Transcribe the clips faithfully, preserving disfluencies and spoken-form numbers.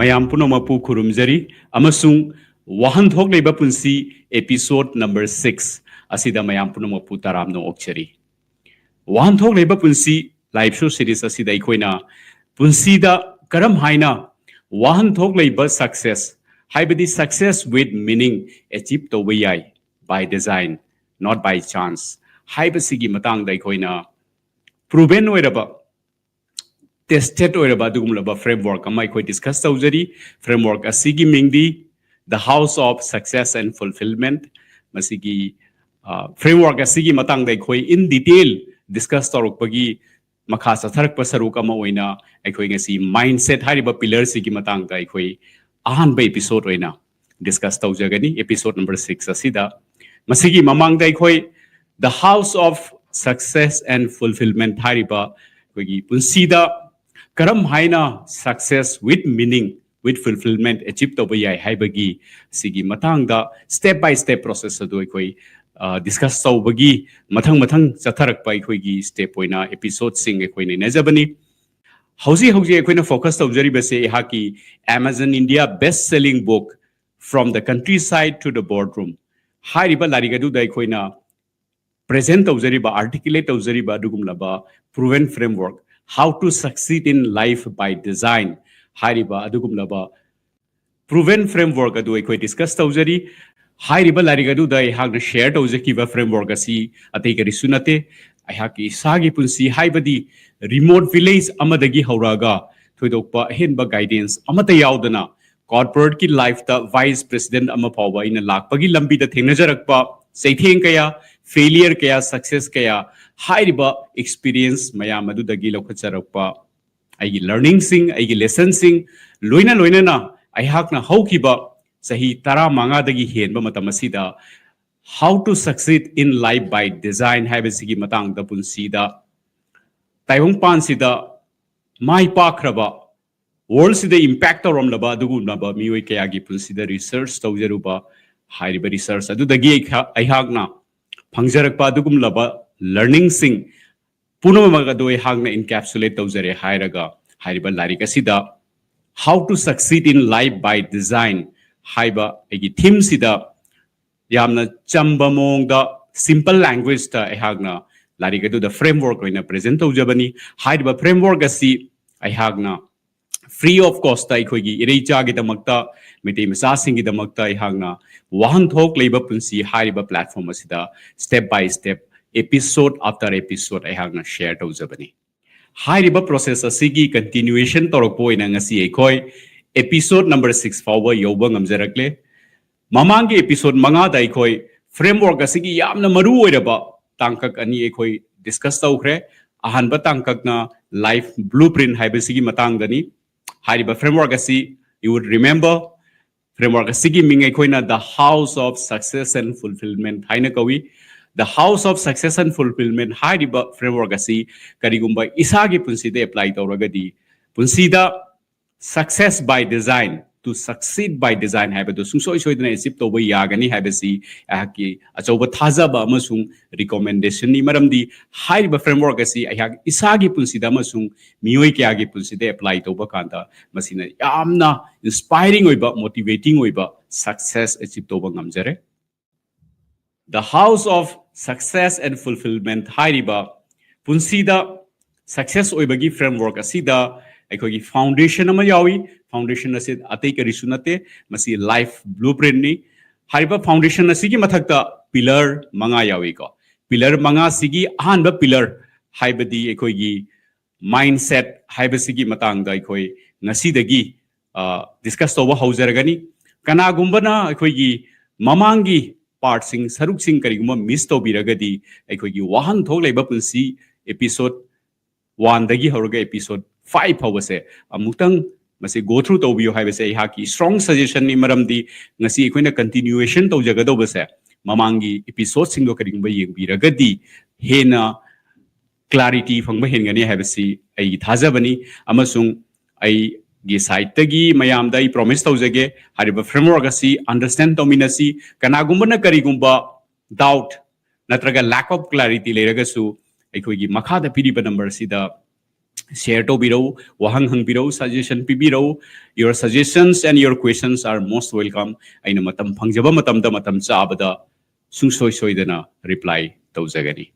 ꯃꯌꯥꯝ ꯄꯨꯝꯅꯃꯛꯄꯨ ꯈꯨꯔꯨꯝꯖꯔꯤ ꯑꯃꯁꯨꯡ ꯋꯥꯍꯟꯊꯣꯛ ꯂꯩꯕ ꯄꯨꯟꯁꯤ episode number six ꯑꯁꯤꯗ ꯃꯌꯥꯝ ꯄꯨꯝꯅꯃꯛꯄꯨ ꯇꯔꯥꯝꯅ ꯑꯣꯛꯆꯔꯤ꯫ ꯋꯥꯍꯟꯊꯣꯛ ꯂꯩꯕ ꯄꯨꯟꯁꯤ live show series ꯑꯁꯤꯗ ꯑꯩꯈꯣꯏꯅ ꯄꯨꯟꯁꯤꯗ ꯀꯔꯝ ꯍꯥꯏꯅ ꯋꯥꯍꯟꯊꯣꯛ ꯂꯩꯕ success, ꯍꯥꯏꯕꯗꯤ success with meaning achieve ꯇꯧꯕ ꯌꯥꯏ, by design, not by chance ꯍꯥꯏꯕꯁꯤꯒꯤ ꯃꯇꯥꯡꯗ ꯑꯩꯈꯣꯏꯅ proven ꯑꯣꯏꯔꯕ, tested ꯑꯣꯏꯔꯕ ꯑꯗꯨꯒꯨꯝꯂꯕ framework ꯑꯃ ꯑꯩꯈꯣꯏ discuss ꯇꯧꯖꯔꯤ꯫ Framework ꯑꯁꯤꯒꯤ ꯃꯤꯡꯗꯤ The House of Success and Fulfillment꯫ ꯃꯁꯤꯒꯤ, ꯑ, framework ꯑꯁꯤꯒꯤ ꯃꯇꯥꯡꯗ ꯑꯩꯈꯣꯏ in detail discuss ꯇꯧꯔꯛꯄꯒꯤ ꯃꯈꯥ ꯆꯠꯊꯔꯛꯄ ꯁꯔꯨꯛ ꯑꯃ ꯑꯣꯏꯅ ꯑꯩꯈꯣꯏ ꯉꯁꯤ mindset ꯍꯥꯏꯔꯤꯕ pillar ꯁꯤꯒꯤ ꯃꯇꯥꯡꯗ ꯑꯩꯈꯣꯏ ꯑꯍꯥꯟꯕ episode ꯑꯣꯏꯅ discuss ꯇꯧꯖꯒꯅꯤ, episode number six ꯑꯁꯤꯗ꯫ ꯃꯁꯤꯒꯤ ꯃꯃꯥꯡꯗ ꯑꯩꯈꯣꯏ The House of Success and Fulfillment ꯍꯥꯏꯔꯤꯕ ꯑꯩꯈꯣꯏꯒꯤ ꯄꯨꯟꯁꯤꯗ ꯀꯔꯝ ꯍꯥꯏꯅ success with meaning, with fulfillment achieve ꯇꯧꯕ ꯌꯥꯏ ꯍꯥꯏꯕꯒꯤ ꯁꯤꯒꯤ ꯃꯇꯥꯡꯗ step by step process ꯑꯗꯨ ꯑꯩꯈꯣꯏ, ꯑ, discuss ꯇꯧꯕꯒꯤ ꯃꯊꯪ ꯃꯊꯪ ꯆꯠꯊꯔꯛꯄ ꯑꯩꯈꯣꯏꯒꯤ step ꯑꯣꯏꯅ episode ꯁꯤꯡ ꯑꯩꯈꯣꯏ ꯅꯩꯅꯖꯕꯅꯤ꯫ ꯍꯧꯖꯤꯛ ꯍꯧꯖꯤꯛ ꯑꯩꯈꯣꯏꯅ focus ꯇꯧꯖꯔꯤꯕꯁꯦ ꯑꯩꯍꯥꯛꯀꯤ Amazon India best selling book From the Countryside to the Boardroom ꯍꯥꯏꯔꯤꯕ ꯂꯥꯏꯔꯤꯛ ꯑꯗꯨꯗ ꯑꯩꯈꯣꯏꯅ present ꯇꯧꯖꯔꯤꯕ, articulate ꯇꯧꯖꯔꯤꯕ ꯑꯗꯨꯒꯨꯝꯂꯕ proven framework, How to Succeed in Life by Design ꯍꯥꯏꯔꯤꯕ ꯑꯗꯨꯒꯨꯝꯂꯕ proven framework ꯑꯗꯨ ꯑꯩꯈꯣꯏ discuss ꯇꯧꯖꯔꯤ꯫ ꯍꯥꯏꯔꯤꯕ ꯂꯥꯏꯔꯤꯛ ꯑꯗꯨꯗ ꯑꯩꯍꯥꯛꯅ share ꯇꯧꯖꯈꯤꯕ framework ꯑꯁꯤ ꯑꯇꯩ ꯀꯔꯤꯁꯨ ꯅꯠꯇꯦ, ꯑꯩꯍꯥꯛꯀꯤ ꯏꯁꯥꯒꯤ ꯄꯨꯟꯁꯤ, ꯍꯥꯏꯕꯗꯤ remote village ꯑꯃꯗꯒꯤ ꯍꯧꯔꯛꯑꯒ ꯊꯣꯏꯗꯣꯛꯄ ꯑꯍꯦꯟꯕ guidance ꯑꯃꯠꯇ ꯌꯥꯎꯗꯅ corporate ꯀꯤ life ꯇ vice president ꯑꯃ ꯐꯥꯎꯕ ꯑꯩꯅ ꯂꯥꯛꯄꯒꯤ ꯂꯝꯕꯤꯗ ꯊꯦꯡꯅꯖꯔꯛꯄ ꯆꯩꯊꯦꯡ ꯀꯌꯥ, failure ꯀꯌꯥ, success ꯀꯌꯥ, ꯍꯥꯏꯔꯤꯕ experience ꯃꯌꯥꯝ ꯑꯗꯨꯗꯒꯤ ꯂꯧꯈꯠꯆꯔꯛꯄ ꯑꯩꯒꯤ learning ꯁꯤꯡ, ꯑꯩꯒꯤ lesson ꯁꯤꯡ, ꯂꯣꯏꯅ ꯂꯣꯏꯅꯅ ꯑꯩꯍꯥꯛꯅ ꯍꯧꯈꯤꯕ ꯆꯍꯤ ꯇꯔꯥꯃꯉꯥꯗꯒꯤ ꯍꯦꯟꯕ ꯃꯇꯝ ꯑꯁꯤꯗ How to Succeed in Life by Design ꯍꯥꯏꯕꯁꯤꯒꯤ ꯃꯇꯥꯡꯗ ꯄꯨꯟꯁꯤꯗ ꯇꯥꯏꯕꯪꯄꯥꯟꯁꯤꯗ ꯃꯥꯏ ꯄꯥꯛꯈ꯭ꯔꯕ, world ꯁꯤꯗ impact ꯇꯧꯔꯝꯂꯕ ꯑꯗꯨꯒꯨꯝꯂꯕ ꯃꯤꯑꯣꯏ ꯀꯌꯥꯒꯤ ꯄꯨꯟꯁꯤꯗ research ꯇꯧꯖꯔꯨꯕ, ꯍꯥꯏꯔꯤꯕ research ꯑꯗꯨꯗꯒꯤ ꯑꯩꯍꯥꯛ-, ꯑꯩꯍꯥꯛꯅ ꯐꯪꯖꯔꯛꯄ ꯑꯗꯨꯒꯨꯝꯂꯕ learning ꯁꯤꯡ ꯄꯨꯝꯅꯃꯛ ꯑꯗꯨ ꯑꯩꯍꯥꯛꯅ encapsulate ꯇꯧꯖꯔꯦ ꯍꯥꯏꯔꯒ ꯍꯥꯏꯔꯤꯕ ꯂꯥꯏꯔꯤꯛ ꯑꯁꯤꯗ How to Succeed in Life by Design ꯍꯥꯏꯕ ꯑꯩꯒꯤ ꯊꯤꯝꯁꯤꯗ ꯌꯥꯝꯅ ꯆꯝꯕ ꯃꯑꯣꯡꯗ, simple languageꯇ ꯑꯩꯍꯥꯛꯅ ꯂꯥꯏꯔꯤꯛ ꯑꯗꯨꯗ framework ꯑꯣꯏꯅ present ꯇꯧꯖꯕꯅꯤ꯫ ꯍꯥꯏꯔꯤꯕ framework ꯑꯁꯤ ꯑꯩꯍꯥꯛꯅ free of cost ꯑꯩꯈꯣꯏꯒꯤ ꯏꯔꯩꯆꯥꯒꯤꯗꯃꯛꯇ, ꯃꯩꯇꯩ ꯃꯆꯥꯁꯤꯡꯒꯤꯗꯃꯛꯇ ꯑꯩꯍꯥꯛꯅ ꯋꯥꯍꯟꯊꯣꯛ ꯂꯩꯕ ꯄꯨꯟꯁꯤ ꯍꯥꯏꯔꯤꯕ platform ꯑꯁꯤꯗ step by step, episode after episode ꯑꯩꯍꯥꯛꯅ share ꯇꯧꯖꯕꯅꯤ꯫ ꯍꯥꯏꯔꯤꯕ process ꯑꯁꯤꯒꯤ continuation ꯇꯧꯔꯛꯄ ꯑꯣꯏꯅ ꯉꯁꯤ ꯑꯩꯈꯣꯏ episode number six ꯐꯥꯎꯕ ꯌꯧꯕ ꯉꯝꯖꯔꯛꯂꯦ꯫ ꯃꯃꯥꯡꯒꯤ episode ꯃꯉꯥꯗ ꯑꯩꯈꯣꯏ framework ꯑꯁꯤꯒꯤ ꯌꯥꯝꯅ ꯃꯔꯨ ꯑꯣꯏꯔꯕ ꯇꯥꯡꯀꯛ ꯑꯅꯤ ꯑꯩꯈꯣꯏ discuss ꯇꯧꯈ꯭ꯔꯦ꯫ ꯑꯍꯥꯟꯕ ꯇꯥꯡꯀꯛꯅ life blueprint ꯍꯥꯏꯕꯁꯤꯒꯤ ꯃꯇꯥꯡꯗꯅꯤ꯫ ꯍꯥꯏꯔꯤꯕ framework ꯑꯁꯤ, you would remember, framework ꯑꯁꯤꯒꯤ ꯃꯤꯡ ꯑꯩꯈꯣꯏꯅ The House of Success and Fulfillment ꯍꯥꯏꯅ ꯀꯧꯏ꯫ The House of Success and Fulfillment ꯍꯥꯏꯔꯤꯕ framework ꯑꯁꯤ ꯀꯔꯤꯒꯨꯝꯕ ꯏꯁꯥꯒꯤ ꯄꯨꯟꯁꯤꯗ apply ꯇꯧꯔꯒꯗꯤ, ꯄꯨꯟꯁꯤꯗ success by design, to succeed by design ꯍꯥꯏꯕꯗꯨ ꯁꯨꯡꯁꯣꯏ ꯁꯣꯏꯗꯅ achieve ꯇꯧꯕ ꯌꯥꯒꯅꯤ ꯍꯥꯏꯕꯁꯤ ꯑꯩꯍꯥꯛꯀꯤ ꯑꯆꯧꯕ ꯊꯥꯖꯕ ꯑꯃꯁꯨꯡ recommendationꯅꯤ꯫ ꯃꯔꯝꯗꯤ ꯍꯥꯏꯔꯤꯕ framework ꯑꯁꯤ ꯑꯩꯍꯥꯛ ꯏꯁꯥꯒꯤ ꯄꯨꯟꯁꯤꯗ ꯑꯃꯁꯨꯡ ꯃꯤꯑꯣꯏ ꯀꯌꯥꯒꯤ ꯄꯨꯟꯁꯤꯗ apply ꯇꯧꯕ ꯀꯥꯟꯗ ꯃꯁꯤꯅ ꯌꯥꯝꯅ inspiring ꯑꯣꯏꯕ, motivating ꯑꯣꯏꯕ success achieve ꯇꯧꯕ ꯉꯝꯖꯔꯦ꯫ The House of Success and Fulfillment ꯍꯥꯏꯔꯤꯕ ꯄꯨꯟꯁꯤꯗ success ꯑꯣꯏꯕꯒꯤ framework ꯑꯁꯤꯗ ꯑꯩꯈꯣꯏꯒꯤ foundation ꯑꯃ ꯌꯥꯎꯏ꯫ Foundation ꯑꯁꯤ ꯑꯇꯩ ꯀꯔꯤꯁꯨ ꯅꯠꯇꯦ, ꯃꯁꯤ life blueprintꯅꯤ꯫ ꯍꯥꯏꯔꯤꯕ foundation ꯑꯁꯤꯒꯤ ꯃꯊꯛꯇ pillar ꯃꯉꯥ ꯌꯥꯎꯏꯀꯣ꯫ Pillar ꯃꯉꯥꯁꯤꯒꯤ ꯑꯍꯥꯟꯕ pillar ꯍꯥꯏꯕꯗꯤ ꯑꯩꯈꯣꯏꯒꯤ mindset ꯍꯥꯏꯕꯁꯤꯒꯤ ꯃꯇꯥꯡꯗ ꯑꯩꯈꯣꯏ ꯉꯁꯤꯗꯒꯤ discuss ꯇꯧꯕ ꯍꯧꯖꯔꯒꯅꯤ꯫ ꯀꯅꯥꯒꯨꯝꯕꯅ ꯑꯩꯈꯣꯏꯒꯤ ꯃꯃꯥꯡꯒꯤ partꯁꯤꯡ, ꯁꯔꯨꯛꯁꯤꯡ ꯀꯔꯤꯒꯨꯝꯕ miss ꯇꯧꯕꯤꯔꯒꯗꯤ, ꯑꯩꯈꯣꯏꯒꯤ ꯋꯥꯍꯟꯊꯣꯛ ꯂꯩꯕ ꯄꯨꯟꯁꯤ episode oneꯗꯒꯤ ꯍꯧꯔꯒ episode five ꯐꯥꯎꯕꯁꯦ ꯑꯃꯨꯛꯇꯪ ꯃꯁꯤ go through ꯇꯧꯕꯤꯌꯨ ꯍꯥꯏꯕꯁꯦ ꯑꯩꯍꯥꯛꯀꯤ strong suggestionꯅꯤ꯫ ꯃꯔꯝꯗꯤ ꯉꯁꯤ ꯑꯩꯈꯣꯏꯅ continuation ꯇꯧꯖꯒꯗꯧꯕꯁꯦ ꯃꯃꯥꯡꯒꯤ episodeꯁꯤꯡꯗꯣ ꯀꯔꯤꯒꯨꯝꯕ ꯌꯦꯡꯕꯤꯔꯒꯗꯤ ꯍꯦꯟꯅ clarity ꯐꯪꯕ ꯍꯦꯟꯒꯅꯤ ꯍꯥꯏꯕꯁꯤ ꯑꯩꯒꯤ ꯊꯥꯖꯕꯅꯤ꯫ ꯑꯃꯁꯨꯡ ꯑꯩꯒꯤ sideꯇꯒꯤ ꯃꯌꯥꯝꯗ ꯑꯩ promise ꯇꯧꯖꯒꯦ, ꯍꯥꯏꯔꯤꯕ framework ꯑꯁꯤ understand ꯇꯧꯃꯤꯟꯅꯁꯤ꯫ ꯀꯅꯥꯒꯨꯝꯕꯅ ꯀꯔꯤꯒꯨꯝꯕ doubt ꯅꯠꯇ꯭ꯔꯒ lack of clarity ꯂꯩꯔꯒꯁꯨ, ꯑꯩꯈꯣꯏꯒꯤ ꯃꯈꯥꯗ ꯄꯤꯔꯤꯕ number ꯑꯁꯤꯗ share ꯇꯧꯕꯤꯔꯛꯎ, ꯋꯥꯍꯪ ꯍꯪꯕꯤꯔꯛꯎ, suggestion ꯄꯤꯕꯤꯔꯛꯎ. Your suggestions and your questions are most welcome. ꯑꯩꯅ ꯃꯇꯝ ꯐꯪꯖꯕ ꯃꯇꯝꯗ, ꯃꯇꯝ ꯆꯥꯕꯗ ꯁꯨꯡꯁꯣꯏ ꯁꯣꯏꯗꯅ reply ꯇꯧꯖꯒꯅꯤ꯫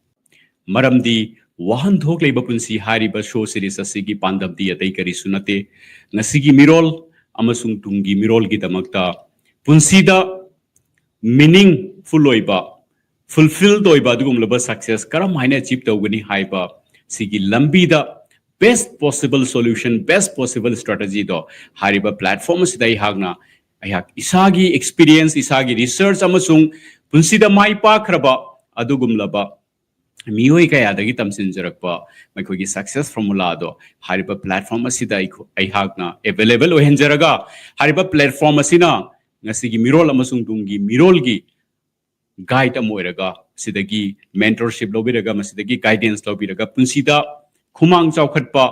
ꯃꯔꯝꯗꯤ ꯋꯥꯍꯟꯊꯣꯛ ꯂꯩꯕ ꯄꯨꯟꯁꯤ ꯍꯥꯏꯔꯤꯕ show series ꯑꯁꯤꯒꯤ ꯄꯥꯟꯗꯝꯗꯤ ꯑꯇꯩ ꯀꯔꯤꯁꯨ ꯅꯠꯇꯦ꯫ ꯉꯁꯤꯒꯤ ꯃꯤꯔꯣꯜ ꯑꯃꯁꯨꯡ ꯇꯨꯡꯒꯤ ꯃꯤꯔꯣꯜꯒꯤꯗꯃꯛꯇ ꯄꯨꯟꯁꯤꯗ meaningful ꯑꯣꯏꯕ, fulfilled ꯑꯣꯏꯕ ꯑꯗꯨꯒꯨꯝꯂꯕ success ꯀꯔꯝ ꯍꯥꯏꯅ achieve ꯇꯧꯒꯅꯤ ꯍꯥꯏꯕ ꯁꯤꯒꯤ ꯂꯝꯕꯤꯗ best possible solution, best possible strategy ꯗꯣ ꯍꯥꯏꯔꯤꯕ platform ꯑꯁꯤꯗ ꯑꯩꯍꯥꯛꯅ, ꯑꯩꯍꯥꯛ ꯏꯁꯥꯒꯤ experience, ꯏꯁꯥꯒꯤ research ꯑꯃꯁꯨꯡ ꯄꯨꯟꯁꯤꯗ ꯃꯥꯏ ꯄꯥꯛꯈ꯭ꯔꯕ ꯑꯗꯨꯒꯨꯝꯂꯕ ꯃꯤꯑꯣꯏ ꯀꯌꯥꯗꯒꯤ ꯇꯝꯁꯤꯟꯖꯔꯛꯄ ꯃꯈꯣꯏꯒꯤ success formula ꯗꯣ ꯍꯥꯏꯔꯤꯕ platform ꯑꯁꯤꯗ ꯑꯩꯈꯣ-, ꯑꯩꯍꯥꯛꯅ available ꯑꯣꯏꯍꯟꯖꯔꯒ, ꯍꯥꯏꯔꯤꯕ platform ꯑꯁꯤꯅ ꯉꯁꯤꯒꯤ ꯃꯤꯔꯣꯜ ꯑꯃꯁꯨꯡ ꯇꯨꯡꯒꯤ ꯃꯤꯔꯣꯜꯒꯤ guide ꯑꯃ ꯑꯣꯏꯔꯒ, ꯁꯤꯗꯒꯤ mentorship ꯂꯧꯕꯤꯔꯒ, ꯃꯁꯤꯗꯒꯤ guidance ꯂꯧꯕꯤꯔꯒ, ꯄꯨꯟꯁꯤꯗ ꯈꯨꯃꯥꯡ ꯆꯥꯎꯈꯠꯄ,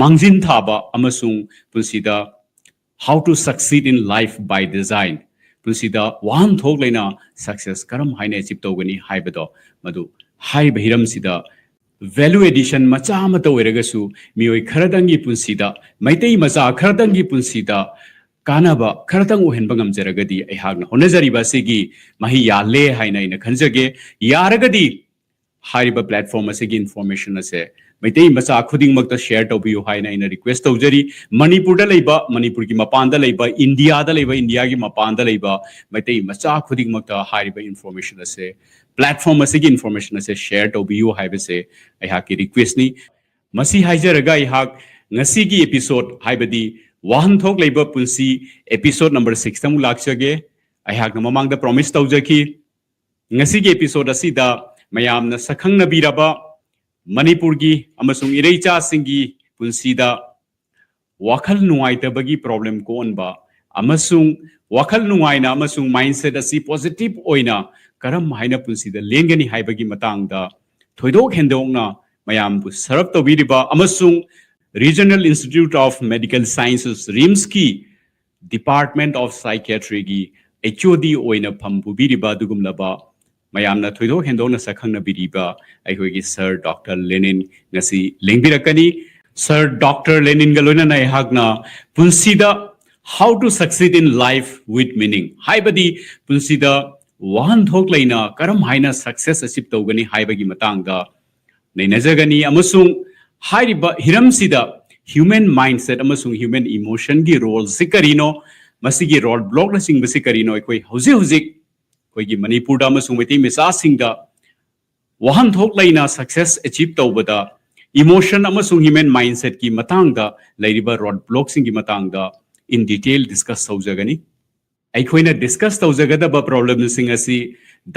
ꯃꯥꯡꯖꯤꯟ ꯊꯥꯕ ꯑꯃꯁꯨꯡ ꯄꯨꯟꯁꯤꯗ how to succeed in life by design, ꯄꯨꯟꯁꯤꯗ ꯋꯥꯍꯟꯊꯣꯛ ꯂꯩꯅ success ꯀꯔꯝ ꯍꯥꯏꯅ achieve ꯇꯧꯒꯅꯤ ꯍꯥꯏꯕꯗꯣ, ꯃꯗꯨ ꯍꯥꯏꯔꯤꯕ ꯍꯤꯔꯝꯁꯤꯗ value addition ꯃꯆꯥ ꯑꯃꯠꯇ ꯑꯣꯏꯔꯒꯁꯨ ꯃꯤꯑꯣꯏ ꯈꯔꯗꯪꯒꯤ ꯄꯨꯟꯁꯤꯗ, ꯃꯩꯇꯩ ꯃꯆꯥ ꯈꯔꯗꯪꯒꯤ ꯄꯨꯟꯁꯤꯗ ꯀꯥꯟꯅꯕ ꯈꯔꯇꯪ ꯑꯣꯏꯍꯟꯕ ꯉꯝꯖꯔꯒꯗꯤ ꯑꯩꯍꯥꯛꯅ ꯍꯣꯠꯅꯖꯔꯤꯕ ꯑꯁꯤꯒꯤ ꯃꯍꯩ ꯌꯥꯜꯂꯦ ꯍꯥꯏꯅ ꯑꯩꯅ ꯈꯟꯖꯒꯦ꯫ ꯌꯥꯔꯒꯗꯤ ꯍꯥꯏꯔꯤꯕ platform ꯑꯁꯤꯒꯤ information ꯑꯁꯦ ꯃꯩꯇꯩ ꯃꯆꯥ ꯈꯨꯗꯤꯡꯃꯛꯇ share ꯇꯧꯕꯤꯌꯨ ꯍꯥꯏꯅ ꯑꯩꯅ request ꯇꯧꯖꯔꯤ꯫ ꯃꯅꯤꯄꯨꯔꯗ ꯂꯩꯕ, ꯃꯅꯤꯄꯨꯔꯒꯤ ꯃꯄꯥꯟꯗ ꯂꯩꯕ, ꯏꯟꯗꯤꯌꯥꯗ ꯂꯩꯕ, ꯏꯟꯗꯤꯌꯥꯒꯤ ꯃꯄꯥꯟꯗ ꯂꯩꯕ ꯃꯩꯇꯩ ꯃꯆꯥ ꯈꯨꯗꯤꯡꯃꯛꯇ ꯍꯥꯏꯔꯤꯕ information ꯑꯁꯦ, platform ꯑꯁꯤꯒꯤ information ꯑꯁꯦ share ꯇꯧꯕꯤꯌꯨ ꯍꯥꯏꯕꯁꯦ ꯑꯩꯍꯥꯛꯀꯤ request ꯅꯤ꯫ ꯃꯁꯤ ꯍꯥꯏꯖꯔꯒ ꯑꯩꯍꯥꯛ ꯉꯁꯤꯒꯤ episode, ꯍꯥꯏꯕꯗꯤ ꯋꯥꯍꯟꯊꯣꯛ ꯂꯩꯕ ꯄꯨꯟꯁꯤ episode number six ꯇ ꯑꯃꯨꯛ ꯂꯥꯛꯆꯒꯦ꯫ ꯑꯩꯍꯥꯛꯅ ꯃꯃꯥꯡꯗ promise ꯇꯧꯖꯈꯤ, ꯉꯁꯤꯒꯤ episode ꯑꯁꯤꯗ ꯃꯌꯥꯝꯅ ꯁꯛꯈꯪꯅꯕꯤꯔꯕ ꯃꯅꯤꯄꯨꯔꯒꯤ ꯑꯃꯁꯨꯡ ꯏꯔꯩꯆꯥꯁꯤꯡꯒꯤ ꯄꯨꯟꯁꯤꯗ ꯋꯥꯈꯜ ꯅꯨꯡꯉꯥꯏꯇꯕꯒꯤ problem ꯀꯣꯛꯍꯟꯕ ꯑꯃꯁꯨꯡ ꯋꯥꯈꯜ ꯅꯨꯡꯉꯥꯏꯅ ꯑꯃꯁꯨꯡ mindset ꯑꯁꯤ positive ꯑꯣꯏꯅ ꯀꯔꯝ ꯍꯥꯏꯅ ꯄꯨꯟꯁꯤꯗ ꯂꯦꯟꯒꯅꯤ ꯍꯥꯏꯕꯒꯤ ꯃꯇꯥꯡꯗ ꯊꯣꯏꯗꯣꯛ ꯍꯦꯟꯗꯣꯛꯅ ꯃꯌꯥꯝꯕꯨ serve ꯇꯧꯕꯤꯔꯤꯕ ꯑꯃꯁꯨꯡ Regional Institute of Medical Sciences, RIMS ꯀꯤ Department of Psychiatry ꯒꯤ H O D ꯑꯣꯏꯅ ꯐꯝ ꯄꯨꯕꯤꯔꯤꯕ ꯑꯗꯨꯒꯨꯝꯂꯕ ꯃꯌꯥꯝꯅ ꯊꯣꯏꯗꯣꯛ ꯍꯦꯟꯗꯣꯛꯅ ꯁꯛꯈꯪꯅꯕꯤꯔꯤꯕ ꯑꯩꯈꯣꯏꯒꯤ ꯁꯥꯔ ꯗꯣꯛꯇꯔ ꯂꯦꯅꯤꯟ ꯉꯁꯤ ꯂꯦꯡꯕꯤꯔꯛꯀꯅꯤ꯫ ꯁꯥꯔ ꯗꯣꯛꯇꯔ ꯂꯦꯅꯤꯟꯒ ꯂꯣꯏꯅꯅ ꯑꯩꯍꯥꯛꯅ ꯄꯨꯟꯁꯤꯗ "How to succeed in life with meaning" ꯍꯥꯏꯕꯗꯤ ꯄꯨꯟꯁꯤꯗ ꯋꯥꯍꯟꯊꯣꯛ ꯂꯩꯅ ꯀꯔꯝ ꯍꯥꯏꯅ success achieve ꯇꯧꯒꯅꯤ ꯍꯥꯏꯕꯒꯤ ꯃꯇꯥꯡꯗ ꯅꯩꯅꯖꯒꯅꯤ, ꯑꯃꯁꯨꯡ ꯍꯥꯏꯔꯤꯕ ꯍꯤꯔꯝꯁꯤꯗ human mindset ꯑꯃꯁꯨꯡ human emotionꯒꯤ roleꯁꯤ ꯀꯔꯤꯅꯣ, ꯃꯁꯤꯒꯤ road blockꯅꯆꯤꯡꯕꯁꯤ ꯀꯔꯤꯅꯣ, ꯑꯩꯈꯣꯏ ꯍꯧꯖꯤꯛ ꯍꯧꯖꯤꯛ ꯑꯩꯈꯣꯏꯒꯤ ꯃꯅꯤꯄꯨꯔꯗ ꯑꯃꯁꯨꯡ ꯃꯩꯇꯩ ꯃꯆꯥꯁꯤꯡꯗ ꯋꯥꯍꯟꯊꯣꯛ ꯂꯩꯅ success achieve ꯇꯧꯕꯗ emotion ꯑꯃꯁꯨꯡ human mindsetꯀꯤ ꯃꯇꯥꯡꯗ ꯂꯩꯔꯤꯕ road blockꯁꯤꯡꯒꯤ ꯃꯇꯥꯡꯗ in detail discuss ꯇꯧꯖꯒꯅꯤ꯫ ꯑꯩꯈꯣꯏꯅ discuss ꯇꯧꯖꯒꯗꯕ problemꯁꯤꯡ ꯑꯁꯤ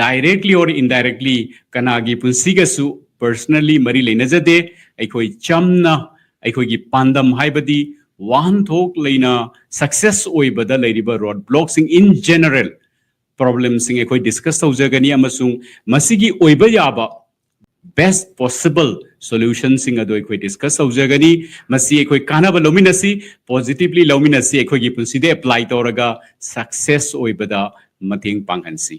directly or indirectly ꯀꯅꯥꯒꯤ ꯄꯨꯟꯁꯤꯒꯁꯨ personally ꯃꯔꯤ ꯂꯩꯅꯖꯗꯦ꯫ ꯑꯩꯈꯣꯏ ꯆꯝꯅ ꯑꯩꯈꯣꯏꯒꯤ ꯄꯥꯟꯗꯝ, ꯍꯥꯏꯕꯗꯤ ꯋꯥꯍꯟꯊꯣꯛ ꯂꯩꯅ success ꯑꯣꯏꯕꯗ ꯂꯩꯔꯤꯕ road blockꯁꯤꯡ, in general problemꯁꯤꯡ ꯑꯩꯈꯣꯏ discuss ꯇꯧꯖꯒꯅꯤ, ꯑꯃꯁꯨꯡ ꯃꯁꯤꯒꯤ ꯑꯣꯏꯕ ꯌꯥꯕ best possible solutionꯁꯤꯡ ꯑꯗꯨ ꯑꯩꯈꯣꯏ discuss ꯇꯧꯖꯒꯅꯤ꯫ ꯃꯁꯤ ꯑꯩꯈꯣꯏ ꯀꯥꯟꯅꯕ ꯂꯧꯃꯤꯟꯅꯁꯤ, positively ꯂꯧꯃꯤꯟꯅꯁꯤ, ꯑꯩꯈꯣꯏꯒꯤ ꯄꯨꯟꯁꯤꯗ apply ꯇꯧꯔꯒ success ꯑꯣꯏꯕꯗ ꯃꯇꯦꯡ ꯄꯥꯡꯍꯟꯁꯤ꯫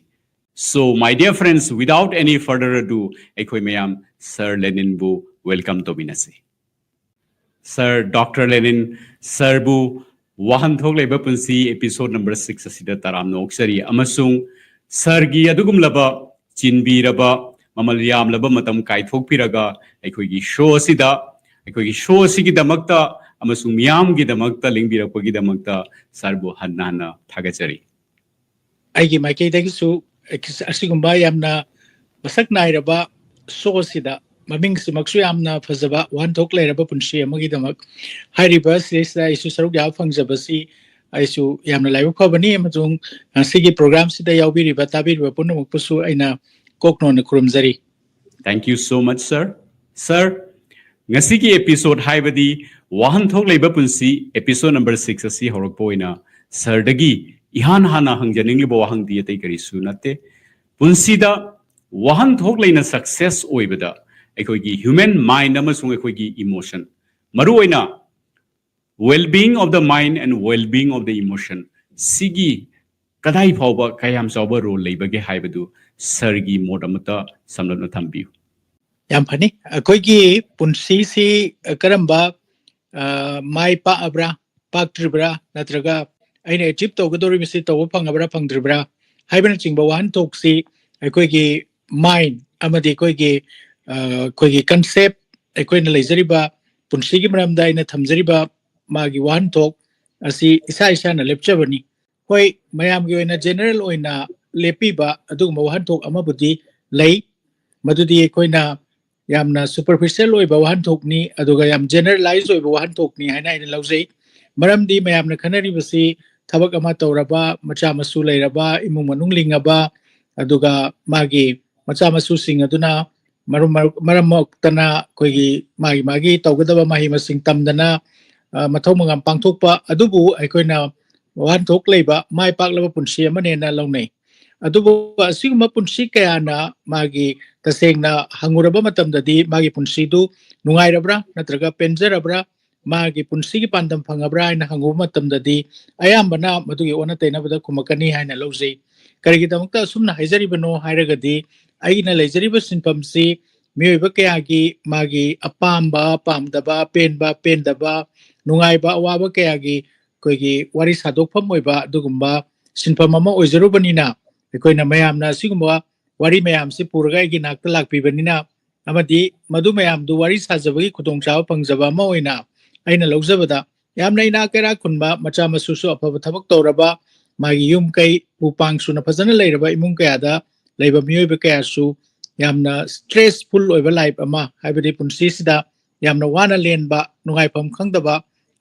So, my dear friends, without any further ado, ꯑꯩꯈꯣꯏ ꯃꯌꯥꯝ ꯁꯥꯔ ꯂꯦꯅꯤꯟꯕꯨ welcome ꯇꯧꯃꯤꯟꯅꯁꯤ꯫ ꯁꯥꯔ ꯗꯣꯛꯇꯔ ꯂꯦꯅꯤꯟ ꯁꯥꯔꯕꯨ ꯋꯥꯍꯟꯊꯣꯛ ꯂꯩꯕ ꯄꯨꯟꯁꯤ episode number six ꯑꯁꯤꯗ ꯇꯔꯥꯝꯅ ꯑꯣꯛꯆꯔꯤ, ꯑꯃꯁꯨꯡ ꯁꯥꯔꯒꯤ ꯑꯗꯨꯒꯨꯝꯂꯕ ꯆꯤꯟꯕꯤꯔꯕ, ꯃꯃꯜ ꯌꯥꯝꯂꯕ ꯃꯇꯝ ꯀꯥꯏꯊꯣꯛꯄꯤꯔꯒ ꯑꯩꯈꯣꯏꯒꯤ show ꯑꯁꯤꯗ, ꯑꯩꯈꯣꯏꯒꯤ show ꯑꯁꯤꯒꯤꯗꯃꯛꯇ ꯑꯃꯁꯨꯡ ꯃꯤꯌꯥꯝꯒꯤꯗꯃꯛꯇ ꯂꯦꯡꯕꯤꯔꯛꯄꯒꯤꯗꯃꯛꯇ ꯁꯥꯔꯕꯨ ꯍꯟꯅ ꯍꯟꯅ ꯊꯥꯒꯠꯆꯔꯤ꯫ ꯑꯩꯒꯤ ꯃꯥꯏꯀꯩꯗꯒꯤꯁꯨ ꯑꯁꯤꯒꯨꯝꯕ ꯌꯥꯝꯅ ꯃꯁꯛ ꯅꯥꯏꯔꯕ show ꯑꯁꯤꯗ, ꯃꯃꯤꯡꯁꯤꯃꯛꯁꯨ ꯌꯥꯝꯅ ꯐꯖꯕ, ꯋꯥꯍꯟꯊꯣꯛ ꯂꯩꯔꯕ ꯄꯨꯟꯁꯤ ꯑꯃꯒꯤꯗꯃꯛ ꯍꯥꯏꯔꯤꯕ ꯁꯤꯗꯩꯁꯤꯗ ꯑꯩꯁꯨ ꯁꯔꯨꯛ ꯌꯥꯕ ꯐꯪꯖꯕꯁꯤ ꯑꯩꯁꯨ ꯌꯥꯝꯅ ꯂꯥꯏꯕꯛ ꯐꯕꯅꯤ, ꯑꯃꯁꯨꯡ ꯉꯁꯤꯒꯤ programꯁꯤꯗ ꯌꯥꯎꯕꯤꯔꯤꯕ, ꯇꯥꯕꯤꯔꯤꯕ ꯄꯨꯝꯅꯃꯛꯄꯨꯁꯨ ꯑꯩꯅ ꯀꯣꯛ ꯅꯣꯟꯅ ꯈꯨꯔꯨꯝꯖꯔꯤ꯫ Thank you so much, sir. Sir, ꯉꯁꯤꯒꯤ episode, ꯍꯥꯏꯕꯗꯤ ꯋꯥꯍꯟꯊꯣꯛ ꯂꯩꯕ ꯄꯨꯟꯁꯤ episode number six ꯑꯁꯤ ꯍꯧꯔꯛꯄ ꯑꯣꯏꯅ ꯁꯥꯔꯗꯒꯤ ꯏꯍꯥꯟ ꯍꯥꯟꯅ ꯍꯪꯖꯅꯤꯡꯂꯤꯕ ꯋꯥꯍꯪꯗꯤ ꯑꯇꯩ ꯀꯔꯤꯁꯨ ꯅꯠꯇꯦ꯫ ꯄꯨꯟꯁꯤꯗ ꯋꯥꯍꯟꯊꯣꯛ ꯂꯩꯅ success ꯑꯣꯏꯕꯗ ꯑꯩꯈꯣꯏꯒꯤ human mind ꯑꯃꯁꯨꯡ ꯑꯩꯈꯣꯏꯒꯤ emotion, ꯃꯔꯨꯑꯣꯏꯅ well-being of the mind and well-being of the emotion, ꯁꯤꯒꯤ ꯀꯗꯥꯏ ꯐꯥꯎꯕ ꯀꯌꯥꯝ ꯆꯥꯎꯕ ꯔꯣꯜ ꯂꯩꯕꯒꯦ ꯍꯥꯏꯕꯗꯨ ꯁꯔꯒꯤ ꯃꯣꯠ ꯑꯃꯠꯇ ꯁꯝꯂꯞꯅ ꯊꯝꯕꯤꯌꯨ꯫ ꯌꯥꯝ ꯐꯅꯤ꯫ ꯑꯩꯈꯣꯏꯒꯤ ꯄꯨꯟꯁꯤꯁꯤ ꯀꯔꯝꯕ ꯃꯥꯏ ꯄꯥꯛꯑꯕ꯭ꯔꯥ, ꯄꯥꯛꯇ꯭ꯔꯤꯕ꯭ꯔꯥ, ꯅꯠꯇ꯭ꯔꯒ ꯑꯩꯅ ꯑꯦꯆꯤꯞ ꯇꯧꯒꯗꯧꯔꯤꯕꯁꯤ ꯇꯧꯕ ꯐꯪꯉꯕ꯭ꯔꯥ, ꯐꯪꯗ꯭ꯔꯤꯕ꯭ꯔꯥ ꯍꯥꯏꯕꯅꯆꯤꯡꯕ ꯋꯥꯍꯟꯊꯣꯛꯁꯤ ꯑꯩꯈꯣꯏꯒꯤ ꯃꯥꯏꯟ ꯑꯃꯗꯤ ꯑꯩꯈꯣꯏꯒꯤ ꯑꯩꯈꯣꯏꯒꯤ ꯀꯟꯁꯦꯞ, ꯑꯩꯈꯣꯏꯅ ꯂꯩꯖꯔꯤꯕ ꯄꯨꯟꯁꯤꯒꯤ ꯃꯔꯝꯗ ꯑꯩꯅ ꯊꯝꯖꯔꯤꯕ ꯃꯥꯒꯤ ꯋꯥꯍꯟꯊꯣꯛ ꯑꯁꯤ ꯏꯁꯥ ꯏꯁꯥꯅ ꯂꯦꯞꯆꯕꯅꯤ꯫ ꯍꯣꯏ, ꯃꯌꯥꯝꯒꯤ ꯑꯣꯏꯅ ꯖꯦꯅꯔꯦꯜ ꯑꯣꯏꯅ ꯂꯦꯞꯄꯤꯕ ꯑꯗꯨꯒꯨꯝꯕ ꯋꯥꯍꯟꯊꯣꯛ ꯑꯃꯕꯨꯗꯤ ꯂꯩ, ꯃꯗꯨꯗꯤ ꯑꯩꯈꯣꯏꯅ ꯌꯥꯝꯅ ꯁꯨꯄꯔꯐꯤꯁꯤꯌꯦꯜ ꯑꯣꯏꯕ ꯋꯥꯍꯟꯊꯣꯛꯅꯤ, ꯑꯗꯨꯒ ꯌꯥꯝ ꯖꯦꯅꯔꯦꯂꯥꯏꯖ ꯑꯣꯏꯕ ꯋꯥꯍꯟꯊꯣꯛꯅꯤ ꯍꯥꯏꯅ ꯑꯩꯅ ꯂꯧꯖꯩ꯫ ꯃꯔꯝꯗꯤ ꯃꯌꯥꯝꯅ ꯈꯟꯅꯔꯤꯕꯁꯤ ꯊꯕꯛ ꯑꯃ ꯇꯧꯔꯕ, ꯃꯆꯥ ꯃꯁꯨ ꯂꯩꯔꯕ, ꯏꯃꯨꯡ ꯃꯅꯨꯡ ꯂꯤꯡꯉꯕ, ꯑꯗꯨꯒ ꯃꯥꯒꯤ ꯃꯆꯥ ꯃꯁꯨꯁꯤꯡ ꯑꯗꯨꯅ ꯃꯔꯝ ꯃꯔꯝ ꯃꯣꯛꯇꯅ ꯑꯩꯈꯣꯏꯒꯤ ꯃꯥꯒꯤ ꯃꯥꯒꯤ ꯇꯧꯒꯗꯕ ꯃꯍꯩ ꯃꯁꯤꯡ ꯇꯝꯗꯅ ꯃꯊꯧ ꯃꯉꯝ ꯄꯥꯡꯊꯣꯛꯄ ꯑꯗꯨꯕꯨ ꯑꯩꯈꯣꯏꯅ ꯋꯥꯍꯟꯊꯣꯛ ꯂꯩꯕ ꯃꯥꯏ ꯄꯥꯛꯂꯕ ꯄꯨꯟꯁꯤ ꯑꯃꯅꯦꯅ ꯂꯧꯅꯩ꯫ ꯑꯗꯨꯕꯨ ꯑꯁꯤꯒꯨꯝꯕ ꯄꯨꯟꯁꯤ ꯀꯌꯥꯅ ꯃꯥꯒꯤ ꯇꯁꯦꯡꯅ ꯍꯪꯉꯨꯔꯕ ꯃꯇꯝꯗꯗꯤ ꯃꯥꯒꯤ ꯄꯨꯟꯁꯤꯗꯨ ꯅꯨꯡꯉꯥꯏꯔꯕ꯭ꯔꯥ ꯅꯠꯇ꯭ꯔꯒ ꯄꯦꯟꯖꯔꯕ꯭ꯔꯥ, ꯃꯥꯒꯤ ꯄꯨꯟꯁꯤꯒꯤ ꯄꯥꯟꯗꯝ ꯐꯪꯉꯕ꯭ꯔꯥ ꯍꯥꯏꯅ ꯍꯪꯉꯨꯕ ꯃꯇꯝꯗꯗꯤ ꯑꯌꯥꯝꯕꯅ ꯃꯗꯨꯒꯤ ꯑꯣꯟꯅ ꯇꯩꯅꯕꯗ ꯈꯨꯝꯃꯛꯀꯅꯤ ꯍꯥꯏꯅ ꯂꯧꯖꯩ꯫ ꯀꯔꯤꯒꯤꯗꯃꯛꯇ ꯑꯁꯨꯝꯅ ꯍꯥꯏꯖꯔꯤꯕꯅꯣ ꯍꯥꯏꯔꯒꯗꯤ ꯑꯩꯒꯤꯅ ꯂꯩꯖꯔꯤꯕ ꯁꯤꯟꯐꯝꯁꯤ ꯃꯤꯑꯣꯏꯕ ꯀꯌꯥꯒꯤ ꯃꯥꯒꯤ ꯑꯄꯥꯝꯕ, ꯄꯥꯝꯗꯕ, ꯄꯦꯟꯕ, ꯄꯦꯟꯗꯕ, ꯅꯨꯡꯉꯥꯏꯕ, ꯑꯋꯥꯕ ꯀꯌꯥꯒꯤ ꯑꯩꯈꯣꯏꯒꯤ ꯋꯥꯔꯤ ꯁꯥꯗꯣꯛꯐꯝ ꯑꯣꯏꯕ ꯑꯗꯨꯒꯨꯝꯕ ꯁꯤꯟꯐꯝ ꯑꯃ ꯑꯣꯏꯖꯔꯨꯕꯅꯤꯅ ꯑꯩꯈꯣꯏꯅ ꯃꯌꯥꯝꯅ ꯑꯁꯤꯒꯨꯝꯕ ꯋꯥꯔꯤ ꯃꯌꯥꯝꯁꯤ ꯄꯨꯔꯒ ꯑꯩꯒꯤ ꯅꯥꯛꯇ ꯂꯥꯛꯄꯤꯕꯅꯤꯅ ꯑꯃꯗꯤ ꯃꯗꯨ ꯃꯌꯥꯝꯗꯨ ꯋꯥꯔꯤ ꯁꯥꯖꯕꯒꯤ ꯈꯨꯗꯣꯡꯆꯥꯕ ꯐꯪꯖꯕ ꯑꯃ ꯑꯣꯏꯅ ꯑꯩꯅ ꯂꯧꯖꯕꯗ ꯌꯥꯝꯅ ꯏꯅꯥꯛ ꯀꯩꯔꯥꯛ ꯈꯨꯟꯕ ꯃꯆꯥ ꯃꯁꯨꯁꯨ ꯑꯐꯕ ꯊꯕꯛ ꯇꯧꯔꯕ ꯃꯥꯒꯤ ꯌꯨꯝ ꯀꯩ ꯎ ꯄꯥꯡ ꯁꯨꯅ ꯐꯖꯅ ꯂꯩꯔꯕ ꯏꯃꯨꯡ ꯀꯌꯥꯗ ꯂꯩꯕ ꯃꯤꯑꯣꯏꯕ ꯀꯌꯥꯁꯨ ꯌꯥꯝꯅ ꯁ꯭ꯇ꯭ꯔꯦꯁꯐꯨꯜ ꯑꯣꯏꯕ ꯂꯥꯏꯐ ꯑꯃ ꯍꯥꯏꯕꯗꯤ ꯄꯨꯟꯁꯤꯁꯤꯗ ꯌꯥꯝꯅ ꯋꯥꯅ ꯂꯦꯟꯕ ꯅꯨꯡꯉꯥꯏꯐꯝ ꯈꯪꯗꯕ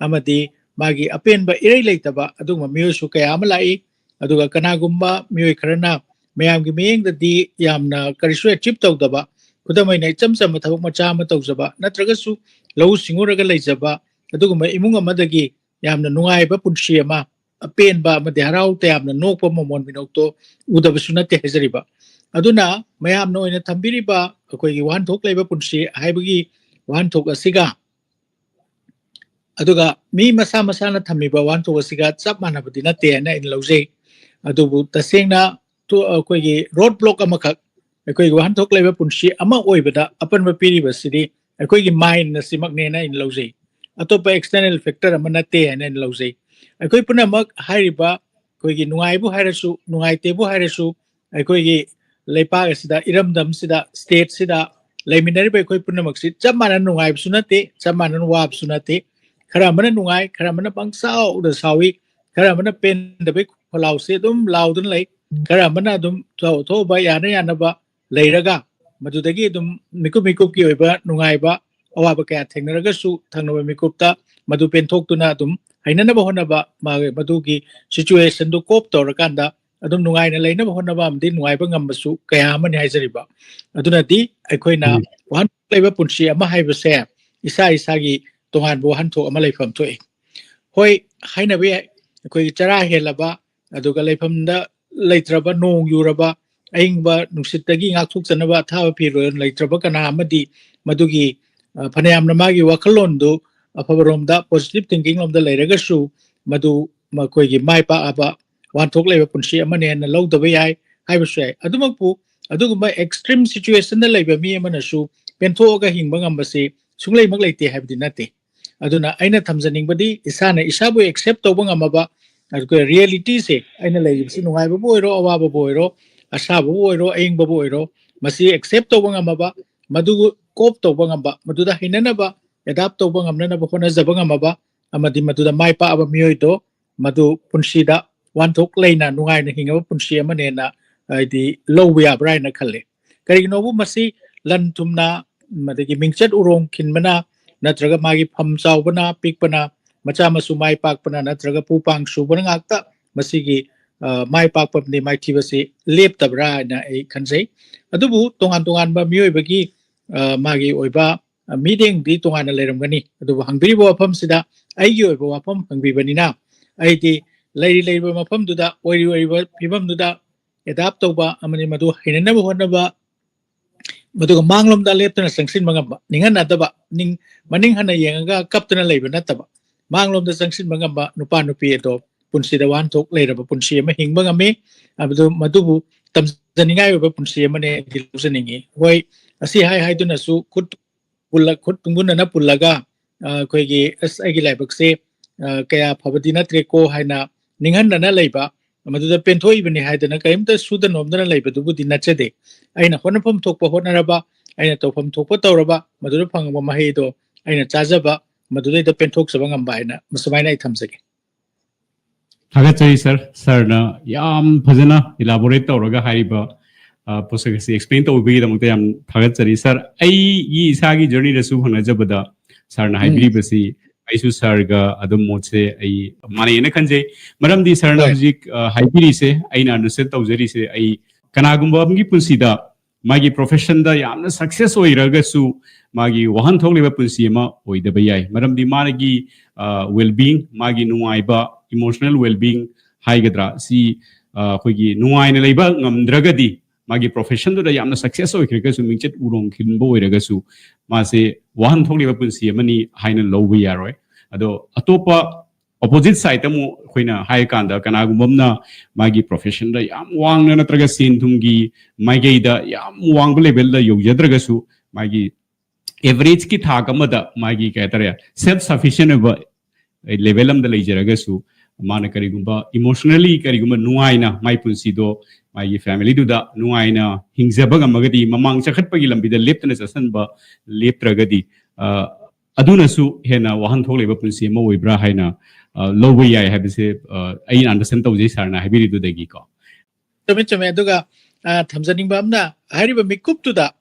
ꯑꯃꯗꯤ ꯃꯥꯒꯤ ꯑꯄꯦꯟꯕ ꯏꯔꯩ ꯂꯩꯇꯕ ꯑꯗꯨꯒꯨꯝꯕ ꯃꯤꯑꯣꯏꯁꯨ ꯀꯌꯥ ꯑꯃ ꯂꯥꯛꯏ꯫ ꯑꯗꯨꯒ ꯀꯅꯥꯒꯨꯝꯕ ꯃꯤꯑꯣꯏ ꯈꯔꯅ ꯃꯌꯥꯝꯒꯤ ꯃꯤꯠꯌꯦꯡꯗꯗꯤ ꯌꯥꯝꯅ ꯀꯔꯤꯁꯨ ꯑꯦꯆꯤꯞ ꯇꯧꯗꯕ ꯈꯨꯗꯝ ꯑꯣꯏꯅ ꯏꯆꯝ ꯆꯝꯕ ꯊꯕꯛ ꯃꯆꯥ ꯑꯃ ꯇꯧꯖꯕ ꯅꯠꯇ꯭ꯔꯒꯁꯨ ꯂꯧꯎ ꯁꯤꯡꯎꯔꯒ ꯂꯩꯖꯕ ꯑꯗꯨꯒꯨꯝꯕ ꯏꯃꯨꯡ ꯑꯃꯗꯒꯤ ꯌꯥꯝꯅ ꯅꯨꯡꯉꯥꯏꯕ ꯄꯨꯟꯁꯤ ꯑꯃ ꯑꯄꯦꯟꯕ ꯑꯃꯗꯤ ꯍꯔꯥꯎ ꯇꯌꯥꯝꯅ ꯅꯣꯛꯄ ꯃꯃꯣꯟ ꯃꯤꯅꯣꯛꯇꯣ ꯎꯗꯕꯁꯨ ꯅꯠꯇꯦ ꯍꯥꯏꯖꯔꯤꯕ꯫ ꯑꯗꯨꯅ ꯃꯌꯥꯝꯅ ꯑꯣꯏꯅ ꯊꯝꯕꯤꯔꯤꯕ ꯑꯩꯈꯣꯏꯒꯤ ꯋꯥꯍꯟꯊꯣꯛ ꯂꯩꯕ ꯄꯨꯟꯁꯤ ꯍꯥꯏꯕꯒꯤ ꯋꯥꯍꯟꯊꯣꯛ ꯑꯁꯤꯒ ꯑꯗꯨꯒ ꯃꯤ ꯃꯁꯥ ꯃꯁꯥꯅ ꯊꯝꯃꯤꯕ ꯋꯥꯍꯟꯊꯣꯛ ꯑꯁꯤꯒ ꯆꯞ ꯃꯥꯟꯅꯕꯗꯤ ꯅꯠꯇꯦ ꯍꯥꯏꯅ ꯑꯩꯅ ꯂꯧꯖꯩ꯫ ꯑꯗꯨꯕꯨ ꯇꯁꯦꯡꯅ ꯑꯩꯈꯣꯏꯒꯤ ꯔꯣꯗ ꯕ꯭ꯂꯣꯛ ꯑꯃꯈꯛ, ꯑꯩꯈꯣꯏꯒꯤ ꯋꯥꯍꯟꯊꯣꯛ ꯂꯩꯕ ꯄꯨꯟꯁꯤ ꯑꯃ ꯑꯣꯏꯕꯗ ꯑꯄꯟꯕ ꯄꯤꯔꯤꯕꯁꯤꯗꯤ ꯑꯩꯈꯣꯏꯒꯤ ꯃꯥꯏꯟ ꯑꯁꯤꯃꯛꯅꯦꯅ ꯑꯩꯅ ꯂꯧꯖꯩ꯫ ꯑꯇꯣꯞꯄ ꯑꯦꯛꯁꯇꯔꯅꯦꯜ ꯐꯦꯛꯇꯔ ꯑꯃ ꯅꯠꯇꯦ ꯍꯥꯏꯅ ꯑꯩꯅ ꯂꯧꯖꯩ꯫ ꯑꯩꯈꯣꯏ ꯄꯨꯝꯅꯃꯛ ꯍꯥꯏꯔꯤꯕ, ꯑꯩꯈꯣꯏꯒꯤ ꯅꯨꯡꯉꯥꯏꯕꯨ ꯍꯥꯏꯔꯁꯨ, ꯅꯨꯡꯉꯥꯏꯇꯦꯕꯨ ꯍꯥꯏꯔꯁꯨ, ꯑꯩꯈꯣꯏꯒꯤ ꯂꯩꯄꯥꯛ ꯑꯁꯤꯗ, ꯏꯔꯝꯗꯝꯁꯤꯗ, ꯁ꯭ꯇꯦꯠꯁꯤꯗ ꯂꯩꯃꯤꯟꯅꯔꯤꯕ ꯑꯩꯈꯣꯏ ꯄꯨꯝꯅꯃꯛꯁꯤ ꯆꯞ ꯃꯥꯟꯅꯅ ꯅꯨꯡꯉꯥꯏꯕꯁꯨ ꯅꯠꯇꯦ, ꯆꯞ ꯃꯥꯟꯅꯅ ꯋꯥꯕꯁꯨ ꯅꯠꯇꯦ꯫ ꯈꯔ ꯑꯃꯅ ꯅꯨꯡꯉꯥꯏ, ꯈꯔ ꯑꯃꯅ ꯄꯪꯁꯥꯎꯗ ꯁꯥꯎꯏ, ꯈꯔ ꯑꯃꯅ ꯄꯦꯟꯗꯕꯩ ꯈꯣꯜꯂꯥꯎꯁꯦ ꯑꯗꯨꯝ ꯂꯥꯎꯗꯨꯅ ꯂꯩ, ꯈꯔ ꯑꯃꯅ ꯑꯗꯨꯝ ꯊꯣꯛ ꯊꯣꯛꯑꯕ ꯌꯥꯅ ꯌꯥꯅꯕ ꯂꯩꯔꯒ, ꯃꯗꯨꯗꯒꯤ ꯑꯗꯨꯝ ꯃꯤꯀꯨꯞ ꯃꯤꯀꯨꯞꯀꯤ ꯑꯣꯏꯕ ꯅꯨꯡꯉꯥꯏꯕ, ꯑꯋꯥꯕ ꯀꯌꯥ ꯊꯦꯡꯅꯔꯒꯁꯨ ꯊꯪꯅꯕ ꯃꯤꯀꯨꯞꯇ ꯃꯗꯨ ꯄꯦꯟꯊꯣꯛꯇꯨꯅ ꯑꯗꯨꯝ ꯍꯩꯅꯅꯕ ꯍꯣꯠꯅꯕ, ꯃꯥꯒꯤ ꯃꯗꯨꯒꯤ ꯁꯤꯆꯨꯋꯦꯁꯟꯗꯨ ꯀꯣꯞ ꯇꯧꯔꯀꯥꯟꯗ ꯑꯗꯨꯝ ꯅꯨꯡꯉꯥꯏꯅ ꯂꯩꯅꯕ ꯍꯣꯠꯅꯕ ꯑꯃꯗꯤ ꯅꯨꯡꯉꯥꯏꯕ ꯉꯝꯕꯁꯨ ꯀꯌꯥ ꯑꯃꯅꯤ ꯍꯥꯏꯖꯔꯤꯕ꯫ ꯑꯗꯨꯅꯗꯤ ꯑꯩꯈꯣꯏꯅ ꯎꯝ꯫ ꯋꯥꯍꯟꯊꯣꯛ ꯂꯩꯕ ꯄꯨꯟꯁꯤ ꯑꯃ ꯍꯥꯏꯕꯁꯦ ꯏꯁꯥ ꯏꯁꯥꯒꯤ ꯇꯣꯉꯥꯟꯕ ꯋꯥꯍꯟꯊꯣꯛ ꯑꯃ ꯂꯩꯐꯝ ꯊꯣꯛꯏ꯫ ꯍꯣꯏ, ꯍꯥꯏꯅꯕ ꯌꯥꯏ, ꯑꯩꯈꯣꯏꯒꯤ ꯆꯔꯥ ꯍꯦꯜꯂꯕ, ꯑꯗꯨꯒ ꯂꯩꯐꯝꯗ ꯂꯩꯇ꯭ꯔꯕ, ꯅꯣꯡ ꯌꯨꯔꯕ, ꯑꯏꯪꯕ ꯅꯨꯡꯁꯤꯠꯇꯒꯤ ꯉꯥꯛꯊꯣꯛꯆꯅꯕ ꯑꯊꯥꯕ ꯐꯤꯔꯣꯜ ꯂꯩꯇ꯭ꯔꯕ ꯀꯅꯥ ꯑꯃꯗꯤ ꯃꯗꯨꯒꯤ, ꯑ, ꯐꯅꯌꯥꯝꯅ ꯃꯥꯒꯤ ꯋꯥꯈꯜꯂꯣꯟꯗꯨ ꯑꯐꯕꯔꯣꯝꯗ, ꯄꯣꯖꯤꯇꯤꯚ ꯊꯤꯡꯀꯤꯡ ꯂꯣꯝꯗ ꯂꯩꯔꯒꯁꯨ, ꯃꯗꯨ ꯃꯈꯣꯏꯒꯤ ꯃꯥꯏ ꯄꯥꯛꯑꯕ ꯋꯥꯍꯟꯊꯣꯛ ꯂꯩꯕ ꯄꯨꯟꯁꯤ ꯑꯃꯅꯦꯅ ꯂꯧꯗꯕ ꯌꯥꯏ ꯍꯥꯏꯕꯁꯨ ꯌꯥꯏ꯫ ꯑꯗꯨꯃꯛꯄꯨ, ꯑꯗꯨꯒꯨꯝꯕ ꯑꯦꯛꯁꯇ꯭ꯔꯤꯝ ꯁꯤꯆꯨꯋꯦꯁꯟꯗ ꯂꯩꯕ ꯃꯤ ꯑꯃꯅꯁꯨ ꯄꯦꯟꯊꯣꯛꯑꯒ ꯍꯤꯡꯕ ꯉꯝꯕꯁꯤ ꯁꯨꯡꯂꯩꯃꯛ ꯂꯩꯇꯦ ꯍꯥꯏꯕꯗꯤ ꯅꯠꯇꯦ꯫ ꯑꯗꯨꯅ ꯑꯩꯅ ꯊꯝꯖꯅꯤꯡꯕꯗꯤ, ꯏꯁꯥꯅ ꯏꯁꯥꯕꯨ ꯑꯦꯛꯁꯦꯞ ꯇꯧꯕ ꯉꯝꯃꯕ, ꯑꯗꯨꯒ ꯔꯤꯌꯦꯂꯤꯇꯤꯁꯦ, ꯑꯩꯅ ꯂꯩꯔꯤꯕꯁꯤ ꯅꯨꯡꯉꯥꯏꯕꯕꯨ ꯑꯣꯏꯔꯣ, ꯑꯋꯥꯕꯕꯨ ꯑꯣꯏꯔꯣ, ꯑꯁꯥꯕꯕꯨ ꯑꯣꯏꯔꯣ, ꯑꯏꯪꯕꯕꯨ ꯑꯣꯏꯔꯣ, ꯃꯁꯤ ꯑꯦꯛꯁꯦꯞ ꯇꯧꯕ ꯉꯝꯃꯕ, ꯃꯗꯨ ꯀꯣꯞ ꯇꯧꯕ ꯉꯝꯕ, ꯃꯗꯨꯗ ꯍꯩꯅꯅꯕ, ꯑꯦꯗꯥꯞ ꯇꯧꯕ ꯉꯝꯅꯅꯕ ꯍꯣꯠꯅꯖꯕ ꯉꯝꯃꯕ, ꯑꯃꯗꯤ ꯃꯗꯨꯗ ꯃꯥꯏ ꯄꯥꯛꯑꯕ ꯃꯤꯑꯣꯏꯗꯣ, ꯃꯗꯨ ꯄꯨꯟꯁꯤꯗ ꯋꯥꯍꯟꯊꯣꯛ ꯂꯩꯅ ꯅꯨꯡꯉꯥꯏꯅ ꯍꯤꯡꯉꯕ ꯄꯨꯟꯁꯤ ꯑꯃꯅꯦꯅ ꯍꯥꯏꯗꯤ ꯂꯧꯕ ꯌꯥꯕ꯭ꯔꯥ ꯍꯥꯏꯅ ꯈꯜꯂꯦ꯫ ꯀꯔꯤꯒꯤꯅꯣꯕꯨ, ꯃꯁꯤ ꯂꯟ ꯊꯨꯝꯅ, ꯑꯗꯒꯤ ꯃꯤꯡꯆꯠ ꯎꯔꯣꯡ ꯈꯤꯟꯕꯅ, ꯅꯠꯇ꯭ꯔꯒ ꯃꯥꯒꯤ ꯐꯝ ꯆꯥꯎꯕꯅ, ꯄꯤꯛꯄꯅ, ꯃꯆꯥ ꯃꯁꯨ ꯃꯥꯏ ꯄꯥꯛꯄꯅ, ꯅꯠꯇ꯭ꯔꯒ ꯄꯨ ꯄꯥꯡ ꯁꯨꯕꯅ ꯉꯥꯛꯇ ꯃꯁꯤꯒꯤ, ꯑ, ꯃꯥꯏ ꯄꯥꯛꯄ ꯑꯃꯗꯤ ꯃꯥꯏꯊꯤꯕꯁꯤ ꯂꯦꯞꯇꯕ꯭ꯔꯥ ꯍꯥꯏꯅ ꯑꯩ ꯈꯟꯖꯩ꯫ ꯑꯗꯨꯕꯨ ꯇꯣꯉꯥꯟ ꯇꯣꯉꯥꯟꯕ ꯃꯤꯑꯣꯏꯕꯒꯤ, ꯑ, ꯃꯥꯒꯤ ꯑꯣꯏꯕ, ꯑ, ꯃꯤꯠꯌꯦꯡꯗꯤ ꯇꯣꯉꯥꯟꯅ ꯂꯩꯔꯝꯒꯅꯤ꯫ ꯑꯗꯨꯕꯨ ꯍꯪꯕꯤꯔꯤꯕ ꯋꯥꯐꯝꯁꯤꯗ ꯑꯩꯒꯤ ꯑꯣꯏꯕ ꯋꯥꯐꯝ ꯍꯪꯕꯤꯕꯅꯤꯅ, ꯑꯩꯗꯤ ꯂꯩꯔꯤ ꯂꯩꯔꯤꯕ ꯃꯐꯝꯗꯨꯗ, ꯑꯣꯏꯔꯤ ꯑꯣꯏꯔꯤꯕ ꯐꯤꯕꯝꯗꯨꯗ ꯑꯦꯗꯥꯞ ꯇꯧꯕ ꯑꯃꯗꯤ ꯃꯗꯨ ꯍꯩꯅꯅꯕ ꯍꯣꯠꯅꯕ, ꯃꯗꯨꯒ ꯃꯥꯡꯂꯣꯝꯗ ꯂꯦꯞꯇꯅ ꯆꯪꯁꯤꯟꯕ ꯉꯝꯕ, ꯅꯤꯡꯍꯟꯅꯗꯕ, ꯅꯤꯡ-, ꯃꯅꯤꯡ ꯍꯟꯅ ꯌꯦꯡꯉꯒ ꯀꯞꯇꯅ ꯂꯩꯕ ꯅꯠꯇꯕ, ꯃꯥꯡꯂꯣꯝꯗ ꯆꯪꯁꯤꯟꯕ ꯉꯝꯕ ꯅꯨꯄꯥ ꯅꯨꯄꯤ ꯑꯗꯣ ꯄꯨꯟꯁꯤꯗ ꯋꯥꯍꯟꯊꯣꯛ ꯂꯩꯔꯕ ꯄꯨꯟꯁꯤ ꯑꯃ ꯍꯤꯡꯕ ꯉꯝꯃꯤ꯫ ꯑꯗꯨ ꯃꯗꯨꯕꯨ ꯇꯝꯖꯅꯤꯡꯉꯥꯏ ꯑꯣꯏꯕ ꯄꯨꯟꯁꯤ ꯑꯃꯅꯦ ꯑꯩꯗꯤ ꯂꯧꯖꯅꯤꯡꯉꯤ꯫ ꯍꯣꯏ, ꯑꯁꯤ ꯍꯥꯏ ꯍꯥꯏꯗꯨꯅꯁꯨ ꯈꯨꯠ ꯄꯨꯜꯂ-, ꯈꯨꯠ ꯇꯨꯡꯒꯨꯟꯅꯅ ꯄꯨꯜꯂꯒ, ꯑ, ꯑꯩꯈꯣꯏꯒꯤ "ꯑꯁ, ꯑꯩꯒꯤ ꯂꯥꯏꯕꯛꯁꯦ, ꯑ, ꯀꯌꯥ ꯐꯕꯗꯤ ꯅꯠꯇ꯭ꯔꯦꯀꯣ" ꯍꯥꯏꯅ ꯅꯤꯡꯍꯟꯅꯅ ꯂꯩꯕ, ꯃꯗꯨꯗ ꯄꯦꯟꯊꯣꯛꯏꯕꯅꯤ ꯍꯥꯏꯗꯅ ꯀꯔꯤꯝꯇ ꯁꯨꯗ ꯅꯣꯝꯗꯅ ꯂꯩꯕꯗꯨꯕꯨꯗꯤ ꯅꯠꯆꯗꯦ꯫ ꯑꯩꯅ ꯍꯣꯠꯅꯐꯝ ꯊꯣꯛꯄ ꯍꯣꯠꯅꯔꯕ, ꯑꯩꯅ ꯇꯧꯐꯝ ꯊꯣꯛꯄ ꯇꯧꯔꯕ, ꯃꯗꯨꯗ ꯐꯪꯕ ꯃꯍꯩꯗꯣ ꯑꯩꯅ ꯆꯥꯖꯕ, ꯃꯗꯨꯗꯩꯗ ꯄꯦꯟꯊꯣꯛꯆꯕ ꯉꯝꯕ ꯍꯥꯏꯅ ꯃꯁꯨꯃꯥꯏꯅ ꯑꯩ ꯊꯝꯖꯒꯦ꯫ ꯊꯥꯒꯠꯆꯔꯤ ꯁꯥꯔ꯫ ꯁꯥꯔꯅ ꯌꯥꯝ ꯐꯖꯅ ꯏꯂꯥꯕꯣꯔꯦꯠ ꯇꯧꯔꯒ ꯍꯥꯏꯔꯤꯕ, ꯑ, ꯄꯣꯠꯁꯛ ꯑꯁꯤ ꯑꯦꯛꯁꯄ꯭ꯂꯦꯟ ꯇꯧꯕꯤꯒꯤꯗꯃꯛꯇ ꯌꯥꯝ ꯊꯥꯒꯠꯆꯔꯤ꯫ ꯁꯥꯔ, ꯑꯩꯒꯤ ꯏꯁꯥꯒꯤ ꯖꯔꯅꯤꯗꯁꯨ ꯍꯪꯅꯖꯕꯗ ꯁꯥꯔꯅ ꯎꯝ꯫ ꯍꯥꯏꯕꯤꯔꯤꯕꯁꯤ ꯑꯩꯁꯨ ꯁꯥꯔꯒ ꯑꯗꯨꯝ ꯃꯣꯠꯁꯦ ꯑꯩ ꯃꯥꯟꯅꯩꯅ ꯈꯟꯖꯩ꯫ ꯃꯔꯝꯗꯤ ꯁꯥꯔꯅ ꯍꯣꯏ꯫ ꯍꯧꯖꯤꯛ, ꯑ, ꯍꯥꯏꯕꯤꯔꯤꯁꯦ, ꯑꯩꯅ ꯑꯟꯗꯔꯁꯇꯦꯟ ꯇꯧꯖꯔꯤꯁꯦ, ꯑꯩ ꯀꯅꯥꯒꯨꯝꯕ ꯑꯃꯒꯤ ꯄꯨꯟꯁꯤꯗ ꯃꯥꯒꯤ ꯄ꯭ꯔꯣꯐꯦꯁꯟꯗ ꯌꯥꯝꯅ ꯁꯛꯁꯦꯁ ꯑꯣꯏꯔꯒꯁꯨ ꯃꯥꯒꯤ ꯋꯥꯍꯟꯊꯣꯛ ꯂꯩꯕ ꯄꯨꯟꯁꯤ ꯑꯃ ꯑꯣꯏꯗꯕ ꯌꯥꯏ꯫ ꯃꯔꯝꯗꯤ ꯃꯥꯒꯤ, ꯑ, ꯋꯦꯜꯕꯤꯡ, ꯃꯥꯒꯤ ꯅꯨꯡꯉꯥꯏꯕ, ꯏꯃꯣꯁꯅꯦꯜ ꯋꯦꯜꯕꯤꯡ ꯍꯥꯏꯒꯗ꯭ꯔꯥ, ꯁꯤ, ꯑ, ꯑꯩꯈꯣꯏꯒꯤ ꯅꯨꯡꯉꯥꯏꯅ ꯂꯩꯕ ꯉꯝꯗ꯭ꯔꯒꯗꯤ ꯃꯥꯒꯤ ꯄ꯭ꯔꯣꯐꯦꯁꯟꯗꯨꯗ ꯌꯥꯝꯅ ꯁꯛꯁꯦꯁ ꯑꯣꯏꯈ꯭ꯔꯒꯁꯨ, ꯃꯤꯡꯆꯠ ꯎꯔꯣꯡ ꯈꯤꯟꯕ ꯑꯣꯏꯔꯒꯁꯨ, ꯃꯥꯁꯦ ꯋꯥꯍꯟꯊꯣꯛ ꯂꯩꯕ ꯄꯨꯟꯁꯤ ꯑꯃꯅꯤ ꯍꯥꯏꯅ ꯂꯧꯕ ꯌꯥꯔꯣꯏ꯫ ꯑꯗꯣ ꯑꯇꯣꯞꯄ ꯑꯣꯄꯣꯖꯤꯠ ꯁꯥꯏꯗ ꯑꯃꯨꯛ ꯑꯩꯈꯣꯏꯅ ꯍꯥꯏꯔꯀꯥꯟꯗ, ꯀꯅꯥꯒꯨꯝꯕ ꯑꯃꯅ ꯃꯥꯒꯤ ꯄ꯭ꯔꯣꯐꯦꯁꯟꯗ ꯌꯥꯝ ꯋꯥꯡꯅ ꯅꯠꯇ꯭ꯔꯒ ꯁꯦꯟ ꯊꯨꯝꯒꯤ ꯃꯥꯏꯀꯩꯗ ꯌꯥꯝ ꯋꯥꯡꯕ ꯂꯦꯚꯦꯜꯗ ꯌꯧꯖꯗ꯭ꯔꯒꯁꯨ, ꯃꯥꯒꯤ ꯑꯦꯚꯔꯦꯖꯀꯤ ꯊꯥꯛ ꯑꯃꯗ ꯃꯥꯒꯤ, ꯀꯩ ꯍꯥꯏꯇꯥꯔꯦ, ꯁꯦꯜꯐ ꯁꯐꯤꯁꯤꯌꯦꯟ ꯑꯣꯏꯕ ꯂꯦꯚꯦꯜ ꯑꯃꯗ ꯂꯩꯖꯔꯒꯁꯨ, ꯃꯥꯅ ꯀꯔꯤꯒꯨꯝꯕ ꯏꯃꯣꯁꯅꯦꯜꯂꯤ ꯀꯔꯤꯒꯨꯝꯕ ꯅꯨꯡꯉꯥꯏꯅ ꯃꯥꯏ ꯄꯨꯟꯁꯤꯗꯣ ꯃꯥꯒꯤ ꯐꯦꯃꯤꯂꯤꯗꯨꯗ ꯅꯨꯡꯉꯥꯏꯅ ꯍꯤꯡꯖꯕ ꯉꯝꯃꯒꯗꯤ, ꯃꯃꯥꯡ ꯆꯈꯠꯄꯒꯤ ꯂꯝꯕꯤꯗ ꯂꯦꯞꯇꯅ ꯆꯠꯁꯟꯕ ꯂꯦꯞꯇ꯭ꯔꯒꯗꯤ, ꯑ, ꯑꯗꯨꯅꯁꯨ ꯍꯦꯟꯅ ꯋꯥꯍꯟꯊꯣꯛ ꯂꯩꯕ ꯄꯨꯟꯁꯤ ꯑꯃ ꯑꯣꯏꯕ꯭ꯔꯥ ꯍꯥꯏꯅ, ꯑ, ꯂꯧꯕ ꯌꯥꯏ ꯍꯥꯏꯕꯁꯦ, ꯑ, ꯑꯩꯅ ꯑꯟꯗꯔꯁꯇꯦꯟ ꯇꯧꯖꯩ ꯁꯥꯔꯅ ꯍꯥꯏꯕꯤꯔꯤꯗꯨꯗꯒꯤꯀꯣ꯫ ꯆꯨꯝꯃꯦ, ꯆꯨꯝꯃꯦ꯫ ꯑꯗꯨꯒ, ꯑ, ꯊꯝꯖꯅꯤꯡꯕ ꯑꯃꯅ, ꯍꯥꯏꯔꯤꯕ ꯃꯤꯀꯨꯞꯇꯨꯗ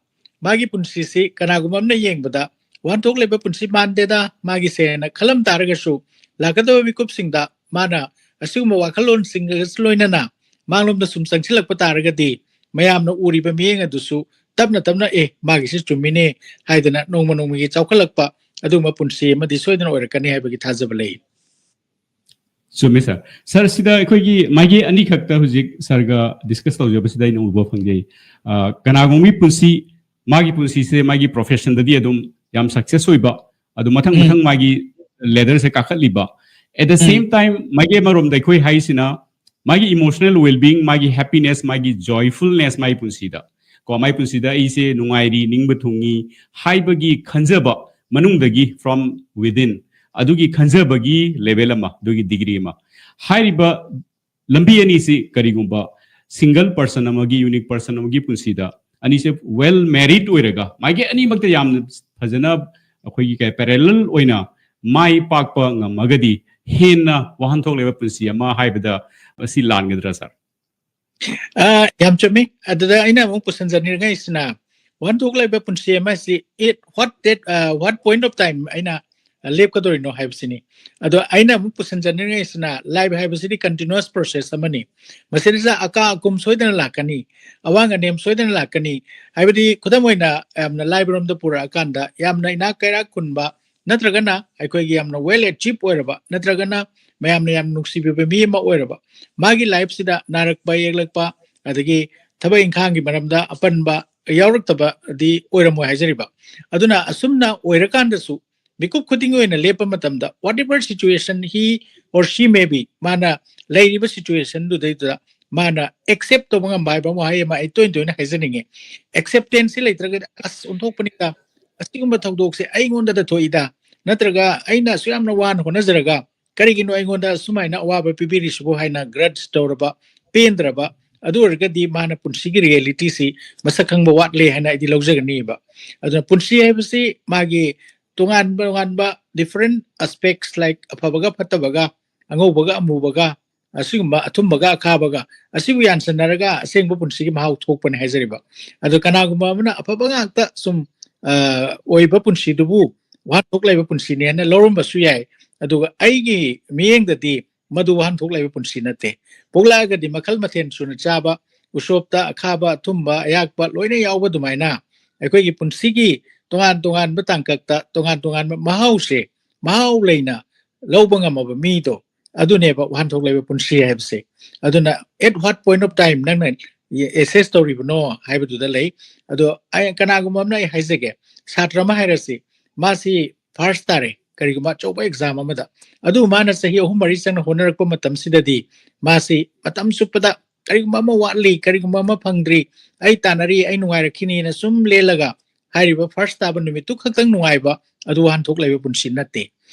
ꯃꯥꯒꯤ ꯄꯨꯟꯁꯤꯁꯤ ꯀꯅꯥꯒꯨꯝꯕ ꯑꯃꯅ ꯌꯦꯡꯕꯗ ꯋꯥꯍꯟꯊꯣꯛ ꯂꯩꯕ ꯄꯨꯟꯁꯤ ꯃꯥꯟꯗꯦꯗ ꯃꯥꯒꯤꯁꯦꯅ ꯈꯜꯂꯝ ꯇꯥꯔꯒꯁꯨ, ꯂꯥꯛꯀꯗꯕ ꯃꯤꯀꯨꯞꯁꯤꯡꯗ ꯃꯥꯅ ꯑꯁꯤꯒꯨꯝꯕ ꯋꯥꯈꯜꯂꯣꯟꯁꯤꯡꯒꯁꯨ ꯂꯣꯏꯅꯅ ꯃꯥꯡꯂꯣꯝꯗ ꯁꯨꯝ ꯆꯪꯁꯤꯜꯂꯛꯄ ꯇꯥꯔꯒꯗꯤ, ꯃꯌꯥꯝꯅ ꯎꯔꯤꯕ ꯃꯤꯠꯌꯦꯡ ꯑꯗꯨꯁꯨ ꯇꯞꯅ ꯇꯞꯅ, "ꯑꯦ, ꯃꯥꯒꯤꯁꯤ ꯆꯨꯝꯃꯤꯅꯦ" ꯍꯥꯏꯗꯅ ꯅꯣꯡꯃ ꯅꯣꯡꯃꯒꯤ ꯆꯥꯎꯈꯠꯂꯛꯄ ꯑꯗꯨꯒꯨꯝꯕ ꯄꯨꯟꯁꯤ ꯑꯃꯗꯤ ꯁꯣꯏꯗꯅ ꯑꯣꯏꯔꯛꯀꯅꯤ ꯍꯥꯏꯕꯒꯤ ꯊꯥꯖꯕ ꯂꯩ꯫ ꯆꯨꯝꯃꯤ ꯁꯥꯔ꯫ ꯁꯥꯔ, ꯁꯤꯗ ꯑꯩꯈꯣꯏꯒꯤ ꯃꯥꯏꯀꯩ ꯑꯅꯤꯈꯛꯇ ꯍꯧꯖꯤꯛ ꯁꯥꯔꯒ ꯗꯤꯁꯀꯁ ꯇꯧꯖꯕꯁꯤꯗ ꯑꯩꯅ ꯎꯕ ꯐꯪꯖꯩ꯫ ꯑ, ꯀꯅꯥꯒꯨꯝꯕꯒꯤ ꯄꯨꯟꯁꯤ, ꯃꯥꯒꯤ ꯄꯨꯟꯁꯤꯁꯦ ꯃꯥꯒꯤ ꯄ꯭ꯔꯣꯐꯦꯁꯟꯗꯗꯤ ꯑꯗꯨꯝ ꯌꯥꯝ ꯁꯛꯁꯦꯁ ꯑꯣꯏꯕ, ꯑꯗꯨ ꯃꯊꯪ ꯎꯝ꯫ ꯃꯊꯪ ꯃꯥꯒꯤ ꯂꯦꯗꯔꯁꯦ ꯀꯥꯈꯠꯂꯤꯕ, At the same time, ꯃꯥꯒꯤ ꯑꯃꯔꯣꯝꯗ ꯑꯩꯈꯣꯏ ꯍꯥꯏꯁꯤꯅ ꯃꯥꯒꯤ emotional well-being, ꯃꯥꯒꯤ happiness, ꯃꯥꯒꯤ joyfulness, ꯃꯥꯒꯤ ꯄꯨꯟꯁꯤꯗ ꯀꯣ, ꯃꯥꯒꯤ ꯄꯨꯟꯁꯤꯗ ꯑꯩꯁꯦ ꯅꯨꯡꯉꯥꯏꯔꯤ, ꯅꯤꯡꯕ ꯊꯨꯡꯉꯤ ꯍꯥꯏꯕꯒꯤ ꯈꯟꯖꯕ ꯃꯅꯨꯡꯗꯒꯤ, from within, ꯑꯗꯨꯒꯤ ꯈꯟꯖꯕꯒꯤ level ꯑꯃ, ꯑꯗꯨꯒꯤ degree ꯑꯃ꯫ ꯍꯥꯏꯔꯤꯕ ꯂꯝꯕꯤ ꯑꯅꯤꯁꯤ ꯀꯔꯤꯒꯨꯝꯕ single person ꯑꯃꯒꯤ, unique person ꯑꯃꯒꯤ ꯄꯨꯟꯁꯤꯗ ꯑꯅꯤꯁꯦ well married ꯑꯣꯏꯔꯒ, ꯃꯥꯒꯤ ꯑꯅꯤꯃꯛꯇ ꯌꯥꯝꯅ ꯐꯖꯅ ꯑꯩꯈꯣꯏꯒꯤ ꯀꯩ parallel ꯑꯣꯏꯅ ꯃꯥꯏ ꯄꯥꯛꯄ ꯉꯝꯃꯒꯗꯤ ꯍꯦꯟꯅ ꯋꯥꯍꯟꯊꯣꯛ ꯂꯩꯕ ꯄꯨꯟꯁꯤ ꯑꯃ ꯍꯥꯏꯕꯗ ꯑꯁꯤ ꯂꯥꯟꯒꯗ꯭ꯔꯥ, sir? ꯑ, ꯌꯥꯝ ꯆꯨꯝꯃꯤ꯫ ꯑꯗꯨꯗ ꯑꯩꯅ ꯑꯃꯨꯛ ꯄꯨꯁꯤꯟꯖꯅꯤꯡꯉꯥꯏꯁꯤꯅ, ꯋꯥꯍꯟꯊꯣꯛ ꯂꯩꯕ ꯄꯨꯟꯁꯤ ꯑꯃꯁꯤ at what that, uh, what point of time ꯑꯩꯅ ꯂꯦꯞꯀꯗꯧꯔꯤꯅꯣ ꯍꯥꯏꯕꯁꯤꯅꯤ꯫ ꯑꯗꯣ ꯑꯩꯅ ꯑꯃꯨꯛ ꯄꯨꯁꯤꯟꯖꯅꯤꯡꯉꯥꯏꯁꯤꯅ, life ꯍꯥꯏꯕꯁꯤꯗꯤ continuous process ꯑꯃꯅꯤ꯫ ꯃꯁꯤꯗ ꯑꯀꯥ ꯑꯀꯨꯝ ꯁꯣꯏꯗꯅ ꯂꯥꯛꯀꯅꯤ, ꯑꯋꯥꯡ ꯑꯅꯦꯝ ꯁꯣꯏꯗꯅ ꯂꯥꯛꯀꯅꯤ꯫ ꯍꯥꯏꯕꯗꯤ ꯈꯨꯗꯝ ꯑꯣꯏꯅ ꯌꯥꯝꯅ ꯂꯥꯏꯕꯔꯣꯝꯗ ꯄꯨꯔꯛꯑꯀꯥꯟꯗ, ꯌꯥꯝꯅ ꯏꯅꯥꯛ ꯀꯩꯔꯥꯛ ꯈꯨꯟꯕ ꯅꯠꯇ꯭ꯔꯒꯅ ꯑꯩꯈꯣꯏꯒꯤ ꯌꯥꯝꯅ well achieve ꯑꯣꯏꯔꯕ ꯅꯠꯇ꯭ꯔꯒꯅ ꯃꯌꯥꯝꯅ ꯌꯥꯝ ꯅꯨꯡꯁꯤꯕꯤꯕ ꯃꯤ ꯑꯃ ꯑꯣꯏꯔꯕ, ꯃꯥꯒꯤ life ꯁꯤꯗ ꯅꯥꯔꯛꯄ ꯌꯦꯛꯂꯛꯄ ꯑꯗꯒꯤ ꯊꯕꯛ ꯏꯪꯈꯥꯡꯒꯤ ꯃꯔꯝꯗ ꯑꯄꯟꯕ ꯌꯥꯎꯔꯛꯇꯕꯗꯤ ꯑꯣꯏꯔꯝꯃꯣꯏ ꯍꯥꯏꯖꯔꯤꯕ꯫ ꯑꯗꯨꯅ ꯑꯁꯨꯝꯅ ꯑꯣꯏꯔꯀꯥꯟꯗꯁꯨ ꯃꯤꯀꯨꯞ ꯈꯨꯗꯤꯡꯒꯤ ꯑꯣꯏꯅ ꯂꯦꯞꯄ ꯃꯇꯝꯗ, whatever situation he or she may be, ꯃꯥꯅ ꯂꯩꯔꯤꯕ situation ꯗꯨꯗꯩꯗꯨꯗ ꯃꯥꯅ accept ꯇꯧꯕ ꯉꯝꯕ ꯍꯥꯏꯕ ꯋꯥꯍꯩ ꯑꯃ ꯑꯩ ꯇꯣꯏꯅ ꯇꯣꯏꯅ ꯍꯥꯏꯖꯅꯤꯡꯉꯤ꯫ Acceptance ꯁꯤ ꯂꯩꯇ꯭ꯔꯒꯗꯤ, "ꯑꯁ, ꯑꯣꯟꯊꯣꯛꯄꯅꯤꯗ, ꯑꯁꯤꯒꯨꯝꯕ ꯊꯧꯗꯣꯛꯁꯦ ꯑꯩꯉꯣꯟꯗꯗ ꯊꯣꯛꯏꯗ, ꯅꯠꯇ꯭ꯔꯒ ꯑꯩꯅ ꯑꯁꯨꯛ ꯌꯥꯝꯅ ꯋꯥꯅ ꯍꯣꯠꯅꯖꯔꯒ ꯀꯔꯤꯒꯤꯅꯣ ꯑꯩꯉꯣꯟꯗ ꯁꯨꯃꯥꯏꯅ ꯑꯋꯥꯕ ꯄꯤꯕꯤꯔꯤꯁꯤꯕꯨ?" ꯍꯥꯏꯅ grudge ꯇꯧꯔꯕ, ꯄꯦꯟꯗ꯭ꯔꯕ, ꯑꯗꯨ ꯑꯣꯏꯔꯒꯗꯤ ꯃꯥꯅ ꯄꯨꯟꯁꯤꯒꯤ reality ꯁꯤ ꯃꯁꯛ ꯈꯪꯕ ꯋꯥꯠꯂꯦ ꯍꯥꯏꯅ ꯑꯩꯗꯤ ꯂꯧꯖꯒꯅꯤꯕ꯫ ꯑꯗꯨꯅ ꯄꯨꯟꯁꯤ ꯍꯥꯏꯕꯁꯤ ꯃꯥꯒꯤ ꯇꯣꯉꯥꯟꯕ ꯇꯣꯉꯥꯟꯕ different aspects, like ꯑꯐꯕꯒ ꯐꯠꯇꯕꯒ, ꯑꯉꯧꯕꯒ ꯑꯃꯨꯕꯒ, ꯑꯁꯤꯒꯨꯝꯕ ꯑꯊꯨꯝꯕꯒ ꯑꯈꯥꯕꯒ, ꯑꯁꯤꯕꯨ ꯌꯥꯟꯁꯟꯅꯔꯒ ꯑꯁꯦꯡꯕ ꯄꯨꯟꯁꯤꯒꯤ ꯃꯍꯥꯎ ꯊꯣꯛꯄꯅꯦ ꯍꯥꯏꯖꯔꯤꯕ꯫ ꯑꯗꯣ ꯀꯅꯥꯒꯨꯝꯕ ꯑꯃꯅ ꯑꯐꯕ ꯉꯥꯛꯇ ꯁꯨꯝ, ꯑ, ꯑꯣꯏꯕ ꯄꯨꯟꯁꯤꯗꯨꯕꯨ ꯋꯥꯍꯟꯊꯣꯛ ꯂꯩꯕ ꯄꯨꯟꯁꯤꯅꯦꯅ ꯂꯧꯔꯝꯕꯁꯨ ꯌꯥꯏ꯫ ꯑꯗꯨꯒ ꯑꯩꯒꯤ ꯃꯤꯠꯌꯦꯡꯗꯗꯤ ꯃꯗꯨ ꯋꯥꯍꯟꯊꯣꯛ ꯂꯩꯕ ꯄꯨꯟꯁꯤ ꯅꯠꯇꯦ꯫ ꯄꯣꯛꯂꯛꯑꯒꯗꯤ ꯃꯈꯜ ꯃꯊꯦꯜ ꯁꯨꯅ ꯆꯥꯕ, ꯎꯁꯣꯞꯇ ꯑꯈꯥꯕ, ꯑꯊꯨꯝꯕ, ꯑꯌꯥꯛꯄ ꯂꯣꯏꯅ ꯌꯥꯎꯕ ꯑꯗꯨꯃꯥꯏꯅ ꯑꯩꯈꯣꯏꯒꯤ ꯄꯨꯟꯁꯤꯒꯤ ꯇꯣꯉꯥꯟ ꯇꯣꯉꯥꯟꯕ ꯇꯥꯡꯀꯛꯇ ꯇꯣꯉꯥꯟ ꯇꯣꯉꯥꯟꯕ ꯃꯍꯥꯎꯁꯦ, ꯃꯍꯥꯎ ꯂꯩꯅ ꯂꯧꯕ ꯉꯝꯃꯕ ꯃꯤꯗꯣ, ꯑꯗꯨꯅꯦꯕ ꯋꯥꯍꯟꯊꯣꯛ ꯂꯩꯕ ꯄꯨꯟꯁꯤ ꯍꯥꯏꯕꯁꯦ꯫ ꯑꯗꯨꯅ at what point of time, ꯅꯪꯅ assess ꯇꯧꯔꯤꯕꯅꯣ ꯍꯥꯏꯕꯗꯨꯗ ꯂꯩ꯫ ꯑꯗꯣ ꯑꯩ, ꯀꯅꯥꯒꯨꯝꯕ ꯑꯃꯅ, ꯑꯩ ꯍꯥꯏꯖꯒꯦ, ꯁꯥꯇ꯭ꯔ ꯑꯃ ꯍꯥꯏꯔꯁꯤ, ꯃꯥꯁꯤ first ꯇꯥꯔꯦ, ꯀꯔꯤꯒꯨꯝꯕ ꯑꯆꯧꯕ ꯑꯦꯛꯖꯥꯝ ꯑꯃꯗ꯫ ꯑꯗꯨ ꯃꯥꯅ ꯆꯍꯤ ꯑꯍꯨꯝ ꯃꯔꯤ ꯆꯪꯅ ꯍꯣꯠꯅꯔꯛꯄ ꯃꯇꯝꯁꯤꯗꯗꯤ ꯃꯥꯁꯤ ꯃꯇꯝ ꯆꯨꯞꯄꯗ ꯀꯔꯤꯒꯨꯝꯕ ꯑꯃ ꯋꯥꯠꯂꯤ, ꯀꯔꯤꯒꯨꯝꯕ ꯑꯃ ꯐꯪꯗ꯭ꯔꯤ, ꯑꯩ ꯇꯥꯟꯅꯔꯤ, ꯑꯩ ꯅꯨꯡꯉꯥꯏꯔꯛꯈꯤꯅꯤꯅ ꯁꯨꯝ ꯂꯦꯜꯂꯒ ꯍꯥꯏꯔꯤꯕ ꯐꯥꯔꯁ ꯇꯥꯕ ꯅꯨꯃꯤꯠꯇꯨ ꯈꯛꯇꯪ ꯅꯨꯡꯉꯥꯏꯕ ꯑꯗꯨ ꯋꯥꯍꯟꯊꯣꯛ ꯂꯩꯕ ꯄꯨꯟꯁꯤ ꯅꯠꯇꯦ꯫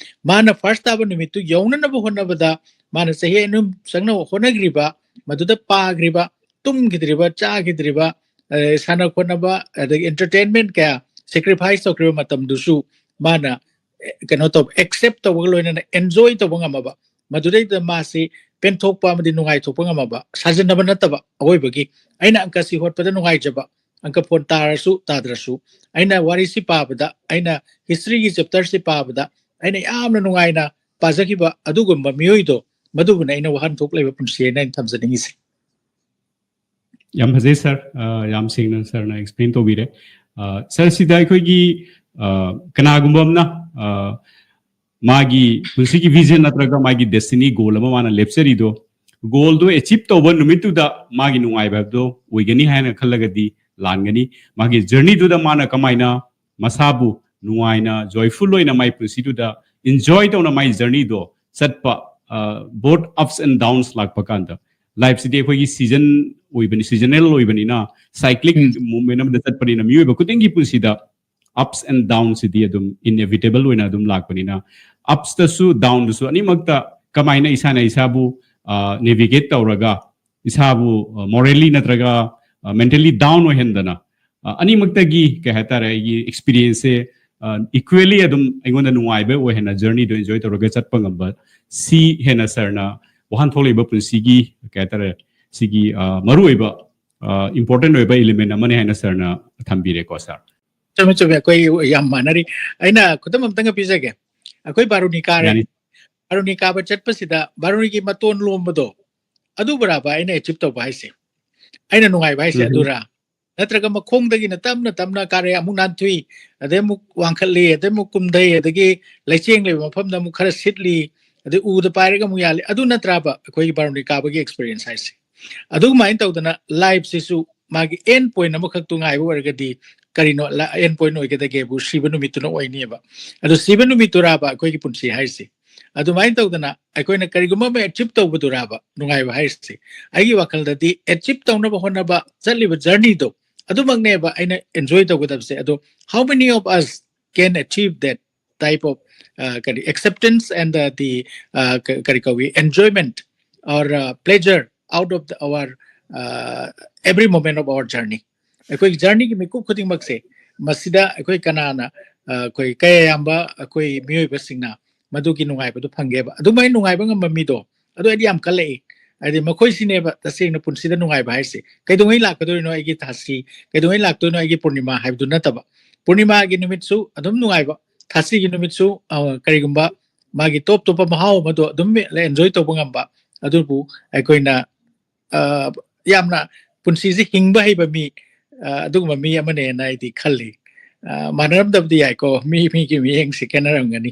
ꯃꯥꯅ ꯐꯥꯔꯁ ꯇꯥꯕ ꯅꯨꯃꯤꯠꯇꯨ ꯌꯧꯅꯅꯕ ꯍꯣꯠꯅꯕꯗ ꯃꯥꯅ ꯆꯍꯤ ꯑꯅꯤ ꯆꯪꯅ ꯍꯣꯠꯅꯈ꯭ꯔꯤꯕ, ꯃꯗꯨꯗ ꯄꯥꯈ꯭ꯔꯤꯕ, ꯇꯨꯝꯈꯤꯗ꯭ꯔꯤꯕ, ꯆꯥꯈꯤꯗ꯭ꯔꯤꯕ, ꯑ, ꯁꯥꯟꯅ ꯈꯣꯠꯅꯕ, ꯑꯗꯒꯤ ꯑꯦꯟꯇꯔꯇꯦꯟꯃꯦꯟ ꯀꯌꯥ ꯁꯦꯀ꯭ꯔꯤꯐꯥꯏꯁ ꯇꯧꯈ꯭ꯔꯤꯕ ꯃꯇꯝꯗꯨꯁꯨ ꯃꯥꯅ, ꯑꯦ, ꯀꯩꯅꯣ ꯇꯧꯕ, ꯑꯦꯛꯁꯦꯞ ꯇꯧꯕꯒ ꯂꯣꯏꯅꯅ ꯑꯦꯟꯖꯣꯏ ꯇꯧꯕ ꯉꯝꯃꯕ, ꯃꯗꯨꯗꯩꯗ ꯃꯥꯁꯤ ꯄꯦꯟꯊꯣꯛꯄ ꯑꯃꯗꯤ ꯅꯨꯡꯉꯥꯏꯊꯣꯛꯄ ꯉꯝꯃꯕ, ꯁꯥꯖꯤꯟꯅꯕ ꯅꯠꯇꯕ ꯑꯋꯣꯏꯕꯒꯤ꯫ ꯑꯩꯅ ꯑꯪꯀꯁꯤ ꯍꯣꯠꯄꯗ ꯅꯨꯡꯉꯥꯏꯖꯕ, ꯑꯪꯀ ꯐꯣꯟ ꯇꯥꯔꯁꯨ ꯇꯥꯗ꯭ꯔꯁꯨ, ꯑꯩꯅ ꯋꯥꯔꯤꯁꯤ ꯄꯥꯕꯗ, ꯑꯩꯅ ꯍꯤꯁꯇ꯭ꯔꯤꯒꯤ ꯆꯦꯞꯇꯔꯁꯤ ꯄꯥꯕꯗ ꯑꯩꯅ ꯌꯥꯝꯅ ꯅꯨꯡꯉꯥꯏꯅ ꯄꯥꯖꯈꯤꯕ ꯑꯗꯨꯒꯨꯝꯕ ꯃꯤꯑꯣꯏꯗꯣ, ꯃꯗꯨꯕꯨꯅ ꯑꯩꯅ ꯋꯥꯍꯟꯊꯣꯛ ꯂꯩꯕ ꯄꯨꯟꯁꯤ ꯍꯥꯏꯅ ꯑꯩꯅ ꯊꯝꯖꯅꯤꯡꯉꯤꯁꯦ꯫ ꯌꯥꯝ ꯐꯖꯩ ꯁꯥꯔ꯫ ꯑ, ꯌꯥꯝ ꯁꯦꯡꯅ ꯁꯥꯔꯅ ꯑꯦꯛꯁꯄ꯭ꯂꯦꯟ ꯇꯧꯕꯤꯔꯦ꯫ ꯑ, ꯁꯥꯔ, ꯁꯤꯗ ꯑꯩꯈꯣꯏꯒꯤ, ꯑ, ꯀꯅꯥꯒꯨꯝꯕ ꯑꯃꯅ, ꯑ, ꯃꯥꯒꯤ ꯄꯨꯟꯁꯤꯒꯤ ꯚꯤꯖꯟ ꯅꯠꯇ꯭ꯔꯒ ꯃꯥꯒꯤ ꯗꯦꯁꯇꯤꯅꯤ ꯒꯣꯜ ꯑꯃ ꯃꯥꯅ ꯂꯦꯞꯆꯔꯤꯗꯣ, ꯒꯣꯜꯗꯣ ꯑꯦꯆꯤꯞ ꯇꯧꯕ ꯅꯨꯃꯤꯠꯇꯨꯗ ꯃꯥꯒꯤ ꯅꯨꯡꯉꯥꯏꯕ ꯍꯥꯏꯕꯗꯣ ꯑꯣꯏꯒꯅꯤ ꯍꯥꯏꯅ ꯈꯜꯂꯒꯗꯤ ꯂꯥꯟꯒꯅꯤ꯫ ꯃꯥꯒꯤ ꯖꯔꯅꯤꯗꯨꯗ ꯃꯥꯅ ꯀꯃꯥꯏꯅ ꯃꯁꯥꯕꯨ ꯅꯨꯡꯉꯥꯏꯅ, ꯖꯣꯏꯐꯨꯜ ꯑꯣꯏꯅ ꯃꯥꯏ ꯄꯨꯟꯁꯤꯗꯨꯗ ꯏꯟꯖꯣꯏ ꯇꯧꯅ ꯃꯥꯏ ꯖꯔꯅꯤꯗꯣ ꯆꯠꯄ, ꯕꯣꯠ ꯑꯞꯁ ꯑꯦꯟ ꯗꯥꯎꯟꯁ ꯂꯥꯛꯄ ꯀꯥꯟꯗ, ꯂꯥꯏꯐꯁꯤꯗꯤ ꯑꯩꯈꯣꯏꯒꯤ ꯁꯤꯖꯟ ꯑꯣꯏꯕꯅꯤ, ꯁꯤꯖꯅꯦꯜ ꯑꯣꯏꯕꯅꯤꯅ, ꯁꯥꯏꯀ꯭ꯂꯤꯛ ꯎꯝ꯫ ꯃꯨꯞꯃꯦꯟ ꯑꯃꯗ ꯆꯠꯄꯅꯤꯅ, ꯃꯤꯑꯣꯏꯕ ꯈꯨꯗꯤꯡꯒꯤ ꯄꯨꯟꯁꯤꯗ ꯑꯞꯁ ꯑꯦꯟ ꯗꯥꯎꯟꯁꯤꯗꯤ ꯑꯗꯨꯝ ꯏꯟꯑꯦꯚꯤꯇꯦꯕꯜ ꯑꯣꯏꯅ ꯑꯗꯨꯝ ꯂꯥꯛꯄꯅꯤꯅ, ꯑꯞꯁꯇꯁꯨ ꯗꯥꯎꯟꯗꯁꯨ ꯑꯅꯤꯃꯛꯇ ꯀꯃꯥꯏꯅ ꯏꯁꯥꯅ ꯏꯁꯥꯕꯨ ꯅꯦꯚꯤꯒꯦꯠ ꯇꯧꯔꯒ, ꯏꯁꯥꯕꯨ ꯃꯣꯔꯦꯜꯂꯤ ꯅꯠꯇ꯭ꯔꯒ ꯃꯦꯟꯇꯦꯜꯂꯤ ꯗꯥꯎꯟ ꯑꯣꯏꯍꯟꯗꯅ, ꯑ, ꯑꯅꯤꯃꯛꯇꯒꯤ ꯀꯩ ꯍꯥꯏꯇꯥꯔꯦ, ꯑꯩꯒꯤ ꯑꯦꯛꯁꯄꯤꯔꯤꯌꯦꯟꯁꯁꯦ ꯏꯀ꯭ꯋꯦꯂꯤ ꯑꯗꯨꯝ ꯑꯩꯉꯣꯟꯗ ꯅꯨꯡꯉꯥꯏꯕ ꯑꯣꯏꯍꯟꯅ, ꯖꯔꯅꯤꯗꯣ ꯏꯟꯖꯣꯏ ꯇꯧꯔꯒ ꯆꯠꯄ ꯉꯝꯕ, ꯁꯤ ꯍꯦꯟꯅ ꯁꯥꯔꯅ ꯋꯥꯍꯟꯊꯣꯛ ꯂꯩꯕ ꯄꯨꯟꯁꯤꯒꯤ, ꯀꯩ ꯍꯥꯏꯇꯥꯔꯦ, ꯁꯤꯒꯤ, ꯑ, ꯃꯔꯨꯑꯣꯏꯕ, ꯏꯝꯄꯣꯔꯇꯦꯟ ꯑꯣꯏꯕ ꯏꯂꯤꯃꯦꯟ ꯑꯃꯅꯤ ꯍꯥꯏꯅ ꯁꯥꯔꯅ ꯊꯝꯕꯤꯔꯦꯀꯣ ꯁꯥꯔ꯫ ꯆꯨꯝꯃꯦ, ꯆꯨꯝꯃꯦ, ꯑꯩꯈꯣꯏ ꯌꯥꯝ ꯃꯥꯟꯅꯔꯤ꯫ ꯑꯩꯅ ꯈꯨꯗꯝ ꯑꯝꯇꯪꯒ ꯄꯤꯖꯒꯦ꯫ ꯑꯩꯈꯣꯏ ꯕꯥꯔꯨꯅꯤ ꯀꯥꯔꯦ꯫ ꯌꯥꯅꯤ꯫ ꯕꯥꯔꯨꯅꯤ ꯀꯥꯕ ꯆꯠꯄꯁꯤꯗ ꯕꯥꯔꯨꯅꯤꯒꯤ ꯃꯇꯣꯟ ꯂꯣꯝꯕꯗꯣ, ꯑꯗꯨꯕꯨꯔꯥꯕ ꯑꯩꯅ ꯑꯦꯆꯤꯞ ꯇꯧꯕ ꯍꯥꯏꯁꯦ? ꯑꯩꯅ ꯅꯨꯡꯉꯥꯏꯕ ꯍꯥꯏꯁꯦ ꯎꯝ꯫ ꯑꯗꯨꯔꯥ? ꯅꯠꯇ꯭ꯔꯒ ꯃꯈꯣꯡꯗꯒꯤꯅ ꯇꯞꯅ ꯇꯞꯅ ꯀꯥꯔꯦ, ꯑꯃꯨꯛ ꯅꯥꯟꯊꯨꯏ, ꯑꯗꯩ ꯑꯃꯨꯛ ꯋꯥꯡꯈꯠꯂꯤ, ꯑꯗꯩ ꯑꯃꯨꯛ ꯀꯨꯝꯊꯩ, ꯑꯗꯒꯤ ꯂꯩꯆꯦꯡ ꯂꯩꯕ ꯃꯐꯝꯗ ꯑꯃꯨꯛ ꯈꯔ ꯁꯤꯠꯂꯤ, ꯑꯗꯩ ꯎꯗ ꯄꯥꯏꯔꯒ ꯑꯃꯨꯛ ꯌꯥꯜꯂꯤ, ꯑꯗꯨ ꯅꯠꯇ꯭ꯔꯥꯕ ꯑꯩꯈꯣꯏꯒꯤ ꯕꯥꯔꯨꯅꯤ ꯀꯥꯕꯒꯤ ꯑꯦꯛꯁꯄꯤꯔꯤꯌꯦꯟꯁ ꯍꯥꯏꯁꯦ? ꯑꯗꯨꯃꯥꯏꯅ ꯇꯧꯗꯅ ꯂꯥꯏꯐꯁꯤꯁꯨ ꯃꯥꯒꯤ ꯑꯦꯟ ꯄꯣꯏꯟ ꯑꯃꯈꯛꯇꯨ ꯉꯥꯏꯕ ꯑꯣꯏꯔꯒꯗꯤ ꯀꯔꯤꯅꯣ ꯑꯦꯟ ꯄꯣꯏꯟ ꯑꯣꯏꯒꯗꯒꯦꯕꯨ ꯁꯤꯕ ꯅꯨꯃꯤꯠꯇꯨꯅ ꯑꯣꯏꯅꯦꯕ꯫ ꯑꯗꯣ ꯁꯤꯕ ꯅꯨꯃꯤꯠꯇꯨꯔꯥꯕ ꯑꯩꯈꯣꯏꯒꯤ ꯄꯨꯟꯁꯤ ꯍꯥꯏꯔꯤꯁꯦ? ꯑꯗꯨꯃꯥꯏꯅ ꯇꯧꯗꯅ ꯑꯩꯈꯣꯏꯅ ꯀꯔꯤꯒꯨꯝꯕ ꯑꯃ ꯑꯦꯆꯤꯞ ꯇꯧꯕꯗꯨꯔꯥꯕ ꯅꯨꯡꯉꯥꯏꯕ ꯍꯥꯏꯔꯤꯁꯦ? ꯑꯩꯒꯤ ꯋꯥꯈꯜꯗꯗꯤ ꯑꯦꯆꯤꯞ ꯇꯧꯅꯕ ꯍꯣꯠꯅꯕ ꯆꯠꯂꯤꯕ ꯖꯔꯅꯤꯗꯣ ꯑꯗꯨꯃꯛꯅꯦꯕ ꯑꯩꯅ ꯑꯦꯟꯖꯣꯏ ꯇꯧꯒꯗꯕꯁꯦ꯫ ꯑꯗꯣ how many of us can achieve that type of uh, ꯀꯔꯤ acceptance and the, the uh, ꯀꯔꯤ ꯀꯧꯏ, enjoyment or uh, pleasure out of the, our uh, every moment of our journey? ꯑꯩꯈꯣꯏꯒꯤ ꯖꯔꯅꯤꯒꯤ ꯃꯤꯀꯨꯞ ꯈꯨꯗꯤꯡꯃꯛꯁꯦ ꯃꯁꯤꯗ ꯑꯩꯈꯣꯏ ꯀꯅꯥꯅ ꯑꯩꯈꯣꯏ ꯀꯌꯥ ꯌꯥꯝꯕ ꯑꯩꯈꯣꯏ ꯃꯤꯑꯣꯏꯕꯁꯤꯡꯅ ꯃꯗꯨꯒꯤ ꯅꯨꯡꯉꯥꯏꯕꯗꯨ ꯐꯪꯒꯦꯕ? ꯑꯗꯨꯃꯥꯏꯅ ꯅꯨꯡꯉꯥꯏꯕ ꯉꯝꯕ ꯃꯤꯗꯣ ꯑꯗꯨ ꯑꯩꯗꯤ ꯌꯥꯝ ꯀꯜꯂꯛꯏ꯫ ꯍꯥꯏꯗꯤ ꯃꯈꯣꯏꯁꯤꯅꯦꯕ ꯇꯁꯦꯡꯅ ꯄꯨꯟꯁꯤꯗ ꯅꯨꯡꯉꯥꯏꯕ ꯍꯥꯏꯁꯦ꯫ ꯀꯩꯗꯧꯉꯩ ꯂꯥꯛꯀꯗꯣꯏꯅꯣ ꯑꯩꯒꯤ ꯊꯥꯁꯤ, ꯀꯩꯗꯧꯉꯩ ꯂꯥꯛꯇꯣꯏꯅꯣ ꯑꯩꯒꯤ ꯄꯨꯔꯅꯤꯃꯥ ꯍꯥꯏꯕꯗꯨ ꯅꯠꯇꯕ, ꯄꯨꯔꯅꯤꯃꯥꯒꯤ ꯅꯨꯃꯤꯠꯁꯨ ꯑꯗꯨꯝ ꯅꯨꯡꯉꯥꯏꯕ, ꯊꯥꯁꯤꯒꯤ ꯅꯨꯃꯤꯠꯁꯨ ꯀꯔꯤꯒꯨꯝꯕ ꯃꯥꯒꯤ ꯇꯣꯞ ꯇꯣꯞꯄ ꯃꯍꯥꯎ ꯑꯃꯗꯣ ꯑꯗꯨꯝ ꯑꯦꯟꯖꯣꯏ ꯇꯧꯕ ꯉꯝꯕ, ꯑꯗꯨꯕꯨ ꯑꯩꯈꯣꯏꯅ ꯌꯥꯝꯅ ꯄꯨꯟꯁꯤꯁꯦ ꯍꯤꯡꯕ ꯍꯩꯕ ꯃꯤ ꯑꯗꯨꯒꯨꯝꯕ ꯃꯤ ꯑꯃꯅꯦꯅ ꯑꯩꯗꯤ ꯈꯜꯂꯤ꯫ ꯃꯥꯟꯅꯔꯝꯗꯕꯗꯤ ꯌꯥꯏꯀꯣ, ꯃꯤ ꯃꯤꯒꯤ ꯃꯤꯠꯌꯦꯡꯁꯦ ꯈꯦꯠꯅꯔꯝꯒꯅꯤ꯫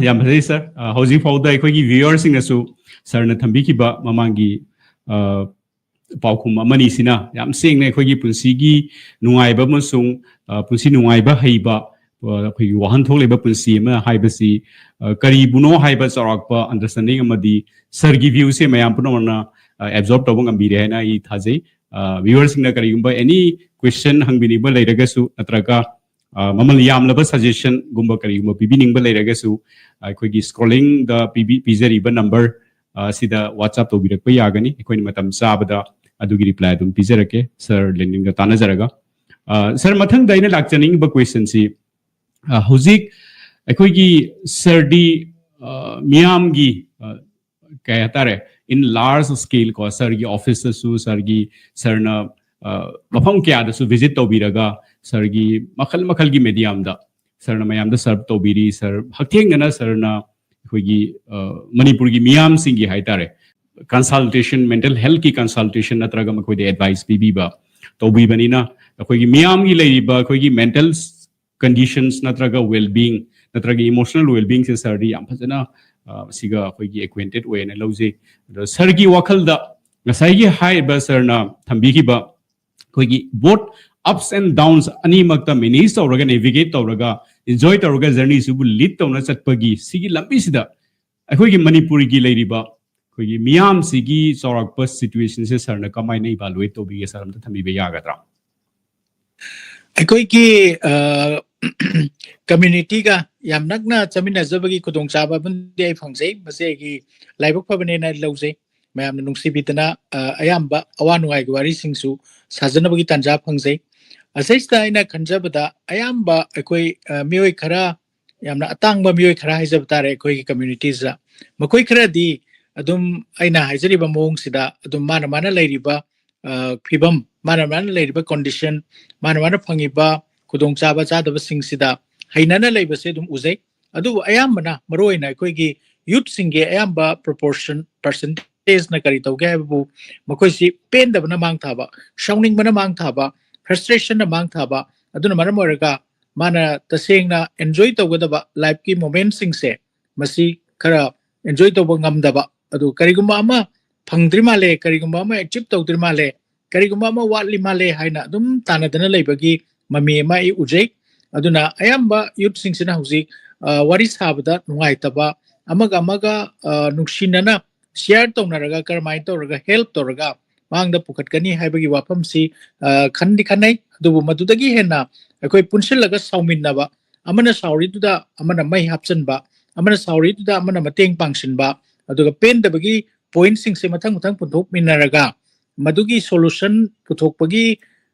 ꯌꯥꯝ ꯐꯖꯩ ꯁꯥꯔ꯫ ꯍꯧꯖꯤꯛ ꯐꯥꯎꯗ ꯑꯩꯈꯣꯏꯒꯤ ꯚ꯭ꯌꯨꯋꯔꯁꯤꯡꯅꯁꯨ ꯁꯥꯔꯅ ꯊꯝꯕꯤꯈꯤꯕ ꯃꯃꯥꯡꯒꯤ ꯄꯥꯎꯈꯨꯝ ꯑꯃꯅꯤꯁꯤꯅ ꯌꯥꯝ ꯁꯦꯡꯅ ꯑꯩꯈꯣꯏꯒꯤ ꯄꯨꯟꯁꯤꯒꯤ ꯅꯨꯡꯉꯥꯏꯕ ꯑꯃꯁꯨꯡ ꯄꯨꯟꯁꯤ ꯅꯨꯡꯉꯥꯏꯕ ꯍꯩꯕ, ꯑꯩꯈꯣꯏꯒꯤ ꯋꯥꯍꯟꯊꯣꯛ ꯂꯩꯕ ꯄꯨꯟꯁꯤ ꯑꯃ ꯍꯥꯏꯕꯁꯤ ꯀꯔꯤꯕꯨꯅꯣ ꯍꯥꯏꯕ ꯆꯥꯎꯔꯥꯛꯄ ꯑꯟꯗꯔꯁꯇꯦꯟꯗꯤꯡ ꯑꯃꯗꯤ ꯁꯥꯔꯒꯤ ꯚ꯭ꯌꯨꯁꯦ ꯃꯌꯥꯝ ꯄꯨꯝꯅꯃꯛꯅ ꯑꯦꯕꯖꯣꯔꯕ ꯇꯧꯕ ꯉꯝꯕꯤꯔꯦ ꯍꯥꯏꯅ ꯑꯩ ꯊꯥꯖꯩ꯫ ꯚ꯭ꯌꯨꯋꯔꯁꯤꯡꯅ ꯀꯔꯤꯒꯨꯝꯕ ꯑꯦꯅꯤ ꯀ꯭ꯋꯦꯁꯟ ꯍꯪꯕꯤꯅꯤꯡꯕ ꯂꯩꯔꯒꯁꯨ ꯅꯠꯇ꯭ꯔꯒ ꯃꯃꯜ ꯌꯥꯝꯂꯕ ꯁꯖꯦꯁꯟꯒꯨꯝꯕ ꯀꯔꯤꯒꯨꯝꯕ ꯄꯤꯕꯤꯅꯤꯡꯕ ꯂꯩꯔꯒꯁꯨ ꯑꯩꯈꯣꯏꯒꯤ ꯁ꯭ꯀ꯭ꯔꯣꯂꯤꯡꯗ ꯄꯤꯕꯤ ꯄꯤꯖꯔꯤꯕ ꯅꯝꯕꯔ ꯑꯁꯤꯗ ꯋꯥꯆꯞ ꯇꯧꯕꯤꯔꯛꯄ ꯌꯥꯒꯅꯤ꯫ ꯑꯩꯈꯣꯏꯅ ꯃꯇꯝ ꯆꯥꯕꯗ ꯑꯗꯨꯒꯤ ꯔꯤꯄ꯭ꯂꯥꯏ ꯑꯗꯨꯝ ꯄꯤꯖꯔꯛꯀꯦ ꯁꯥꯔ ꯂꯦꯟꯗꯤꯟꯒ ꯇꯥꯟꯅꯖꯔꯒ꯫ ꯁꯥꯔ, ꯃꯊꯪꯗ ꯑꯩꯅ ꯂꯥꯛꯆꯅꯤꯡꯉꯤꯕ ꯀ꯭ꯋꯦꯁꯟꯁꯤ, ꯍꯧꯖꯤꯛ ꯑꯩꯈꯣꯏꯒꯤ ꯁꯥꯔꯗꯤ ꯃꯤꯌꯥꯝꯒꯤ ꯀꯩ ꯍꯥꯏꯇꯥꯔꯦ, ꯏꯟ ꯂꯥꯔꯖ ꯁ꯭ꯀꯦꯜ ꯀꯣ, ꯁꯥꯔꯒꯤ ꯑꯣꯐꯤꯁꯇꯁꯨ ꯁꯥꯔꯒꯤ ꯁꯥꯔꯅ ꯃꯐꯝ ꯀꯌꯥꯗꯁꯨ ꯚꯤꯖꯤꯠ ꯇꯧꯕꯤꯔꯒ ꯁꯥꯔꯒꯤ ꯃꯈꯜ ꯃꯈꯜꯒꯤ ꯃꯦꯗꯤꯌꯝꯗ ꯁꯥꯔꯅ ꯃꯌꯥꯝꯗ ꯁꯔꯚ ꯇꯧꯕꯤꯔꯤ꯫ ꯁꯥꯔ ꯍꯛꯊꯦꯡꯅꯅ ꯁꯥꯔꯅ ꯑꯩꯈꯣꯏꯒꯤ ꯃꯅꯤꯄꯨꯔꯒꯤ ꯃꯤꯌꯥꯝꯁꯤꯡꯒꯤ ꯍꯥꯏꯇꯥꯔꯦ ꯀꯟꯁꯜꯇꯦꯁꯟ, ꯃꯦꯟꯇꯦꯜ ꯍꯦꯜꯊꯀꯤ ꯀꯟꯁꯜꯇꯦꯁꯟ ꯅꯠꯇ꯭ꯔꯒ ꯃꯈꯣꯏꯗ ꯑꯦꯗꯚꯥꯏꯁ ꯄꯤꯕꯤꯕ ꯇꯧꯕꯤꯕꯅꯤꯅ ꯑꯩꯈꯣꯏꯒꯤ ꯃꯤꯌꯥꯝꯒꯤ ꯂꯩꯔꯤꯕ ꯑꯩꯈꯣꯏꯒꯤ ꯃꯦꯟꯇꯦꯜ ꯀꯟꯗꯤꯁꯟꯁ ꯅꯠꯇ꯭ꯔꯒ ꯋꯦꯜꯕꯤꯡ ꯅꯠꯇ꯭ꯔꯒ ꯏꯃꯣꯁꯅꯦꯜ ꯋꯦꯜꯕꯤꯡꯁꯦ ꯁꯥꯔꯗꯤ ꯌꯥꯝ ꯐꯖꯅ ꯁꯤꯒ ꯑꯩꯈꯣꯏꯒꯤ ꯑꯦꯀ꯭ꯋꯦꯟꯇꯦꯠ ꯑꯣꯏꯌꯦꯅ ꯂꯧꯖꯩ꯫ ꯑꯗꯣ ꯁꯥꯔꯒꯤ ꯋꯥꯈꯜꯗ ꯉꯁꯥꯏꯒꯤ ꯍꯥꯏꯔꯤꯕ ꯁꯥꯔꯅ ꯊꯝꯕꯤꯈꯤꯕ ꯑꯩꯈꯣꯏꯒꯤ both ups and downs ꯑꯅꯤꯃꯛꯇ manage ꯇꯧꯔꯒ, navigate ꯇꯧꯔꯒ, enjoy ꯇꯧꯔꯒ journey ꯁꯤꯕꯨ lead ꯇꯧꯅ ꯆꯠꯄꯒꯤ ꯁꯤꯒꯤ ꯂꯝꯕꯤꯁꯤꯗ ꯑꯩꯈꯣꯏꯒꯤ ꯃꯅꯤꯄꯨꯔꯒꯤ ꯂꯩꯔꯤꯕ ꯑꯩꯈꯣꯏꯒꯤ ꯃꯤꯌꯥꯝꯁꯤꯒꯤ ꯆꯥꯎꯔꯥꯛꯄ situation ꯁꯦ ꯁꯥꯔꯅ ꯀꯃꯥꯏꯅ evaluate ꯇꯧꯕꯤꯒꯦ? ꯁꯥꯔ ꯑꯝꯇ ꯊꯝꯕꯤꯕ ꯌꯥꯒꯗ꯭ꯔꯥ? ꯑꯩꯈꯣꯏꯒꯤ ꯀꯝꯃ꯭ꯌꯨꯅꯤꯇꯤꯒ ꯌꯥꯝ ꯅꯛꯅ ꯆꯠꯃꯤꯟꯅꯖꯕꯒꯤ ꯈꯨꯗꯣꯡꯆꯥꯕ ꯑꯃꯗꯤ ꯑꯩ ꯐꯪꯖꯩ꯫ ꯃꯁꯤ ꯑꯩꯒꯤ ꯂꯥꯏꯕꯛ ꯐꯕꯅꯦꯅ ꯂꯧꯖꯩ꯫ ꯃꯌꯥꯝꯅ ꯅꯨꯡꯁꯤꯕꯤꯗꯅ ꯑ, ꯑꯌꯥꯝꯕ ꯑꯋꯥ ꯅꯨꯡꯉꯥꯏꯒꯤ ꯋꯥꯔꯤꯁꯤꯡꯁꯨ ꯁꯥꯖꯅꯕꯒꯤ ꯇꯥꯟꯖꯥ ꯐꯪꯖꯩ꯫ ꯑꯁꯤꯁꯤꯗ ꯑꯩꯅ ꯈꯟꯖꯕꯗ ꯑꯌꯥꯝꯕ ꯑꯩꯈꯣꯏ ꯑ, ꯃꯤꯑꯣꯏ ꯈꯔ, ꯌꯥꯝꯅ ꯑꯇꯥꯡꯕ ꯃꯤꯑꯣꯏ ꯈꯔ ꯍꯥꯏꯖꯕ ꯇꯥꯔꯦ ꯑꯩꯈꯣꯏꯒꯤ ꯀꯝꯃ꯭ꯌꯨꯅꯤꯇꯤꯁꯤꯗ꯫ ꯃꯈꯣꯏ ꯈꯔꯗꯤ ꯑꯗꯨꯝ ꯑꯩꯅ ꯍꯥꯏꯖꯔꯤꯕ ꯃꯑꯣꯡꯁꯤꯗ ꯑꯗꯨꯝ ꯃꯥꯅ ꯃꯥꯅ ꯂꯩꯔꯤꯕ ꯑ, ꯐꯤꯕꯝ, ꯃꯥꯅ ꯃꯥꯅ ꯂꯩꯔꯤꯕ ꯀꯣꯟꯗꯤꯁꯟ, ꯃꯥꯅ ꯃꯥꯅ ꯐꯪꯉꯤꯕ ꯈꯨꯗꯣꯡꯆꯥꯕ ꯆꯥꯗꯕꯁꯤꯡꯁꯤꯗ ꯍꯩꯅꯅ ꯂꯩꯕꯁꯦ ꯑꯗꯨꯝ ꯎꯖꯩ꯫ ꯑꯗꯨꯕꯨ ꯑꯌꯥꯝꯕꯅ ꯃꯔꯨꯑꯣꯏꯅ ꯑꯩꯈꯣꯏꯒꯤ ꯌꯨꯠꯁꯤꯡꯒꯤ ꯑꯌꯥꯝꯕ ꯄ꯭ꯔꯣꯄꯣꯔꯁꯟ, ꯄꯥꯔꯁꯦꯟꯇꯦꯖꯅ ꯀꯔꯤ ꯇꯧꯒꯦ ꯍꯥꯏꯕꯕꯨ ꯃꯈꯣꯏꯁꯤ ꯄꯦꯟꯗꯕꯅ ꯃꯥꯡ ꯊꯥꯕ, ꯁꯥꯎꯅꯤꯡꯕꯅ ꯃꯥꯡ ꯊꯥꯕ, ꯐ꯭ꯔꯁꯇ꯭ꯔꯦꯁꯟꯅ ꯃꯥꯡ ꯊꯥꯕ꯫ ꯑꯗꯨꯅ ꯃꯔꯝ ꯑꯣꯏꯔꯒ ꯃꯥꯅ ꯇꯁꯦꯡꯅ ꯑꯦꯟꯖꯣꯏ ꯇꯧꯒꯗꯕ ꯂꯥꯏꯐꯀꯤ ꯃꯣꯃꯦꯟꯁꯤꯡꯁꯦ ꯃꯁꯤ ꯈꯔ ꯑꯦꯟꯖꯣꯏ ꯇꯧꯕ ꯉꯝꯗꯕ, ꯑꯗꯨ ꯀꯔꯤꯒꯨꯝꯕ ꯑꯃ ꯐꯪꯗ꯭ꯔꯤ ꯃꯥꯜꯂꯦ, ꯀꯔꯤꯒꯨꯝꯕ ꯑꯃ ꯑꯦꯆꯤꯞ ꯇꯧꯗ꯭ꯔꯤ ꯃꯥꯜꯂꯦ, ꯀꯔꯤꯒꯨꯝꯕ ꯑꯃ ꯋꯥꯠꯂꯤ ꯃꯥꯜꯂꯦ ꯍꯥꯏꯅ ꯑꯗꯨꯝ ꯇꯥꯟꯅꯗꯅ ꯂꯩꯕꯒꯤ ꯃꯃꯤ ꯑꯃ ꯑꯩ ꯎꯖꯩ꯫ ꯑꯗꯨꯅ ꯑꯌꯥꯝꯕ ꯌꯨꯠꯁꯤꯡꯁꯤꯅ ꯍꯧꯖꯤꯛ ꯑ, ꯋꯥꯔꯤ ꯁꯥꯕꯗ ꯅꯨꯡꯉꯥꯏꯇꯕ, ꯑꯃꯒ ꯑꯃꯒ ꯑ, ꯅꯨꯡꯁꯤꯅꯅ ꯁꯤꯌꯥꯔ ꯇꯧꯅꯔꯒ ꯀꯔꯝꯍꯥꯏꯅ ꯇꯧꯔꯒ ꯍꯦꯜꯞ ꯇꯧꯔꯒ ꯃꯥꯡꯗ ꯄꯨꯈꯠꯀꯅꯤ ꯍꯥꯏꯕꯒꯤ ꯋꯥꯐꯝꯁꯤ ꯑ, ꯈꯟꯗꯤ ꯈꯟꯅꯩ꯫ ꯑꯗꯨꯕꯨ ꯃꯗꯨꯗꯒꯤ ꯍꯦꯟꯅ ꯑꯩꯈꯣꯏ ꯄꯨꯟꯁꯤꯜꯂꯒ ꯁꯥꯎꯃꯤꯟꯅꯕ, ꯑꯃꯅ ꯁꯥꯎꯔꯤꯗꯨꯗ ꯑꯃꯅ ꯃꯩ ꯍꯥꯞꯆꯤꯟꯕ, ꯑꯃꯅ ꯁꯥꯎꯔꯤꯗꯨꯗ ꯑꯃꯅ ꯃꯇꯦꯡ ꯄꯥꯡꯁꯤꯟꯕ, ꯑꯗꯨꯒ ꯄꯦꯟꯗꯕꯒꯤ ꯄꯣꯏꯟꯠꯁꯤꯡꯁꯦ ꯃꯊꯪ ꯃꯊꯪ ꯄꯨꯊꯣꯛꯃꯤꯟꯅꯔꯒ ꯃꯗꯨꯒꯤ ꯁꯣꯂꯨꯁꯟ ꯄꯨꯊꯣꯛꯄꯒꯤ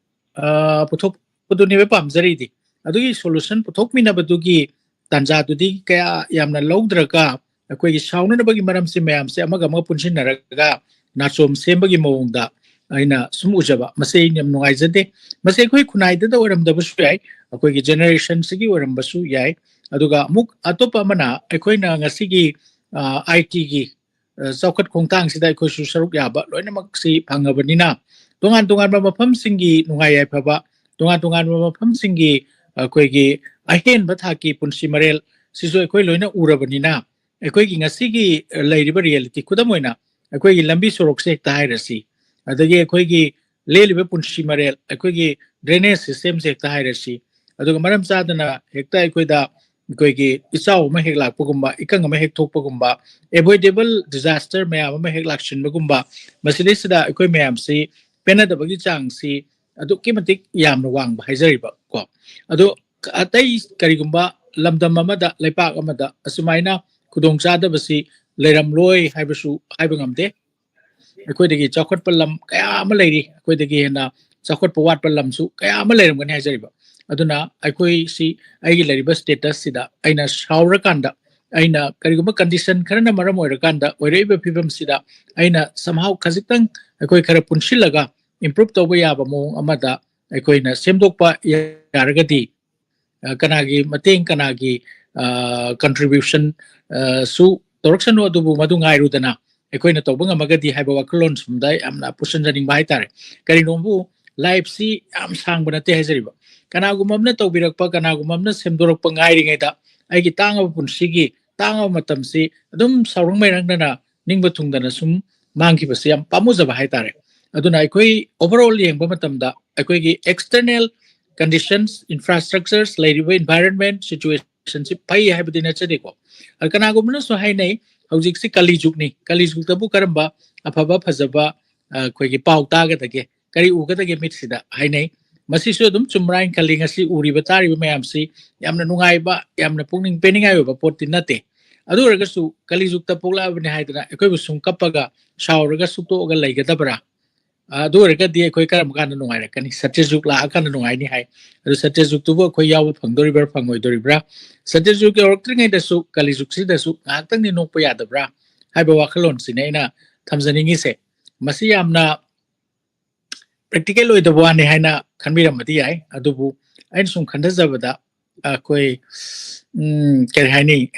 ꯑ, ꯄꯨꯊꯣꯛꯄꯗꯨꯅꯦꯕ ꯄꯥꯝꯖꯔꯤꯗꯤ꯫ ꯑꯗꯨꯒꯤ ꯁꯣꯂꯨꯁꯟ ꯄꯨꯊꯣꯛꯃꯤꯟꯅꯕꯗꯨꯒꯤ ꯇꯥꯟꯖꯥꯗꯨꯗꯤ ꯀꯌꯥ ꯌꯥꯝꯅ ꯂꯧꯗ꯭ꯔꯒ ꯑꯩꯈꯣꯏꯒꯤ ꯁꯥꯎꯅꯅꯕꯒꯤ ꯃꯔꯝꯁꯦ ꯃꯌꯥꯝꯁꯦ ꯑꯃꯒ ꯑꯃꯒ ꯄꯨꯟꯁꯤꯟꯅꯔꯒ ꯅꯥꯆꯣꯝ ꯁꯦꯝꯕꯒꯤ ꯃꯑꯣꯡꯗ ꯑꯩꯅ ꯁꯨꯝ ꯎꯖꯕ, ꯃꯁꯤ ꯑꯩꯅ ꯌꯥꯝ ꯅꯨꯡꯉꯥꯏꯖꯗꯦ꯫ ꯃꯁꯤ ꯑꯩꯈꯣꯏ ꯈꯨꯟꯅꯥꯏꯗꯗ ꯑꯣꯏꯔꯝꯗꯕꯁꯨ ꯌꯥꯏ, ꯑꯩꯈꯣꯏꯒꯤ ꯖꯦꯅꯦꯔꯦꯁꯟꯁꯤꯒꯤ ꯑꯣꯏꯔꯝꯕꯁꯨ ꯌꯥꯏ꯫ ꯑꯗꯨꯒ ꯑꯃꯨꯛ ꯑꯇꯣꯞꯄ ꯑꯃꯅ ꯑꯩꯈꯣꯏꯅ ꯉꯁꯤꯒꯤ ꯑꯥꯏ ꯇꯤꯒꯤ ꯆꯥꯎꯈꯠ ꯈꯣꯡꯊꯥꯡꯁꯤꯗ ꯑꯩꯈꯣꯏꯁꯨ ꯁꯔꯨꯛ ꯌꯥꯕ ꯂꯣꯏꯅꯃꯛꯁꯤ ꯐꯪꯉꯕꯅꯤꯅ ꯇꯣꯉꯥꯟ ꯇꯣꯉꯥꯟꯕ ꯃꯐꯝꯁꯤꯡꯒꯤ ꯅꯨꯡꯉꯥꯏ ꯌꯥꯏꯐꯕ, ꯇꯣꯉꯥꯟ ꯇꯣꯉꯥꯟꯕ ꯃꯐꯝꯁꯤꯡꯒꯤ ꯑꯩꯈꯣꯏꯒꯤ ꯑꯍꯦꯟꯕ ꯊꯥꯛꯀꯤ ꯄꯨꯟꯁꯤ ꯃꯔꯦꯜ ꯁꯤꯁꯨ ꯑꯩꯈꯣꯏ ꯂꯣꯏꯅ ꯎꯔꯕꯅꯤꯅ ꯑꯩꯈꯣꯏꯒꯤ ꯉꯁꯤꯒꯤ ꯂꯩꯔꯤꯕ ꯔꯤꯌꯦꯂꯤꯇꯤ, ꯈꯨꯗꯝ ꯑꯣꯏꯅ ꯑꯩꯈꯣꯏꯒꯤ ꯂꯝꯕꯤ ꯁꯣꯔꯣꯛꯁꯦ ꯍꯦꯛꯇ ꯍꯥꯏꯔꯁꯤ, ꯑꯗꯒꯤ ꯑꯩꯈꯣꯏꯒꯤ ꯂꯦꯜꯂꯤꯕ ꯄꯨꯟꯁꯤ ꯃꯔꯦꯜ, ꯑꯩꯈꯣꯏꯒꯤ drainage systemꯁꯦ ꯍꯦꯛꯇ ꯍꯥꯏꯔꯁꯤ, ꯑꯗꯨꯒ ꯃꯔꯝ ꯆꯥꯗꯅ ꯍꯦꯛꯇ ꯑꯩꯈꯣꯏꯗ ꯑꯩꯈꯣꯏꯒꯤ ꯏꯆꯥꯎ ꯑꯃ ꯍꯦꯛ ꯂꯥꯛꯄꯒꯨꯝꯕ, ꯏꯀꯪ ꯑꯃ ꯍꯦꯛ ꯊꯣꯛꯄꯒꯨꯝꯕ, avoidable disaster ꯃꯌꯥꯝ ꯑꯃ ꯍꯦꯛ ꯂꯥꯛꯁꯤꯟꯕꯒꯨꯝꯕ, ꯃꯁꯤꯗꯩꯁꯤꯗ ꯑꯩꯈꯣꯏ ꯃꯌꯥꯝꯁꯤ ꯄꯦꯟꯅꯗꯕꯒꯤ ꯆꯥꯡꯁꯤ ꯑꯗꯨꯛꯀꯤ ꯃꯇꯤꯛ ꯌꯥꯝꯅ ꯋꯥꯡꯕ ꯍꯥꯏꯖꯔꯤꯕ ꯀꯣ꯫ ꯑꯗꯣ ꯑꯇꯩ ꯀꯔꯤꯒꯨꯝꯕ ꯂꯝꯗꯝ ꯑꯃꯗ, ꯂꯩꯄꯥꯛ ꯑꯃꯗ ꯑꯁꯨꯃꯥꯏꯅ ꯈꯨꯗꯣꯡꯆꯥꯗꯕꯁꯤ ꯂꯩꯔꯝꯂꯣꯏ ꯍꯥꯏꯕꯁꯨ ꯍꯥꯏꯕ ꯉꯝꯗꯦ꯫ ꯑꯩꯈꯣꯏꯗꯒꯤ ꯆꯥꯎꯈꯠꯄ ꯂꯝ ꯀꯌꯥ ꯑꯃ ꯂꯩꯔꯤ, ꯑꯩꯈꯣꯏꯗꯒꯤ ꯍꯦꯟꯅ ꯆꯥꯎꯈꯠꯄ ꯋꯥꯠꯄ ꯂꯝꯁꯨ ꯀꯌꯥ ꯑꯃ ꯂꯩꯔꯝꯒꯅꯤ ꯍꯥꯏꯖꯔꯤꯕ꯫ ꯑꯗꯨꯅ ꯑꯩꯈꯣꯏꯁꯤ, ꯑꯩꯒꯤ ꯂꯩꯔꯤꯕ statusꯁꯤꯗ ꯑꯩꯅ ꯁꯥꯎꯔꯀꯥꯟꯗ, ꯑꯩꯅ ꯀꯔꯤꯒꯨꯝꯕ condition ꯈꯔꯅ ꯃꯔꯝ ꯑꯣꯏꯔꯀꯥꯟꯗ ꯑꯣꯏꯔꯛꯏꯕ ꯐꯤꯕꯝꯁꯤꯗ ꯑꯩꯅ somehow ꯈꯖꯤꯛꯇꯪ ꯑꯩꯈꯣꯏ ꯈꯔ ꯄꯨꯟꯁꯤꯜꯂꯒ improve ꯇꯧꯕ ꯌꯥꯕ ꯃꯑꯣꯡ ꯑꯃꯗ ꯑꯩꯈꯣꯏꯅ ꯁꯦꯝꯗꯣꯛꯄ ꯌꯥꯔꯒꯗꯤ, ꯑ, ꯀꯅꯥꯒꯤ ꯃꯇꯦꯡ, ꯀꯅꯥꯒꯤ, ꯑ, contribution, ꯑ, ꯁꯨ ꯇꯧꯔꯛꯁꯅꯨ, ꯑꯗꯨꯕꯨ ꯃꯗꯨ ꯉꯥꯏꯔꯨꯗꯅ ꯑꯩꯈꯣꯏꯅ ꯇꯧꯕ ꯉꯝꯃꯒꯗꯤ ꯍꯥꯏꯕ ꯋꯥꯈꯜꯂꯣꯟ ꯁꯨꯝꯗ ꯌꯥꯝꯅ ꯄꯨꯁꯤꯟꯖꯅꯤꯡꯕ ꯍꯥꯏꯇꯥꯔꯦ꯫ ꯀꯔꯤꯅꯣꯕꯨ, lifeꯁꯤ ꯌꯥꯝ ꯁꯥꯡꯕ ꯅꯠꯇꯦ ꯍꯥꯏꯖꯔꯤꯕ꯫ ꯀꯅꯥꯒꯨꯝꯕ ꯑꯃꯅ ꯇꯧꯕꯤꯔꯛꯄ, ꯀꯅꯥꯒꯨꯝꯕ ꯑꯃꯅ ꯁꯦꯝꯗꯣꯔꯛꯄ ꯉꯥꯏꯔꯤꯉꯩꯗ ꯑꯩꯒꯤ ꯇꯥꯡꯉꯕ ꯄꯨꯟꯁꯤꯒꯤ ꯇꯥꯡꯉꯕ ꯃꯇꯝꯁꯤ ꯑꯗꯨꯝ ꯁꯥꯎꯔꯪ ꯃꯩꯔꯪꯅꯅ ꯅꯤꯡꯕ ꯊꯨꯡꯗꯅ ꯁꯨꯝ ꯃꯥꯡꯈꯤꯕꯁꯤ ꯌꯥꯝ ꯄꯥꯝꯃꯨꯖꯕ ꯍꯥꯏꯇꯥꯔꯦ꯫ ꯑꯗꯨꯅ ꯑꯩꯈꯣꯏ overall ꯌꯦꯡꯕ ꯃꯇꯝꯗ ꯑꯩꯈꯣꯏꯒꯤ external conditions, infrastructures, ꯂꯩꯔꯤꯕ environment situationꯁꯤ ꯐꯩ ꯍꯥꯏꯕꯗꯤ ꯅꯠꯆꯗꯦꯀꯣ꯫ ꯑ, ꯀꯅꯥꯒꯨꯝꯕꯅꯁꯨ ꯍꯥꯏꯅꯩ, "ꯍꯧꯖꯤꯛꯁꯤ ꯀꯂꯤ ꯖꯨꯒꯅꯤ, ꯀꯂꯤ ꯖꯨꯒꯇꯕꯨ ꯀꯔꯝꯕ ꯑꯐꯕ ꯐꯖꯕ, ꯑ, ꯑꯩꯈꯣꯏꯒꯤ ꯄꯥꯎ ꯇꯥꯒꯗꯒꯦ, ꯀꯔꯤ ꯎꯒꯗꯒꯦ ꯃꯤꯠꯁꯤꯗ?" ꯍꯥꯏꯅꯩ꯫ ꯃꯁꯤꯁꯨ ꯑꯗꯨꯝ ꯆꯨꯝꯕ꯭ꯔꯥ ꯍꯥꯏꯅ ꯈꯜꯂꯤ꯫ ꯉꯁꯤ ꯎꯔꯤꯕ ꯇꯥꯔꯤꯕ ꯃꯌꯥꯝꯁꯤ ꯌꯥꯝꯅ ꯅꯨꯡꯉꯥꯏꯕ, ꯌꯥꯝꯅ ꯄꯨꯛꯅꯤꯡ ꯄꯦꯟꯅꯤꯡꯉꯥꯏ ꯑꯣꯏꯕ ꯄꯣꯠꯇꯤ ꯅꯠꯇꯦ꯫ ꯑꯗꯨ ꯑꯣꯏꯔꯒꯁꯨ ꯀꯂꯤ ꯖꯨꯒꯇ ꯄꯣꯛꯂꯛꯑꯕꯅꯤ ꯍꯥꯏꯗꯅ ꯑꯩꯈꯣꯏꯕꯨ ꯁꯨꯝ ꯀꯞꯄꯒ ꯁꯥꯎꯔꯒ ꯁꯨꯛꯇꯣꯛꯑꯒ ꯂꯩꯒꯗꯕ꯭ꯔꯥ? ꯑ, ꯑꯗꯨ ꯑꯣꯏꯔꯒꯗꯤ ꯑꯩꯈꯣꯏ ꯀꯔꯝꯕ ꯀꯥꯟꯗ ꯅꯨꯡꯉꯥꯏꯔꯛꯀꯅꯤ? ꯁꯇ꯭ꯌ ꯖꯨꯒ ꯂꯥꯛꯑꯀꯥꯟꯗ ꯅꯨꯡꯉꯥꯏꯅꯤ ꯍꯥꯏ꯫ ꯑꯗꯨ ꯁꯇ꯭ꯌ ꯖꯨꯒꯇꯨꯕꯨ ꯑꯩꯈꯣꯏ ꯌꯥꯎꯕ ꯐꯪꯗꯣꯔꯤꯕ꯭ꯔꯥ, ꯐꯪꯉꯣꯏꯗꯣꯔꯤꯕ꯭ꯔꯥ? ꯁꯇ꯭ꯌ ꯖꯨꯒ ꯌꯧꯔꯛꯇ꯭ꯔꯤꯉꯩꯗꯁꯨ ꯀꯂꯤ ꯖꯨꯒꯁꯤꯗꯁꯨ ꯉꯥꯏꯍꯥꯛꯇꯪꯗꯤ ꯅꯣꯛꯄ ꯌꯥꯗꯕ꯭ꯔꯥ ꯍꯥꯏꯕ ꯋꯥꯈꯜꯂꯣꯟꯁꯤꯅꯦ ꯑꯩꯅ ꯊꯝꯖꯅꯤꯡꯉꯤꯁꯦ꯫ ꯃꯁꯤ ꯌꯥꯝꯅ practical ꯑꯣꯏꯗꯕ ꯋꯥꯅꯤ ꯍꯥꯏꯅ ꯈꯟꯕꯤꯔꯝꯕꯗꯤ ꯌꯥꯏ, ꯑꯗꯨꯕꯨ ꯑꯩꯅ ꯁꯨꯝ ꯈꯟꯊꯖꯕꯗ ꯑꯩꯈꯣꯏ, ꯎꯝ, ꯀꯔꯤ ꯍꯥꯏꯅꯤ?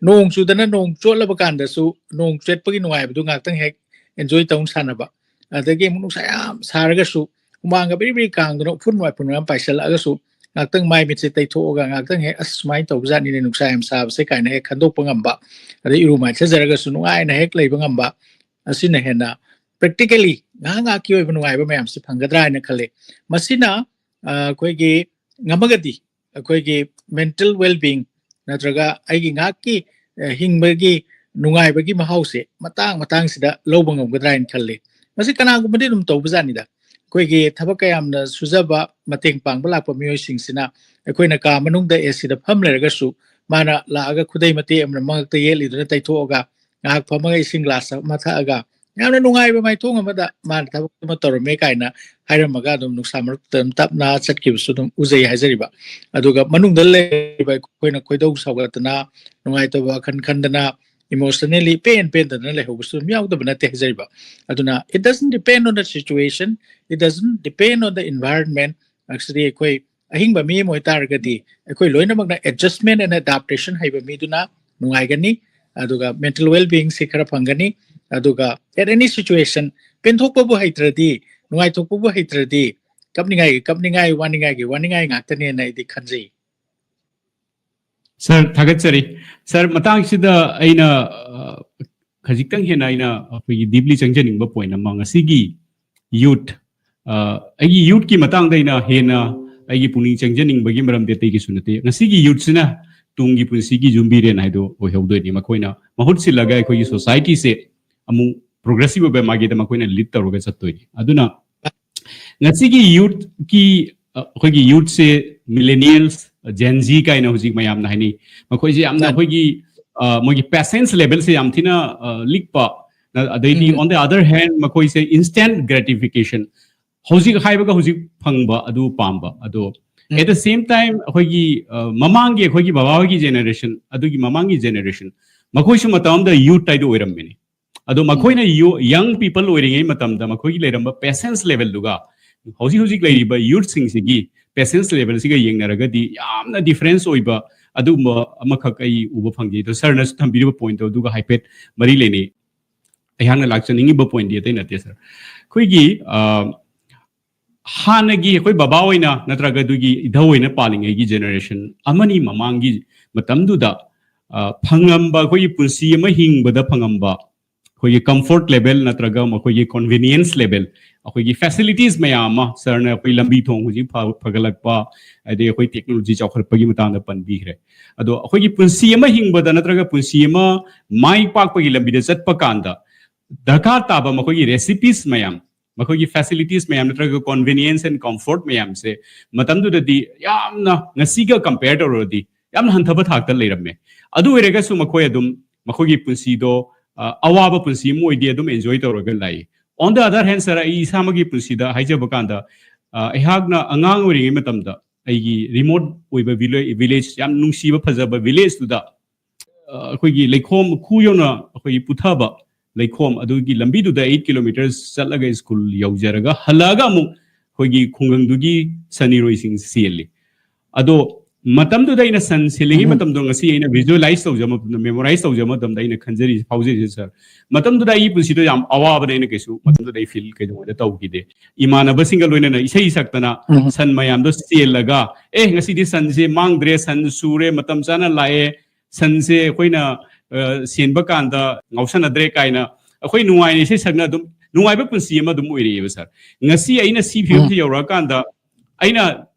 ꯅꯣꯡ ꯆꯨꯗꯅ ꯅꯣꯡ ꯆꯣꯠꯂꯕ ꯀꯥꯟꯗꯁꯨ ꯅꯣꯡ ꯆꯣꯠꯄꯒꯤ ꯅꯨꯡꯉꯥꯏꯕꯗꯨ ꯉꯥꯛꯇꯪ ꯍꯦꯛ enjoy ꯇꯧ ꯁꯥꯟꯅꯕ, ꯑꯗꯒꯤ ꯑꯃꯨꯛ ꯅꯨꯡꯁꯥ ꯌꯥꯝ ꯁꯥꯔꯒꯁꯨ ꯍꯨꯃꯥꯡꯒ ꯕꯤꯔꯤ ꯕꯤꯔꯤ ꯀꯥꯡꯗꯅ ꯎꯐꯨꯟ ꯋꯥꯏꯐꯨꯟ ꯃꯌꯥꯝ ꯄꯥꯏꯁꯤꯜꯂꯛꯑꯒꯁꯨ ꯉꯥꯛꯇꯪ ꯃꯥꯏ ꯃꯤꯠꯁꯦ ꯇꯩꯊꯣꯛꯑꯒ ꯉꯥꯛꯇꯪ ꯍꯦꯛ, "ꯑꯁ, ꯁꯨꯃꯥꯏꯅ ꯇꯧꯕꯖꯥꯠꯅꯤꯅꯦ ꯅꯨꯡꯁꯥ ꯌꯥꯝ ꯁꯥꯕꯁꯦ" ꯀꯥꯏꯅ ꯍꯦꯛ ꯈꯟꯗꯣꯛꯄ ꯉꯝꯕ, ꯑꯗꯩ ꯏꯔꯨ ꯃꯥꯏꯊꯖꯔꯒꯁꯨ ꯅꯨꯡꯉꯥꯏꯅ ꯍꯦꯛ ꯂꯩꯕ ꯉꯝꯕ, ꯑꯁꯤꯅ ꯍꯦꯟꯅ practically ꯉꯥꯏꯍꯥꯛ ꯉꯥꯏꯍꯥꯛꯀꯤ ꯑꯣꯏꯕ ꯅꯨꯡꯉꯥꯏꯕ ꯃꯌꯥꯝꯁꯤ ꯐꯪꯒꯗ꯭ꯔꯥ ꯍꯥꯏꯅ ꯈꯜꯂꯤ꯫ ꯃꯁꯤꯅ ꯑ, ꯑꯩꯈꯣꯏꯒꯤ ꯉꯝꯃꯒꯗꯤ ꯑꯩꯈꯣꯏꯒꯤ mental well being ꯅꯠꯇ꯭ꯔꯒ ꯑꯩꯒꯤ ꯉꯥꯏꯍꯥꯛꯀꯤ ꯑ, ꯍꯤꯡꯕꯒꯤ ꯅꯨꯡꯉꯥꯏꯕꯒꯤ ꯃꯍꯥꯎꯁꯦ ꯃꯇꯥꯡ ꯃꯇꯥꯡꯁꯤꯗ ꯂꯧꯕ ꯉꯝꯒꯗ꯭ꯔꯥ ꯍꯥꯏꯅ ꯈꯜꯂꯤ꯫ ꯃꯁꯤ ꯀꯅꯥꯒꯨꯝꯕꯗꯤ ꯑꯗꯨꯝ ꯇꯧꯕꯖꯥꯠꯅꯤꯗ꯫ ꯑꯩꯈꯣꯏꯒꯤ ꯊꯕꯛ ꯀꯌꯥꯝꯅ ꯁꯨꯖꯕ, ꯃꯇꯦꯡ ꯄꯥꯡꯕ ꯂꯥꯛꯄ ꯃꯤꯑꯣꯏꯁꯤꯡꯁꯤꯅ ꯑꯩꯈꯣꯏꯅ ꯀꯥ ꯃꯅꯨꯡꯗ ꯑꯦ ꯁꯤꯗ ꯐꯝ ꯂꯩꯔꯒꯁꯨ ꯃꯥꯅ ꯂꯥꯛꯑꯒ ꯈꯨꯗꯩ ꯃꯇꯦꯛ ꯑꯃꯅ ꯃꯉꯛꯇ ꯌꯦꯠꯂꯤꯗꯨꯅ ꯇꯩꯊꯣꯛꯑꯒ ꯉꯥꯏꯍꯥꯛ ꯐꯝꯃꯒ ꯏꯁꯤꯡ ꯒ꯭ꯂꯥꯁ ꯑꯃ ꯊꯛꯑꯒ ꯌꯥꯝꯅ ꯅꯨꯡꯉꯥꯏꯕ ꯃꯥꯏꯊꯣꯡ ꯑꯃꯗ ꯃꯥꯅ ꯊꯕꯛ ꯑꯃ ꯇꯧꯔꯝꯃꯦ ꯀꯥꯏꯅ ꯍꯥꯏꯔꯝꯃꯒ ꯑꯗꯨꯝ ꯅꯨꯡꯁꯥ ꯃꯔꯛꯇ ꯑꯗꯨꯝ ꯇꯞꯅ ꯆꯠꯈꯤꯕꯁꯨ ꯑꯗꯨꯝ ꯎꯖꯩ ꯍꯥꯏꯖꯔꯤꯕ꯫ ꯑꯗꯨꯒ ꯃꯅꯨꯡꯗ ꯂꯩꯔꯤꯕ ꯑꯩꯈꯣꯏꯅ ꯈꯣꯏꯗꯧ ꯁꯥꯎꯒꯠꯇꯅ ꯅꯨꯡꯉꯥꯏꯇꯕ ꯋꯥꯈꯜ ꯈꯟꯗꯅ emotionally ꯄꯦꯟ ꯄꯦꯟꯗꯅ ꯂꯩꯍꯧꯕꯁꯨ ꯑꯗꯨꯝ ꯌꯥꯎꯗꯕ ꯅꯠꯇꯦ ꯍꯥꯏꯖꯔꯤꯕ꯫ ꯑꯗꯨꯅ it doesn't depend on the situation, it doesn't depend on the environment꯫ Actually ꯑꯩꯈꯣꯏ ꯑꯍꯤꯡꯕ ꯃꯤ ꯑꯃ ꯑꯣꯏꯇꯥꯔꯒꯗꯤ ꯑꯩꯈꯣꯏ ꯂꯣꯏꯅꯃꯛꯅ adjustment and adaptation ꯍꯩꯕ ꯃꯤꯗꯨꯅ ꯅꯨꯡꯉꯥꯏꯒꯅꯤ꯫ ꯑꯗꯨꯒ mental well being ꯁꯤ ꯈꯔ ꯐꯪꯒꯅꯤ꯫ ꯑꯗꯨꯒ at any situation ꯄꯦꯟꯊꯣꯛꯄꯕꯨ ꯍꯩꯇ꯭ꯔꯗꯤ, ꯅꯨꯡꯉꯥꯏꯊꯣꯛꯄꯕꯨ ꯍꯩꯇ꯭ꯔꯗꯤ ꯀꯞꯅꯤꯡꯉꯥꯏꯒꯤ ꯀꯞꯅꯤꯡꯉꯥꯏ, ꯋꯥꯅꯤꯡꯉꯥꯏꯒꯤ ꯋꯥꯅꯤꯡꯉꯥꯏ ꯉꯥꯛꯇꯅꯦꯅ ꯑꯩꯗꯤ ꯈꯟꯖꯩ꯫ ꯁꯥꯔ, ꯊꯥꯒꯠꯆꯔꯤ꯫ ꯁꯥꯔ, ꯃꯇꯥꯡꯁꯤꯗ ꯑꯩꯅ ꯑ, ꯈꯖꯤꯛꯇꯪ ꯍꯦꯟꯅ ꯑꯩꯅ ꯑꯩꯈꯣꯏꯒꯤ deeply ꯆꯪꯖꯅꯤꯡꯕ point ꯑꯃ, ꯉꯁꯤꯒꯤ youth, ꯑ, ꯑꯩꯒꯤ youthꯀꯤ ꯃꯇꯥꯡꯗ ꯑꯩꯅ ꯍꯦꯟꯅ ꯑꯩꯒꯤ ꯄꯨꯛꯅꯤꯡ ꯆꯪꯖꯅꯤꯡꯕꯒꯤ ꯃꯔꯝꯗꯤ ꯑꯇꯩꯒꯤꯁꯨ ꯅꯠꯇꯦ꯫ ꯉꯁꯤꯒꯤ youthꯁꯤꯅ ꯇꯨꯡꯒꯤ ꯄꯨꯟꯁꯤꯒꯤ ꯌꯨꯝꯕꯤꯔꯦꯟ ꯍꯥꯏꯗꯣ ꯑꯣꯏꯍꯧꯗꯣꯏꯅꯤ꯫ ꯃꯈꯣꯏꯅ ꯃꯍꯨꯠ ꯁꯤꯜꯂꯒ ꯑꯩꯈꯣꯏꯒꯤ societyꯁꯦ ꯑꯃꯨꯛ progressive ꯑꯣꯏꯕ ꯃꯥꯏꯀꯩꯗ ꯃꯈꯣꯏꯅ lead ꯇꯧꯔꯒ ꯆꯠꯇꯣꯏꯅꯤ꯫ ꯑꯗꯨꯅ ꯉꯁꯤꯒꯤ youthꯀꯤ, ꯑ, ꯑꯩꯈꯣꯏꯒꯤ youthꯁꯦ millennials, Gen Z ꯀꯥꯏꯅ ꯍꯧꯖꯤꯛ ꯃꯌꯥꯝꯅ ꯍꯥꯏꯅꯩ꯫ ꯃꯈꯣꯏꯁꯦ ꯌꯥꯝꯅ ꯑꯩꯈꯣꯏꯒꯤ, ꯑ, ꯃꯣꯏꯒꯤ patience levelꯁꯦ ꯌꯥꯝ ꯊꯤꯅ, ꯑ, ꯂꯤꯛꯄ, ꯑ, ꯑꯗꯩꯗꯤ on the other hand ꯃꯈꯣꯏꯁꯦ instant gratification, ꯍꯧꯖꯤꯛ ꯍꯥꯏꯕꯒ ꯍꯧꯖꯤꯛ ꯐꯪꯕ ꯑꯗꯨ ꯄꯥꯝꯕ꯫ ꯑꯗꯣ at the same time ꯑꯩꯈꯣꯏꯒꯤ, ꯑ, ꯃꯃꯥꯡꯒꯤ ꯑꯩꯈꯣꯏꯒꯤ ꯕꯕꯥ ꯍꯣꯏꯒꯤ generation, ꯑꯗꯨꯒꯤ ꯃꯃꯥꯡꯒꯤ generation, ꯃꯈꯣꯏꯁꯨ ꯃꯇꯝ ꯑꯃꯗ youth ꯍꯥꯏꯗꯣ ꯑꯣꯏꯔꯝꯃꯤꯅꯤ꯫ ꯑꯗꯣ ꯃꯈꯣꯏꯅ ꯌꯨ-, young people ꯑꯣꯏꯔꯤꯉꯩ ꯃꯇꯝꯗ ꯃꯈꯣꯏꯒꯤ ꯂꯩꯔꯝꯕ patience levelꯗꯨꯒ ꯍꯧꯖꯤꯛ ꯍꯧꯖꯤꯛ ꯂꯩꯔꯤꯕ youthꯁꯤꯡꯁꯤꯒꯤ patience levelꯁꯤꯒ ꯌꯦꯡꯅꯔꯒꯗꯤ ꯌꯥꯝꯅ difference ꯑꯣꯏꯕ ꯑꯗꯨꯒꯨꯝꯕ ꯑꯃꯈꯛ ꯑꯩ ꯎꯕ ꯐꯪꯖꯩ꯫ ꯑꯗꯣ ꯁꯥꯔꯅꯁꯨ ꯊꯝꯕꯤꯔꯤꯕ pointꯇꯣ ꯑꯗꯨꯒ ꯍꯥꯏꯐꯦꯠ ꯃꯔꯤ ꯂꯩꯅꯩ꯫ ꯑꯩꯍꯥꯛꯅ ꯂꯥꯛꯆꯅꯤꯡꯉꯤꯕ pointꯇꯤ ꯑꯇꯩ ꯅꯠꯇꯦ ꯁꯥꯔ꯫ ꯑꯩꯈꯣꯏꯒꯤ, ꯑ, ꯍꯥꯟꯅꯒꯤ ꯑꯩꯈꯣꯏ ꯕꯕꯥ ꯑꯣꯏꯅ ꯅꯠꯇ꯭ꯔꯒ ꯑꯗꯨꯒꯤ ꯏꯙꯧ ꯑꯣꯏꯅ ꯄꯥꯜꯂꯤꯉꯩꯒꯤ generation ꯑꯃꯅꯤ ꯃꯃꯥꯡꯒꯤ ꯃꯇꯝꯗꯨꯗ, ꯑ, ꯐꯪꯉꯝꯕ, ꯑꯩꯈꯣꯏꯒꯤ ꯄꯨꯟꯁꯤ ꯑꯃ ꯍꯤꯡꯕꯗ ꯐꯪꯉꯝꯕ ꯑꯩꯈꯣꯏꯒꯤ comfort level ꯅꯠꯇ꯭ꯔꯒ ꯃꯈꯣꯏꯒꯤ convenience level, ꯑꯩꯈꯣꯏꯒꯤ facilities ꯃꯌꯥꯝ ꯑꯃ, ꯁꯥꯔꯅ ꯑꯩꯈꯣꯏ ꯂꯝꯕꯤ ꯊꯣꯡ ꯍꯧꯖꯤꯛ ꯐ-, ꯐꯒꯠꯂꯛꯄ, ꯑꯗꯩ ꯑꯩꯈꯣꯏ technology ꯆꯥꯎꯈꯠꯂꯛꯄꯒꯤ ꯃꯇꯥꯡꯗ ꯄꯟꯕꯤꯈ꯭ꯔꯦ꯫ ꯑꯗꯣ ꯑꯩꯈꯣꯏꯒꯤ ꯄꯨꯟꯁꯤ ꯑꯃ ꯍꯤꯡꯕꯗ ꯅꯠꯇ꯭ꯔꯒ ꯄꯨꯟꯁꯤ ꯑꯃ ꯃꯥꯏ ꯄꯥꯛꯄꯒꯤ ꯂꯝꯕꯤꯗ ꯆꯠꯄ ꯀꯥꯟꯗ ꯗꯔꯀꯥꯔ ꯇꯥꯕ ꯃꯈꯣꯏꯒꯤ recipes ꯃꯌꯥꯝ, ꯃꯈꯣꯏꯒꯤ facilities ꯃꯌꯥꯝ ꯅꯠꯇ꯭ꯔꯒ convenience and comfort ꯃꯌꯥꯝꯁꯦ ꯃꯇꯝꯗꯨꯗꯗꯤ ꯌꯥꯝꯅ, ꯉꯁꯤꯒ compare ꯇꯧꯔꯨꯔꯗꯤ ꯌꯥꯝꯅ ꯍꯟꯊꯕ ꯊꯥꯛꯇ ꯂꯩꯔꯝꯃꯦ꯫ ꯑꯗꯨ ꯑꯣꯏꯔꯒꯁꯨ ꯃꯈꯣꯏ ꯑꯗꯨꯝ ꯃꯈꯣꯏꯒꯤ ꯄꯨꯟꯁꯤꯗꯣ, ꯑ, ꯑꯋꯥꯕ ꯄꯨꯟꯁꯤ ꯑꯃ ꯑꯣꯏꯗꯦ, ꯑꯗꯨꯝ enjoy ꯇꯧꯔꯒ ꯂꯥꯛꯏ꯫ On the other hand, sir, ꯑꯩ ꯏꯁꯥꯃꯛꯀꯤ ꯄꯨꯟꯁꯤꯗ ꯍꯥꯏꯖꯕ ꯀꯥꯟꯗ, ꯑ, ꯑꯩꯍꯥꯛꯅ ꯑꯉꯥꯡ ꯑꯣꯏꯔꯤꯉꯩ ꯃꯇꯝꯗ ꯑꯩꯒꯤ remote ꯑꯣꯏꯕ village, village, ꯌꯥꯝ ꯅꯨꯡꯁꯤꯕ ꯐꯖꯕ village ꯇꯨꯗ, ꯑ, ꯑꯩꯈꯣꯏꯒꯤ ꯂꯩꯈꯣꯝ ꯈꯨ ꯌꯧꯅ ꯑꯩꯈꯣꯏꯒꯤ ꯄꯨꯊꯕ ꯂꯩꯈꯣꯝ ꯑꯗꯨꯒꯤ ꯂꯝꯕꯤꯗꯨꯗ eight kilometres ꯆꯠꯂꯒ school ꯌꯧꯖꯔꯒ ꯍꯜꯂꯛꯑꯒ ꯑꯃꯨꯛ ꯑꯩꯈꯣꯏꯒꯤ ꯈꯨꯡꯒꯪꯗꯨꯒꯤ ꯁꯟ ꯏꯔꯣꯏꯁꯤꯡ ꯆꯦꯜꯂꯤ꯫ ꯑꯗꯣ ꯃꯇꯝꯗꯨꯗ ꯑꯩꯅ ꯁꯟ ꯁꯦꯜꯂꯤꯉꯩ ꯎꯝ꯫ ꯃꯇꯝꯗꯣ ꯉꯁꯤ ꯑꯩꯅ visualize ꯇꯧꯖꯕ ꯃꯇꯝꯗ, memorize ꯇꯧꯖꯕ ꯃꯇꯝꯗ ꯑꯩꯅ ꯈꯟꯖꯔꯤꯁꯦ, ꯐꯥꯎꯖꯔꯤꯁꯦ, sir, ꯃꯇꯝꯗꯨꯗ ꯑꯩꯒꯤ ꯄꯨꯟꯁꯤꯗꯣ ꯌꯥꯝ ꯑꯋꯥꯕꯅꯦꯅ ꯀꯩꯁꯨ ꯃꯇꯝꯗꯨꯗ ꯑꯩ feel ꯀꯩꯗꯧꯉꯩꯗ ꯇꯧꯈꯤꯗꯦ꯫ ꯏꯃꯥꯟꯅꯕꯁꯤꯡꯒ ꯂꯣꯏꯅꯅ ꯏꯁꯩ ꯁꯛꯇꯅ ꯎꯝ꯫ ꯁꯟ ꯃꯌꯥꯝꯗꯣ ꯆꯦꯜꯂꯒ, "ꯑꯦ, ꯉꯁꯤꯗꯤ ꯁꯟꯁꯦ ꯃꯥꯡꯗ꯭ꯔꯦ, ꯁꯟ ꯁꯨꯔꯦ, ꯃꯇꯝ ꯆꯥꯅ ꯂꯥꯛꯑꯦ, ꯁꯟꯁꯦ ꯑꯩꯈꯣꯏꯅ, ꯑ, ꯁꯦꯟꯕ ꯀꯥꯟꯗ ꯉꯥꯎꯁꯟꯅꯗ꯭ꯔꯦ" ꯀꯥꯏꯅ ꯑꯩꯈꯣꯏ ꯅꯨꯡꯉꯥꯏꯅ ꯏꯁꯩ ꯁꯛꯅ ꯑꯗꯨꯝ ꯅꯨꯡꯉꯥꯏꯕ ꯄꯨꯟꯁꯤ ꯑꯃ ꯑꯗꯨꯝ ꯑꯣꯏꯔꯛꯑꯦꯕ, sir꯫ ꯉꯁꯤ ꯑꯩꯅ ꯁꯤ ꯐꯤꯕꯝꯁꯤ ꯎꯝ꯫ ꯌꯧꯔꯛꯑꯀꯥꯟꯗ ꯑꯩꯅ,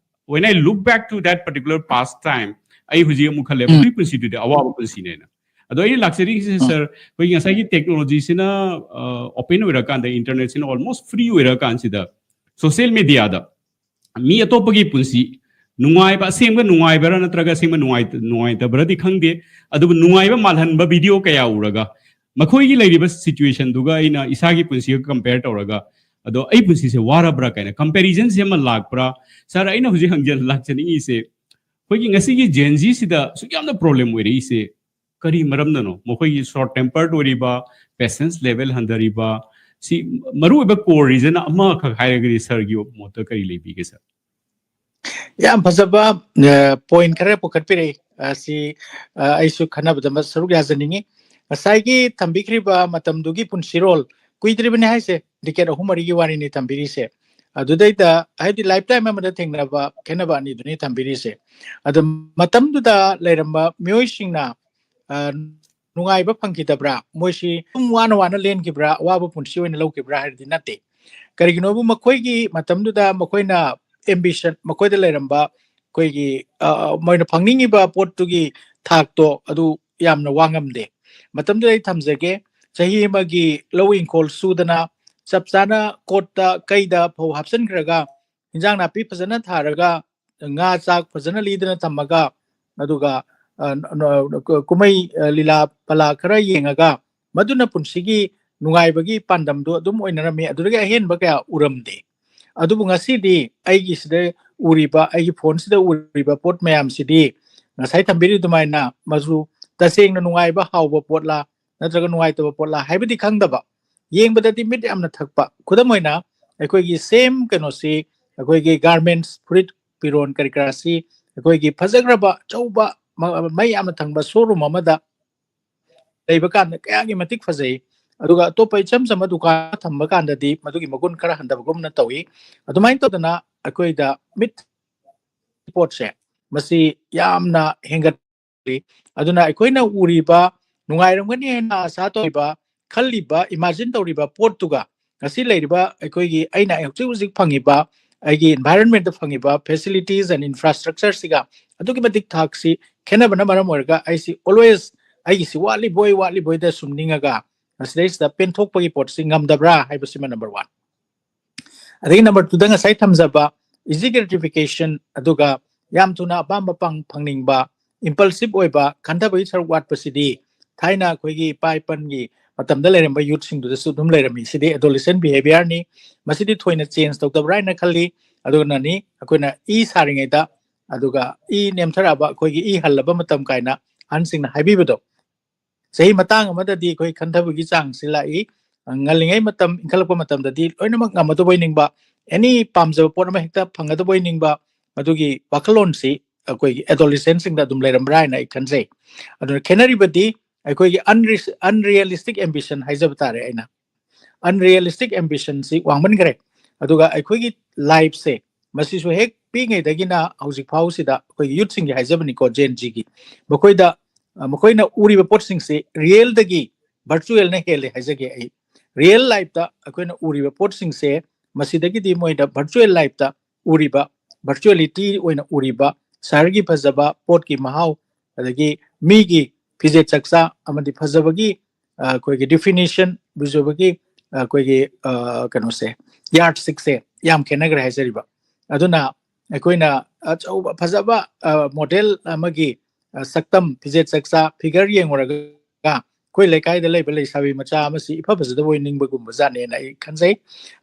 when I look back to that particular past time, ꯑꯩ ꯍꯧꯖꯤꯛ ꯑꯃꯨꯛ ꯈꯜꯂꯦ, ꯎꯝ꯫ "ꯃꯗꯨꯒꯤ ꯄꯨꯟꯁꯤꯗꯨꯗꯤ ꯑꯋꯥꯕ ꯄꯨꯟꯁꯤꯅꯦꯅ"꯫ ꯑꯗꯣ ꯑꯩꯅ ꯂꯥꯛꯆꯔꯤꯁꯦ, ꯎꯝ꯫ Sir, ꯑꯩꯈꯣꯏꯒꯤ ꯉꯁꯥꯏꯒꯤ technology ꯁꯤꯅ, ꯑ, open ꯑꯣꯏꯔꯀꯥꯟꯗ, internet ꯁꯤꯅ almost free ꯑꯣꯏꯔꯀꯥꯟꯁꯤꯗ, social media ꯗ ꯃꯤ ꯑꯇꯣꯞꯄꯒꯤ ꯄꯨꯟꯁꯤ ꯅꯨꯡꯉꯥꯏꯕ, ꯑꯁꯦꯡꯕ ꯅꯨꯡꯉꯥꯏꯕꯔꯥ ꯅꯠꯇ꯭ꯔꯒ ꯑꯁꯦꯡꯕ ꯅꯨꯡꯉꯥꯏ-, ꯅꯨꯡꯉꯥꯏꯇꯕ꯭ꯔꯗꯤ ꯈꯪꯗꯦ, ꯑꯗꯨꯕꯨ ꯅꯨꯡꯉꯥꯏꯕ ꯃꯥꯜꯍꯟꯕ video ꯀꯌꯥ ꯎꯔꯒ, ꯃꯈꯣꯏꯒꯤ ꯂꯩꯔꯤꯕ situation ꯗꯨꯒ ꯑꯩꯅ ꯏꯁꯥꯒꯤ ꯄꯨꯟꯁꯤꯒ compare ꯇꯧꯔꯒ, ꯑꯗꯣ ꯑꯩ ꯄꯨꯟꯁꯤꯁꯦ ꯋꯥꯔꯕ꯭ꯔꯥ ꯀꯥꯏꯅ comparison ꯁꯦ ꯑꯃ ꯂꯥꯛꯄ꯭ꯔꯥ? Sir, ꯑꯩꯅ ꯍꯧꯖꯤꯛ ꯍꯪꯖ-, ꯂꯥꯛꯆꯅꯤꯡꯉꯤꯁꯦ, ꯑꯩꯈꯣꯏꯒꯤ ꯉꯁꯤꯒꯤ Gen Z ꯁꯤꯗ ꯑꯁꯨꯛ ꯌꯥꯝꯅ problem ꯑꯣꯏꯔꯛꯏꯁꯦ ꯀꯔꯤ ꯃꯔꯝꯅꯅꯣ? ꯃꯈꯣꯏꯒꯤ short tempered ꯑꯣꯏꯔꯤꯕ, patience level ꯍꯟꯊꯔꯤꯕ, ꯁꯤ ꯃꯔꯨꯑꯣꯏꯕ core reason ꯑꯃꯈꯛ ꯍꯥꯏꯔꯒꯗꯤ sir ꯒꯤ ꯃꯣꯠꯇ ꯀꯔꯤ ꯂꯩꯕꯤꯒꯦ, sir? ꯌꯥꯝ ꯐꯖꯕ, ꯑ, point ꯈꯔ ꯄꯨꯈꯠꯄꯤꯔꯛꯏ꯫ ꯑ, ꯁꯤ, ꯑ, ꯑꯩꯁꯨ ꯈꯟꯅꯕꯗ ꯃ-, ꯁꯔꯨꯛ ꯌꯥꯖꯅꯤꯡꯉꯤ꯫ ꯉꯁꯥꯏꯒꯤ ꯊꯝꯕꯤꯈ꯭ꯔꯤꯕ ꯃꯇꯝꯗꯨꯒꯤ ꯄꯨꯟꯁꯤꯔꯣꯜ ꯀꯨꯏꯗ꯭ꯔꯤꯕꯅꯤ ꯍꯥꯏꯁꯦ, decade ꯑꯍꯨꯝ ꯃꯔꯤꯒꯤ ꯋꯥꯔꯤꯅꯤ ꯊꯝꯕꯤꯔꯤꯁꯦ꯫ ꯑꯗꯨꯗꯩꯗ ꯍꯥꯏꯕꯗꯤ lifetime ꯑꯃꯗ ꯊꯦꯡꯅꯕ ꯈꯦꯠꯅꯕ ꯑꯅꯤꯗꯨꯅꯤ ꯊꯝꯕꯤꯔꯤꯁꯦ꯫ ꯑꯗꯣ ꯃꯇꯝꯗꯨꯗ ꯂꯩꯔꯝꯕ ꯃꯤꯑꯣꯏꯁꯤꯡꯅ, ꯑ, ꯅꯨꯡꯉꯥꯏꯕ ꯐꯪꯈꯤꯗꯕ꯭ꯔꯥ? ꯃꯣꯏꯁꯤ ꯁꯨꯝ ꯋꯥꯅ ꯋꯥꯅ ꯂꯦꯟꯈꯤꯕ꯭ꯔꯥ? ꯑꯋꯥꯕ ꯄꯨꯟꯁꯤ ꯑꯣꯏꯅ ꯂꯧꯈꯤꯕ꯭ꯔꯥ ꯍꯥꯏꯔꯗꯤ ꯅꯠꯇꯦ꯫ ꯀꯔꯤꯒꯤꯅꯣꯕꯨ ꯃꯈꯣꯏꯒꯤ ꯃꯇꯝꯗꯨꯗ ꯃꯈꯣꯏꯅ ambition, ꯃꯈꯣꯏꯗ ꯂꯩꯔꯝꯕ ꯑꯩꯈꯣꯏꯒꯤ, ꯑ, ꯃꯣꯏꯅ ꯐꯪꯅꯤꯡꯉꯤꯕ ꯄꯣꯠꯇꯨꯒꯤ ꯊꯥꯛꯇꯣ ꯑꯗꯨ ꯌꯥꯝꯅ ꯋꯥꯡꯉꯝꯗꯦ꯫ ꯃꯇꯝꯗꯨꯗ ꯑꯩ ꯊꯝꯖꯒꯦ, ꯆꯍꯤ ꯑꯃꯒꯤ ꯂꯧ ꯏꯪꯈꯣꯜ ꯁꯨꯗꯅ, ꯆꯞ ꯆꯥꯅ ꯀꯣꯠꯇ ꯀꯩꯗ ꯐꯧ ꯍꯥꯞꯆꯤꯟꯈ꯭ꯔꯒ, ꯏꯟꯖꯥꯡ ꯅꯥꯄꯤ ꯐꯖꯅ ꯊꯥꯔꯒ, ꯉꯥ ꯆꯥꯛ ꯐꯖꯅ ꯂꯤꯗꯅ ꯊꯝꯃꯒ, ꯑꯗꯨꯒ, ꯑ, ꯅ-, ꯅ-, ꯀꯨꯝꯍꯩ, ꯑ, ꯂꯤꯂꯥ ꯄꯂꯥ ꯈꯔ ꯌꯦꯡꯉꯒ, ꯃꯗꯨꯅ ꯄꯨꯟꯁꯤꯒꯤ ꯅꯨꯡꯉꯥꯏꯕꯒꯤ ꯄꯥꯟꯗꯝꯗꯨ ꯑꯗꯨꯝ ꯑꯣꯏꯅꯔꯝꯃꯤ꯫ ꯑꯗꯨꯗꯒꯤ ꯑꯍꯦꯟꯕ ꯀꯌꯥ ꯎꯔꯝꯗꯦ꯫ ꯑꯗꯨꯕꯨ ꯉꯁꯤꯗꯤ ꯑꯩꯒꯤ ꯁꯤꯗ ꯎꯔꯤꯕ, ꯑꯩꯒꯤ ꯐꯣꯟꯁꯤꯗ ꯎꯔꯤꯕ ꯄꯣꯠ ꯃꯌꯥꯝꯁꯤꯗꯤ ꯉꯁꯥꯏ ꯊꯝꯕꯤꯔꯤ ꯑꯗꯨꯃꯥꯏꯅ ꯃꯆꯨ ꯇꯁꯦꯡꯅ ꯅꯨꯡꯉꯥꯏꯕ, ꯍꯥꯎꯕ ꯄꯣꯠꯂꯥ ꯅꯠꯇ꯭ꯔꯒ ꯅꯨꯡꯉꯥꯏꯇꯕ ꯄꯣꯠꯂꯥ ꯍꯥꯏꯕꯗꯤ ꯈꯪꯗꯕ, ꯌꯦꯡꯕꯗꯗꯤ ꯃꯤꯠ ꯌꯥꯝꯅ ꯊꯛꯄ꯫ ꯈꯨꯗꯝ ꯑꯣꯏꯅ, ꯑꯩꯈꯣꯏꯒꯤ same ꯀꯩꯅꯣꯁꯤ, ꯑꯩꯈꯣꯏꯒꯤ garments, ꯐꯨꯔꯤꯠ ꯐꯤꯔꯣꯟ ꯀꯔꯤ ꯀꯔꯥꯁꯤ ꯑꯩꯈꯣꯏꯒꯤ ꯐꯖꯈ꯭ꯔꯕ ꯑꯆꯧꯕ ꯃ-, ꯃꯩ ꯌꯥꯝꯅ ꯊꯪꯕ showroom ꯑꯃꯗ ꯂꯩꯕ ꯀꯥꯟꯗ ꯀꯌꯥꯒꯤ ꯃꯇꯤꯛ ꯐꯖꯩ, ꯑꯗꯨꯒ ꯑꯇꯣꯞꯄ ꯏꯆꯝ ꯆꯝꯕ ꯗꯨꯀꯥꯟ ꯊꯝꯕ ꯀꯥꯟꯗꯗꯤ ꯃꯗꯨꯒꯤ ꯃꯒꯨꯟ ꯈꯔ ꯍꯟꯊꯕꯒꯨꯝꯅ ꯇꯧꯏ꯫ ꯑꯗꯨꯃꯥꯏꯅ ꯇꯧꯗꯅ ꯑꯩꯈꯣꯏꯗ ꯃꯤꯠ ꯄꯣꯠꯁꯦ ꯃꯁꯤ ꯌꯥꯝꯅ ꯍꯦꯟꯒꯠꯂꯤ꯫ ꯑꯗꯨꯅ ꯑꯩꯈꯣꯏꯅ ꯎꯔꯤꯕ, ꯅꯨꯡꯉꯥꯏꯔꯝꯒꯅꯤ ꯍꯥꯏꯅ ꯑꯁꯥ ꯇꯧꯔꯤꯕ, ꯈꯜꯂꯤꯕ, imagine ꯇꯧꯔꯤꯕ ꯄꯣꯠꯇꯨꯒ ꯉꯁꯤ ꯂꯩꯔꯤꯕ ꯑꯩꯈꯣꯏꯒꯤ, ꯑꯩꯅ ꯍꯧꯖꯤꯛ ꯍꯧꯖꯤꯛ ꯐꯪꯉꯤꯕ ꯑꯩꯒꯤ environment ꯐꯪꯉꯤꯕ facilities and infrastructure ꯁꯤꯒ ꯑꯗꯨꯛꯀꯤ ꯃꯇꯤꯛ ꯊꯥꯛꯁꯤ ꯈꯦꯠꯅꯕꯅ ꯃꯔꯝ ꯑꯣꯏꯔꯒ ꯑꯩꯁꯤ always ꯑꯩꯒꯤꯁꯤ ꯋꯥꯠꯂꯤꯕꯣꯏ ꯋꯥꯠꯂꯤꯕꯣꯏꯗ ꯁꯨꯝ ꯅꯤꯡꯉꯒ ꯃꯁꯤꯗꯩꯁꯤꯗ ꯄꯦꯟꯊꯣꯛꯄꯒꯤ ꯄꯣꯠꯁꯤ ꯉꯝꯗꯕ꯭ꯔꯥ ꯍꯥꯏꯕꯁꯤꯃ number one꯫ ꯑꯗꯒꯤ number twoꯗ ꯉꯁꯥꯏ ꯊꯝꯖꯕ easy gratification, ꯑꯗꯨꯒ ꯌꯥꯝ ꯊꯨꯅ ꯑꯄꯥꯝꯕ ꯄꯪ-, ꯐꯪꯅꯤꯡꯕ, impulsive ꯑꯣꯏꯕ, ꯈꯟꯊꯕꯒꯤ ꯁꯔꯨꯛ ꯋꯥꯠꯄꯁꯤꯗꯤ ꯊꯥꯏꯅ ꯑꯩꯈꯣꯏꯒꯤ ꯏꯄꯥ ꯏꯄꯟꯒꯤ ꯃꯇꯝꯗ ꯂꯩꯔꯝꯕ youthꯁꯤꯡꯗꯨꯗꯁꯨ ꯑꯗꯨꯝ ꯂꯩꯔꯝꯃꯤ꯫ ꯁꯤꯗꯤ adolescent behaviorꯅꯤ꯫ ꯃꯁꯤꯗꯤ ꯊꯣꯏꯅ change ꯇꯧꯗꯕ꯭ꯔꯥ ꯍꯥꯏꯅ ꯈꯜꯂꯤ꯫ ꯑꯗꯨꯅꯅꯤ ꯑꯩꯈꯣꯏꯅ ꯏ ꯁꯥꯔꯤꯉꯩꯗ, ꯑꯗꯨꯒ ꯏ ꯅꯦꯝꯊꯔꯛꯑꯕ, ꯑꯩꯈꯣꯏꯒꯤ ꯏ ꯍꯜꯂꯕ ꯃꯇꯝ ꯀꯥꯏꯅ ꯑꯍꯟꯁꯤꯡꯅ ꯍꯥꯏꯕꯤꯕꯗꯣ꯫ ꯆꯍꯤ ꯃꯇꯥꯡ ꯑꯃꯗꯗꯤ ꯑꯩꯈꯣꯏ ꯈꯟꯊꯕꯒꯤ ꯆꯥꯡꯁꯤ ꯂꯥꯛꯏ꯫ ꯉꯜꯂꯤꯉꯩ ꯃꯇꯝ, ꯏꯟꯈꯠꯂꯛꯄ ꯃꯇꯝꯗꯗꯤ ꯂꯣꯏꯅꯃꯛ ꯉꯝꯃꯗꯕ ꯑꯣꯏꯅꯤꯡꯕ, any ꯄꯥꯝꯖꯕ ꯄꯣꯠ ꯑꯃ ꯍꯦꯛꯇ ꯐꯪꯒꯗꯕ ꯑꯣꯏꯅꯤꯡꯕ, ꯃꯗꯨꯒꯤ ꯋꯥꯈꯜꯂꯣꯟꯁꯤ ꯑꯩꯈꯣꯏꯒꯤ adolescentꯁꯤꯡꯗ ꯑꯗꯨꯝ ꯂꯩꯔꯝꯕ꯭ꯔꯥ ꯍꯥꯏꯅ ꯑꯩ ꯈꯟꯖꯩ꯫ ꯑꯗꯨꯅ ꯈꯦꯠꯅꯔꯤꯕꯗꯤ ꯑꯩꯈꯣꯏꯒꯤ unre-, unrealistic ambition ꯍꯥꯏꯖꯕ ꯇꯥꯔꯦ ꯑꯩꯅ꯫ Unrealistic ambitionꯁꯤ ꯋꯥꯡꯃꯟꯈ꯭ꯔꯦ꯫ ꯑꯗꯨꯒ ꯑꯩꯈꯣꯏꯒꯤ lifeꯁꯦ, ꯃꯁꯤꯁꯨ ꯍꯦꯛ ꯄꯤꯛꯏꯉꯩꯗꯒꯤꯅ ꯍꯧꯖꯤꯛ ꯐꯥꯎꯁꯤꯗ ꯑꯩꯈꯣꯏꯒꯤ youthꯁꯤꯡꯒꯤ ꯍꯥꯏꯖꯕꯅꯤꯀꯣ, Gen Zꯒꯤ, ꯃꯈꯣꯏꯗ ꯃꯈꯣꯏꯅ ꯎꯔꯤꯕ ꯄꯣꯠꯁꯤꯡꯁꯤ ꯔꯤꯌꯦꯜꯗꯒꯤ ꯚꯔꯆꯨꯋꯦꯜꯅ ꯍꯦꯜꯂꯦ ꯍꯥꯏꯖꯒꯦ ꯑꯩ꯫ ꯔꯤꯌꯦꯜ ꯂꯥꯏꯐꯇ ꯑꯩꯈꯣꯏꯅ ꯎꯔꯤꯕ ꯄꯣꯠꯁꯤꯡꯁꯦ, ꯃꯁꯤꯗꯒꯤꯗꯤ ꯃꯣꯏꯗ ꯚꯔꯆꯨꯋꯦꯜ ꯂꯥꯏꯐꯇ ꯎꯔꯤꯕ, ꯚꯔꯆꯨꯋꯦꯂꯤꯇꯤ ꯑꯣꯏꯅ ꯎꯔꯤꯕ ꯁꯍꯔꯒꯤ ꯐꯖꯕ, ꯄꯣꯠꯀꯤ ꯃꯍꯥꯎ, ꯑꯗꯒꯤ ꯃꯤꯒꯤ ꯐꯤꯖꯦꯠ ꯆꯛꯆꯥ ꯑꯃꯗꯤ ꯐꯖꯕꯒꯤ, ꯑ, ꯑꯩꯈꯣꯏꯒꯤ ꯗꯤꯐꯤꯅꯤꯁꯟ, ꯐꯖꯕꯒꯤ, ꯑ, ꯑꯩꯈꯣꯏꯒꯤ, ꯑ, ꯀꯩꯅꯣꯁꯦ, ꯌꯥꯔꯠꯁꯤꯛꯁꯦ ꯌꯥꯝ ꯈꯦꯠꯅꯈ꯭ꯔꯦ ꯍꯥꯏꯖꯔꯤꯕ꯫ ꯑꯗꯨꯅ ꯑꯩꯈꯣꯏꯅ ꯑꯆꯧꯕ ꯐꯖꯕ, ꯑ, ꯃꯣꯗꯦꯜ ꯑꯃꯒꯤ, ꯑ, ꯁꯛꯇꯝ, ꯐꯤꯖꯦꯠ ꯆꯛꯆꯥ, ꯐꯤꯒꯔ ꯌꯦꯡꯉꯨꯔꯒ ꯑꯩꯈꯣꯏ ꯂꯩꯀꯥꯏꯗ ꯂꯩꯕ ꯂꯩꯁꯥꯕꯤ ꯃꯆꯥ ꯑꯃꯁꯤ ꯏꯐ ꯐꯖꯗꯕ ꯑꯣꯏꯅꯤꯡꯕꯒꯨꯝꯕ ꯖꯥꯠꯅꯦꯅ ꯑꯩ ꯈꯟꯖꯩ꯫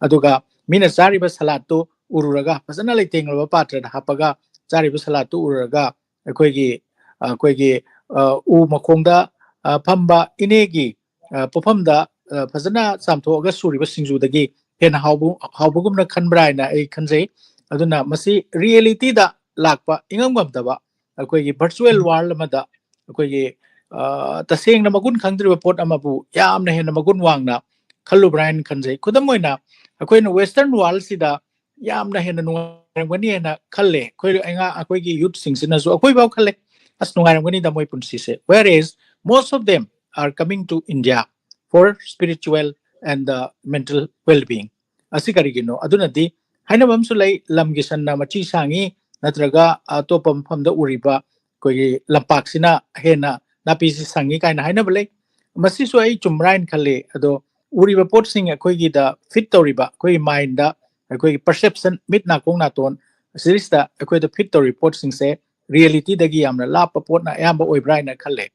ꯑꯗꯨꯒ ꯃꯤꯅ ꯆꯥꯔꯤꯕ ꯁꯂꯥꯠꯇꯨ ꯎꯔꯨꯔꯒ, ꯐꯖꯅ ꯂꯩꯇꯦꯡꯂꯕ ꯄꯥꯇ꯭ꯔꯗ ꯍꯥꯞꯄꯒ ꯆꯥꯔꯤꯕ ꯁꯂꯥꯠꯇꯨ ꯎꯔꯨꯔꯒ, ꯑꯩꯈꯣꯏꯒꯤ, ꯑꯩꯈꯣꯏꯒꯤ, ꯑ, ꯎ ꯃꯈꯣꯡꯗ, ꯑ, ꯐꯝꯕ ꯏꯅꯦꯒꯤ, ꯑ, ꯄꯣꯐꯝꯗ, ꯑ, ꯐꯖꯅ ꯆꯥꯝꯊꯣꯛꯑꯒ ꯁꯨꯔꯤꯕ ꯁꯤꯡꯖꯨꯗꯒꯤ ꯍꯦꯟꯅ ꯍꯥꯎꯕ, ꯍꯥꯎꯕꯒꯨꯝꯅ ꯈꯟꯕ꯭ꯔꯥ ꯍꯥꯏꯅ ꯑꯩ ꯈꯟꯖꯩ꯫ ꯑꯗꯨꯅ ꯃꯁꯤ ꯔꯤꯌꯦꯂꯤꯇꯤꯗ ꯂꯥꯛꯄ, ꯏꯉꯝ ꯉꯝꯗꯕ, ꯑꯩꯈꯣꯏꯒꯤ ꯚꯔꯆꯨꯋꯦꯜ ꯋꯥꯔꯜ ꯑꯃꯗ ꯑꯩꯈꯣꯏꯒꯤ, ꯑ, ꯇꯁꯦꯡꯅ ꯃꯒꯨꯟ ꯈꯪꯗ꯭ꯔꯤꯕ ꯄꯣꯠ ꯑꯃꯕꯨ ꯌꯥꯝꯅ ꯍꯦꯟꯅ ꯃꯒꯨꯟ ꯋꯥꯡꯅ ꯈꯜꯂꯨꯕ꯭ꯔꯥ ꯍꯥꯏꯅ ꯈꯟꯖꯩ꯫ ꯈꯨꯗꯝ ꯑꯣꯏꯅ, ꯑꯩꯈꯣꯏꯅ ꯋꯦꯁꯇꯔꯟ ꯋꯥꯔꯜꯁꯤꯗ ꯌꯥꯝꯅ ꯍꯦꯟꯅ ꯅꯨꯡꯉꯥꯏꯔꯝꯒꯅꯤ ꯍꯥꯏꯅ ꯈꯜꯂꯦ꯫ ꯑꯩꯈꯣꯏ ꯑꯉꯥꯡ, ꯑꯩꯈꯣꯏꯒꯤ ꯌꯨꯠꯁꯤꯡꯁꯤꯅꯁꯨ, ꯑꯩꯈꯣꯏꯐꯥꯎ ꯈꯜꯂꯦ, "ꯑꯁ, ꯅꯨꯡꯉꯥꯏꯔꯝꯒꯅꯤꯗ ꯃꯣꯏ ꯄꯨꯟꯁꯤꯁꯦ." Whereas most of them are coming to India for spiritual and the mental well-being꯫ ꯑꯁꯤ ꯀꯔꯤꯒꯤꯅꯣ? ꯑꯗꯨꯅꯗꯤ ꯍꯥꯏꯅꯕ ꯑꯃꯁꯨ ꯂꯩ, "ꯂꯝꯒꯤ ꯁꯟꯅ ꯃꯆꯤ ꯁꯥꯡꯉꯤ", ꯅꯠꯇ꯭ꯔꯒ ꯑꯇꯣꯞꯄ ꯃꯐꯝꯗ ꯎꯔꯤꯕ ꯑꯩꯈꯣꯏꯒꯤ ꯂꯝꯄꯥꯛꯁꯤꯅ ꯍꯦꯟꯅ ꯅꯥꯄꯤꯁꯤ ꯁꯪꯉꯤ ꯀꯥꯏꯅ ꯍꯥꯏꯅꯕ ꯂꯩ꯫ ꯃꯁꯤꯁꯨ ꯑꯩ ꯆꯨꯝꯕ꯭ꯔꯥ ꯍꯥꯏꯅ ꯈꯜꯂꯤ꯫ ꯑꯗꯣ ꯎꯔꯤꯕ ꯄꯣꯠꯁꯤꯡ ꯑꯩꯈꯣꯏꯒꯤꯗ ꯐꯤꯠ ꯇꯧꯔꯤꯕ, ꯑꯩꯈꯣꯏꯒꯤ ꯃꯥꯏꯟꯗ, ꯑꯩꯈꯣꯏꯒꯤ ꯄꯔꯁꯦꯞꯁꯟ, ꯃꯤꯠ ꯅꯥꯀꯣꯡ ꯅꯥꯇꯣꯟ ꯑꯁꯤꯗꯩꯁꯤꯗ ꯑꯩꯈꯣꯏꯗ ꯐꯤꯠ ꯇꯧꯔꯤꯕ ꯄꯣꯠꯁꯤꯡꯁꯦ ꯔꯤꯌꯦꯂꯤꯇꯤꯗꯒꯤ ꯌꯥꯝꯅ ꯂꯥꯞꯄ ꯄꯣꯠꯅ ꯑꯌꯥꯝꯕ ꯑꯣꯏꯕ꯭ꯔꯥ ꯍꯥꯏꯅ ꯈꯜꯂꯦ꯫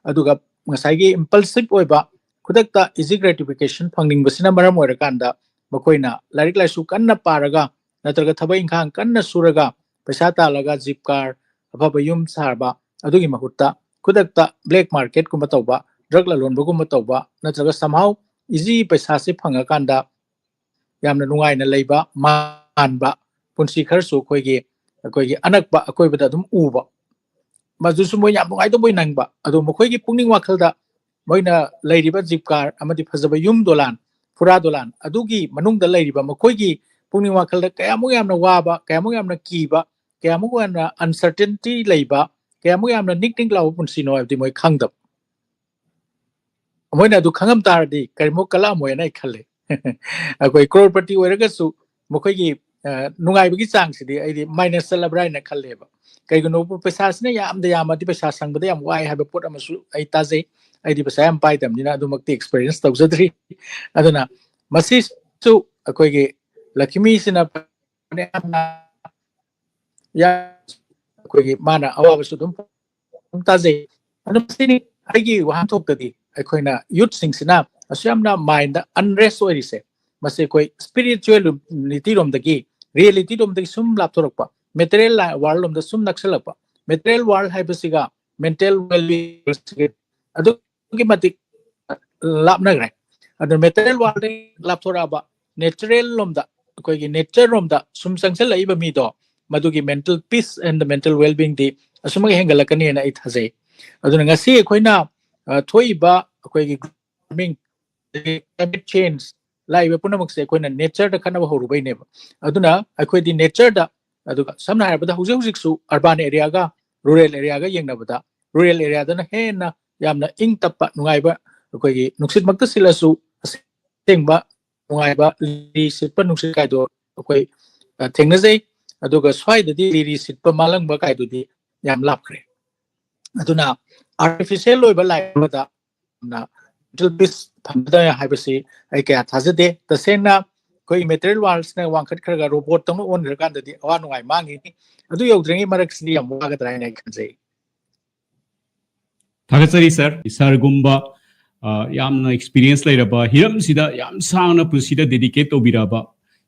ꯑꯗꯨꯒ ꯉꯁꯥꯏꯒꯤ ꯏꯝꯄꯜꯁꯤꯞ ꯑꯣꯏꯕ, ꯈꯨꯗꯛꯇ ꯏꯖꯤ ꯒ꯭ꯔꯦꯇꯤꯐꯤꯀꯦꯁꯟ ꯐꯪꯅꯤꯡꯕꯁꯤꯅ ꯃꯔꯝ ꯑꯣꯏꯔꯀꯥꯟꯗ ꯃꯈꯣꯏꯅ ꯂꯥꯏꯔꯤꯛ ꯂꯥꯏꯁꯨ ꯀꯟꯅ ꯄꯥꯔꯒ ꯅꯠꯇ꯭ꯔꯒ ꯊꯕꯛ ꯏꯪꯈꯥꯡ ꯀꯟꯅ ꯁꯨꯔꯒ ꯄꯩꯁꯥ ꯇꯥꯜꯂꯒ ꯖꯤꯞ ꯀꯥꯔ, ꯑꯐꯕ ꯌꯨꯝ ꯁꯥꯕ, ꯑꯗꯨꯒꯤ ꯃꯍꯨꯠꯇ ꯈꯨꯗꯛꯇ ꯕ꯭ꯂꯦꯛ ꯃꯥꯔꯀꯦꯠꯀꯨꯝꯕ ꯇꯧꯕ, ꯗ꯭ꯔꯒ ꯂꯂꯣꯟꯕꯒꯨꯝꯕ ꯇꯧꯕ, ꯅꯠꯇ꯭ꯔꯒ somehow ꯏꯖꯤ ꯄꯩꯁꯥꯁꯦ ꯐꯪꯉꯀꯥꯟꯗ ꯌꯥꯝꯅ ꯅꯨꯡꯉꯥꯏꯅ ꯂꯩꯕ ꯃꯥꯟꯕ ꯄꯨꯟꯁꯤ ꯈꯔꯁꯨ ꯑꯩꯈꯣꯏꯒꯤ, ꯑꯩꯈꯣꯏꯒꯤ ꯑꯅꯛꯄ ꯑꯀꯣꯏꯕꯗ ꯑꯗꯨꯝ ꯎꯕ, ꯃꯗꯨꯁꯨ ꯃꯣꯏ ꯌꯥꯝ ꯅꯨꯡꯉꯥꯏꯇꯕꯣꯏ ꯅꯪꯕ꯫ ꯑꯗꯣ ꯃꯈꯣꯏꯒꯤ ꯄꯨꯛꯅꯤꯡ ꯋꯥꯈꯜꯗ ꯃꯣꯏꯅ ꯂꯩꯔꯤꯕ ꯖꯤꯞ ꯀꯥꯔ ꯑꯃꯗꯤ ꯐꯖꯕ ꯌꯨꯝ ꯗꯣꯂꯥꯟ, ꯐꯨꯔꯥ ꯗꯣꯂꯥꯟ ꯑꯗꯨꯒꯤ ꯃꯅꯨꯡꯗ ꯂꯩꯔꯤꯕ ꯃꯈꯣꯏꯒꯤ ꯄꯨꯛꯅꯤꯡ ꯋꯥꯈꯜꯗ ꯀꯌꯥꯃꯨꯛ ꯌꯥꯝꯅ ꯋꯥꯕ, ꯀꯌꯥꯃꯨꯛ ꯌꯥꯝꯅ ꯀꯤꯕ, ꯀꯌꯥꯃꯨꯛ ꯌꯥꯝꯅ ꯑꯟꯁꯔꯇꯦꯟꯇꯤ ꯂꯩꯕ, ꯀꯌꯥꯃꯨꯛ ꯌꯥꯝꯅ ꯅꯤꯛ ꯅꯤꯛ ꯂꯥꯎꯕ ꯄꯨꯟꯁꯤꯅꯣ ꯍꯥꯏꯕꯗꯤ ꯃꯣꯏ ꯈꯪꯗꯕ꯫ ꯃꯣꯏꯅ ꯑꯗꯨ ꯈꯪꯉꯝ ꯇꯥꯔꯗꯤ ꯀꯔꯤꯃꯨꯛ ꯀꯜꯂꯛꯑꯝꯃꯣꯏꯅ ꯑꯩ ꯈꯜꯂꯦ꯫ ꯑꯩꯈꯣꯏ ꯀ꯭ꯔꯣꯔꯄꯇꯤ ꯑꯣꯏꯔꯒꯁꯨ ꯃꯈꯣꯏꯒꯤ, ꯑ, ꯅꯨꯡꯉꯥꯏꯕꯒꯤ ꯆꯥꯡꯁꯤꯗꯤ ꯑꯩꯗꯤ ꯃꯥꯏꯅꯁ ꯆꯠꯂꯕ꯭ꯔꯥ ꯍꯥꯏꯅ ꯈꯜꯂꯦꯕ꯫ ꯀꯩꯒꯤꯅꯣꯕꯨ ꯄꯩꯁꯥꯁꯤꯅ ꯌꯥꯝꯗ ꯌꯥꯝꯃꯗꯤ ꯄꯩꯁꯥ ꯁꯪꯕꯗ ꯌꯥꯝ ꯋꯥꯏ ꯍꯥꯏꯕ ꯄꯣꯠ ꯑꯃꯁꯨ ꯑꯩ ꯇꯥꯖꯩ꯫ ꯑꯩꯗꯤ ꯄꯩꯁꯥ ꯌꯥꯝ ꯄꯥꯏꯗꯕꯅꯤꯅ ꯑꯗꯨꯃꯛꯇꯤ ꯑꯦꯛꯁꯄꯤꯔꯤꯌꯦꯟꯁ ꯇꯧꯖꯗ꯭ꯔꯤ꯫ ꯑꯗꯨꯅ ꯃꯁꯤꯁꯨ ꯑꯩꯈꯣꯏꯒꯤ ꯂꯛꯈꯤꯃꯤꯁꯤꯅ ꯌꯥꯝꯅ, ꯑꯩꯈꯣꯏꯒꯤ ꯃꯥꯅ ꯑꯋꯥꯕꯁꯨ ꯑꯗꯨꯝ ꯇꯥꯖꯩ꯫ ꯑꯗꯨ ꯃꯁꯤꯅꯤ ꯑꯩꯒꯤ ꯋꯥꯍꯟꯊꯣꯛꯇꯗꯤ ꯑꯩꯈꯣꯏꯅ ꯌꯨꯠꯁꯤꯡꯁꯤꯅ ꯑꯁꯨꯛ ꯌꯥꯝꯅ ꯃꯥꯏꯟꯗ ꯑꯟꯔꯦꯁ ꯑꯣꯏꯔꯤꯁꯦ, ꯃꯁꯤ ꯑꯩꯈꯣꯏ ꯏꯁꯄꯤꯔꯤꯆꯨꯋꯦꯂꯤꯇꯤ ꯔꯣꯝꯗꯒꯤ, ꯔꯤꯌꯦꯂꯤꯇꯤ ꯔꯣꯝꯗꯒꯤ ꯁꯨꯝ ꯂꯥꯞꯊꯣꯔꯛꯄ, ꯃꯦꯇꯔꯤꯌꯦꯜ ꯋꯥꯔꯜ ꯂꯣꯝꯗ ꯁꯨꯝ ꯅꯛꯁꯜꯂꯛꯄ꯫ ꯃꯦꯇꯔꯤꯌꯦꯜ ꯋꯥꯔꯜ ꯍꯥꯏꯕꯁꯤꯒ ꯃꯦꯟꯇꯦꯜ ꯋꯦꯜꯕꯤꯡ ꯑꯗꯨꯛꯀꯤ ꯃꯇꯤꯛ ꯂꯥꯞꯅꯈ꯭ꯔꯦ꯫ ꯑꯗꯨ ꯃꯦꯇꯔꯤꯌꯦꯜ ꯋꯥꯔꯜꯗꯒꯤ ꯂꯥꯞꯊꯣꯔꯛꯑꯕ ꯅꯦꯆꯔꯦꯜ ꯂꯣꯝꯗ, ꯑꯩꯈꯣꯏꯒꯤ ꯅꯦꯆꯔ ꯂꯣꯝꯗ ꯁꯨꯝ ꯆꯪꯁꯤꯜꯂꯛꯏꯕ ꯃꯤꯗꯣ, ꯃꯗꯨꯒꯤ mental peace and the mental ꯋꯦꯜꯕꯤꯡꯗꯤ ꯑꯁꯨꯃꯛ ꯍꯦꯟꯒꯠꯂꯛꯀꯅꯤꯅ ꯑꯩ ꯊꯥꯖꯩ꯫ ꯑꯗꯨꯅ ꯉꯁꯤ ꯑꯩꯈꯣꯏꯅ, ꯑ, ꯊꯣꯛꯏꯕ ꯑꯩꯈꯣꯏꯒꯤ ꯒ꯭ꯂꯣꯕꯦꯜ ꯋꯥꯔꯃꯤꯡ, ꯀ꯭ꯂꯥꯏꯃꯦꯠ ꯆꯦꯟꯖ ꯂꯥꯛꯏꯕ ꯄꯨꯝꯅꯃꯛꯁꯦ ꯑꯩꯈꯣꯏꯅ ꯅꯦꯆꯔꯗ ꯈꯠꯅꯕ ꯍꯧꯔꯨꯕꯩꯅꯦꯕ꯫ ꯑꯗꯨꯅ ꯑꯩꯈꯣꯏꯗꯤ ꯅꯦꯆꯔꯗ, ꯑꯗꯨꯒ ꯁꯝꯅ ꯍꯥꯏꯔꯕꯗ ꯍꯧꯖꯤꯛ ꯍꯧꯖꯤꯛꯁꯨ ꯑꯔꯕꯥꯟ ꯑꯦꯔꯤꯌꯥꯒ ꯔꯨꯔꯦꯜ ꯑꯦꯔꯤꯌꯥꯒ ꯌꯦꯡꯅꯕꯗ ꯔꯨꯔꯦꯜ ꯑꯦꯔꯤꯌꯥꯗꯅ ꯍꯦꯟꯅ ꯌꯥꯝꯅ ꯏꯪ ꯇꯞꯄ, ꯅꯨꯡꯉꯥꯏꯕ, ꯑꯩꯈꯣꯏꯒꯤ ꯅꯨꯡꯁꯤꯠꯃꯛꯇ ꯁꯤꯠꯂꯁꯨ ꯑꯁꯦꯡꯕ ꯅꯨꯡꯉꯥꯏꯕ ꯂꯤꯔꯤ ꯁꯤꯠꯄ ꯅꯨꯡꯁꯤꯠ ꯀꯥꯏꯗꯣ ꯑꯩꯈꯣꯏ, ꯑ, ꯊꯦꯡꯅꯖꯩ꯫ ꯑꯗꯨꯒ ꯁ꯭ꯋꯥꯏꯗꯗꯤ ꯂꯤꯔꯤ ꯁꯤꯠꯄ ꯃꯥꯂꯪꯕ ꯀꯥꯏꯗꯨꯗꯤ ꯌꯥꯝ ꯂꯥꯞꯈ꯭ꯔꯦ꯫ ꯑꯗꯨꯅ ꯑꯥꯔꯇꯤꯐꯤꯁꯤꯌꯦꯜ ꯑꯣꯏꯕ ꯂꯥꯏꯐ ꯑꯃꯗ ꯌꯥꯝꯅ ꯃꯦꯟꯇꯦꯜ ꯄꯤꯁ ꯐꯪꯒꯗ꯭ꯔꯥ ꯍꯥꯏꯕꯁꯤ ꯑꯩ ꯀꯌꯥ ꯊꯥꯖꯗꯦ꯫ ꯇꯁꯦꯡꯅ ꯑꯩꯈꯣꯏ ꯃꯦꯇꯔꯤꯌꯦꯜ ꯋꯥꯔꯜꯁꯤꯅ ꯋꯥꯡꯈꯠꯈ꯭ꯔꯒ ꯔꯣꯕꯣꯠꯇꯧꯅ ꯑꯣꯟꯈ꯭ꯔꯀꯥꯟꯗꯗꯤ ꯑꯋꯥ ꯅꯨꯡꯉꯥꯏ ꯃꯥꯡꯈꯤꯅꯤ꯫ ꯑꯗꯨ ꯌꯧꯗ꯭ꯔꯤꯉꯩ ꯃꯔꯛꯁꯤꯗꯤ ꯌꯥꯝ ꯋꯥꯒꯗ꯭ꯔꯥ ꯍꯥꯏꯅ ꯑꯩ ꯈꯟꯖꯩ꯫ ꯊꯥꯒꯠꯆꯔꯤ ꯁꯥꯔ꯫ ꯁꯥꯔꯒꯨꯝꯕ, ꯑ, ꯌꯥꯝꯅ ꯑꯦꯛꯁꯄꯤꯔꯤꯌꯦꯟꯁ ꯂꯩꯔꯕ, ꯍꯤꯔꯝꯁꯤꯗ ꯌꯥꯝ ꯁꯥꯡꯅ ꯄꯨꯟꯁꯤꯗ ꯗꯦꯗꯤꯀꯦꯠ ꯇꯧꯕꯤꯔꯛꯑꯕ,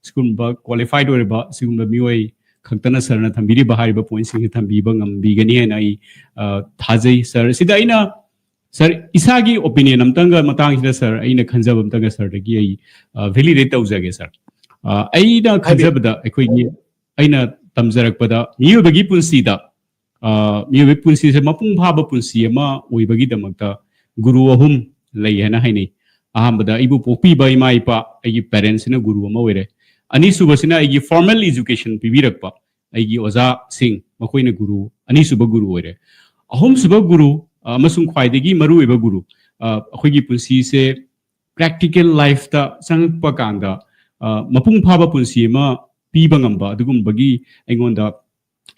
ꯁꯤꯒꯨꯝꯕ ꯀ꯭ꯋꯥꯂꯤꯐꯥꯏꯠ ꯑꯣꯏꯔꯕ ꯁꯤꯒꯨꯝꯕ ꯃꯤꯑꯣꯏ ꯈꯛꯇꯅ ꯁꯥꯔꯅ ꯊꯝꯕꯤꯔꯤꯕ ꯍꯥꯏꯔꯤꯕ ꯄꯣꯏꯟꯠꯁꯤꯡꯁꯦ ꯊꯝꯕꯤꯕ ꯉꯝꯕꯤꯒꯅꯤ ꯍꯥꯏꯅ ꯑꯩ, ꯑ, ꯊꯥꯖꯩ ꯁꯥꯔ꯫ ꯁꯤꯗ ꯑꯩꯅ, ꯁꯥꯔ, ꯏꯁꯥꯒꯤ ꯑꯣꯄꯤꯅꯤꯌꯟ ꯑꯝꯇꯪꯒ ꯃꯇꯥꯡꯁꯤꯗ, ꯁꯥꯔ, ꯑꯩꯅ ꯈꯟꯖꯕ ꯑꯝꯇꯪꯒ ꯁꯥꯔꯗꯒꯤ ꯑꯩ, ꯑ, ꯚꯦꯂꯤꯗꯦꯠ ꯇꯧꯖꯒꯦ ꯁꯥꯔ꯫ ꯑ, ꯑꯩꯅ ꯈꯟꯖꯕꯗ ꯑꯩꯈꯣꯏꯒꯤ, ꯑꯩꯅ ꯇꯝꯖꯔꯛꯄꯗ ꯃꯤꯑꯣꯏꯕꯒꯤ ꯄꯨꯟꯁꯤꯗ, ꯑ, ꯃꯤꯑꯣꯏꯕꯒꯤ ꯄꯨꯟꯁꯤꯁꯦ ꯃꯄꯨꯡ ꯐꯥꯕ ꯄꯨꯟꯁꯤ ꯑꯃ ꯑꯣꯏꯕꯒꯤꯗꯃꯛꯇ ꯒꯨꯔꯨ ꯑꯍꯨꯝ ꯂꯩ ꯍꯥꯏꯅ ꯍꯥꯏꯅꯩ꯫ ꯑꯍꯥꯟꯕꯗ ꯑꯩꯕꯨ ꯄꯣꯛꯄꯤꯕ ꯏꯃꯥ ꯏꯄꯥ, ꯑꯩꯒꯤ ꯄꯦꯔꯦꯟꯁꯁꯤꯅ ꯒꯨꯔꯨ ꯑꯃ ꯑꯣꯏꯔꯦ꯫ ꯑꯅꯤꯁꯨꯕꯁꯤꯅ ꯑꯩꯒꯤ ꯐꯣꯔꯃꯦꯜ ꯑꯦꯖꯨꯀꯦꯁꯟ ꯄꯤꯕꯤꯔꯛꯄ ꯑꯩꯒꯤ ꯑꯣꯖꯥꯁꯤꯡ, ꯃꯈꯣꯏꯅ ꯒꯨꯔꯨ, ꯑꯅꯤꯁꯨꯕ ꯒꯨꯔꯨ ꯑꯣꯏꯔꯦ꯫ ꯑꯍꯨꯝꯁꯨꯕ ꯒꯨꯔꯨ, ꯑ, ꯑꯃꯁꯨꯡ ꯈ꯭ꯋꯥꯏꯗꯒꯤ ꯃꯔꯨꯑꯣꯏꯕ ꯒꯨꯔꯨ, ꯑ, ꯑꯩꯈꯣꯏꯒꯤ ꯄꯨꯟꯁꯤꯁꯦ practical life ꯇ ꯆꯪꯉꯛꯄ ꯀꯥꯟꯗ, ꯑ, ꯃꯄꯨꯡ ꯐꯥꯕ ꯄꯨꯟꯁꯤ ꯑꯃ ꯄꯤꯕ ꯉꯝꯕ ꯑꯗꯨꯒꯨꯝꯕꯒꯤ ꯑꯩꯉꯣꯟꯗ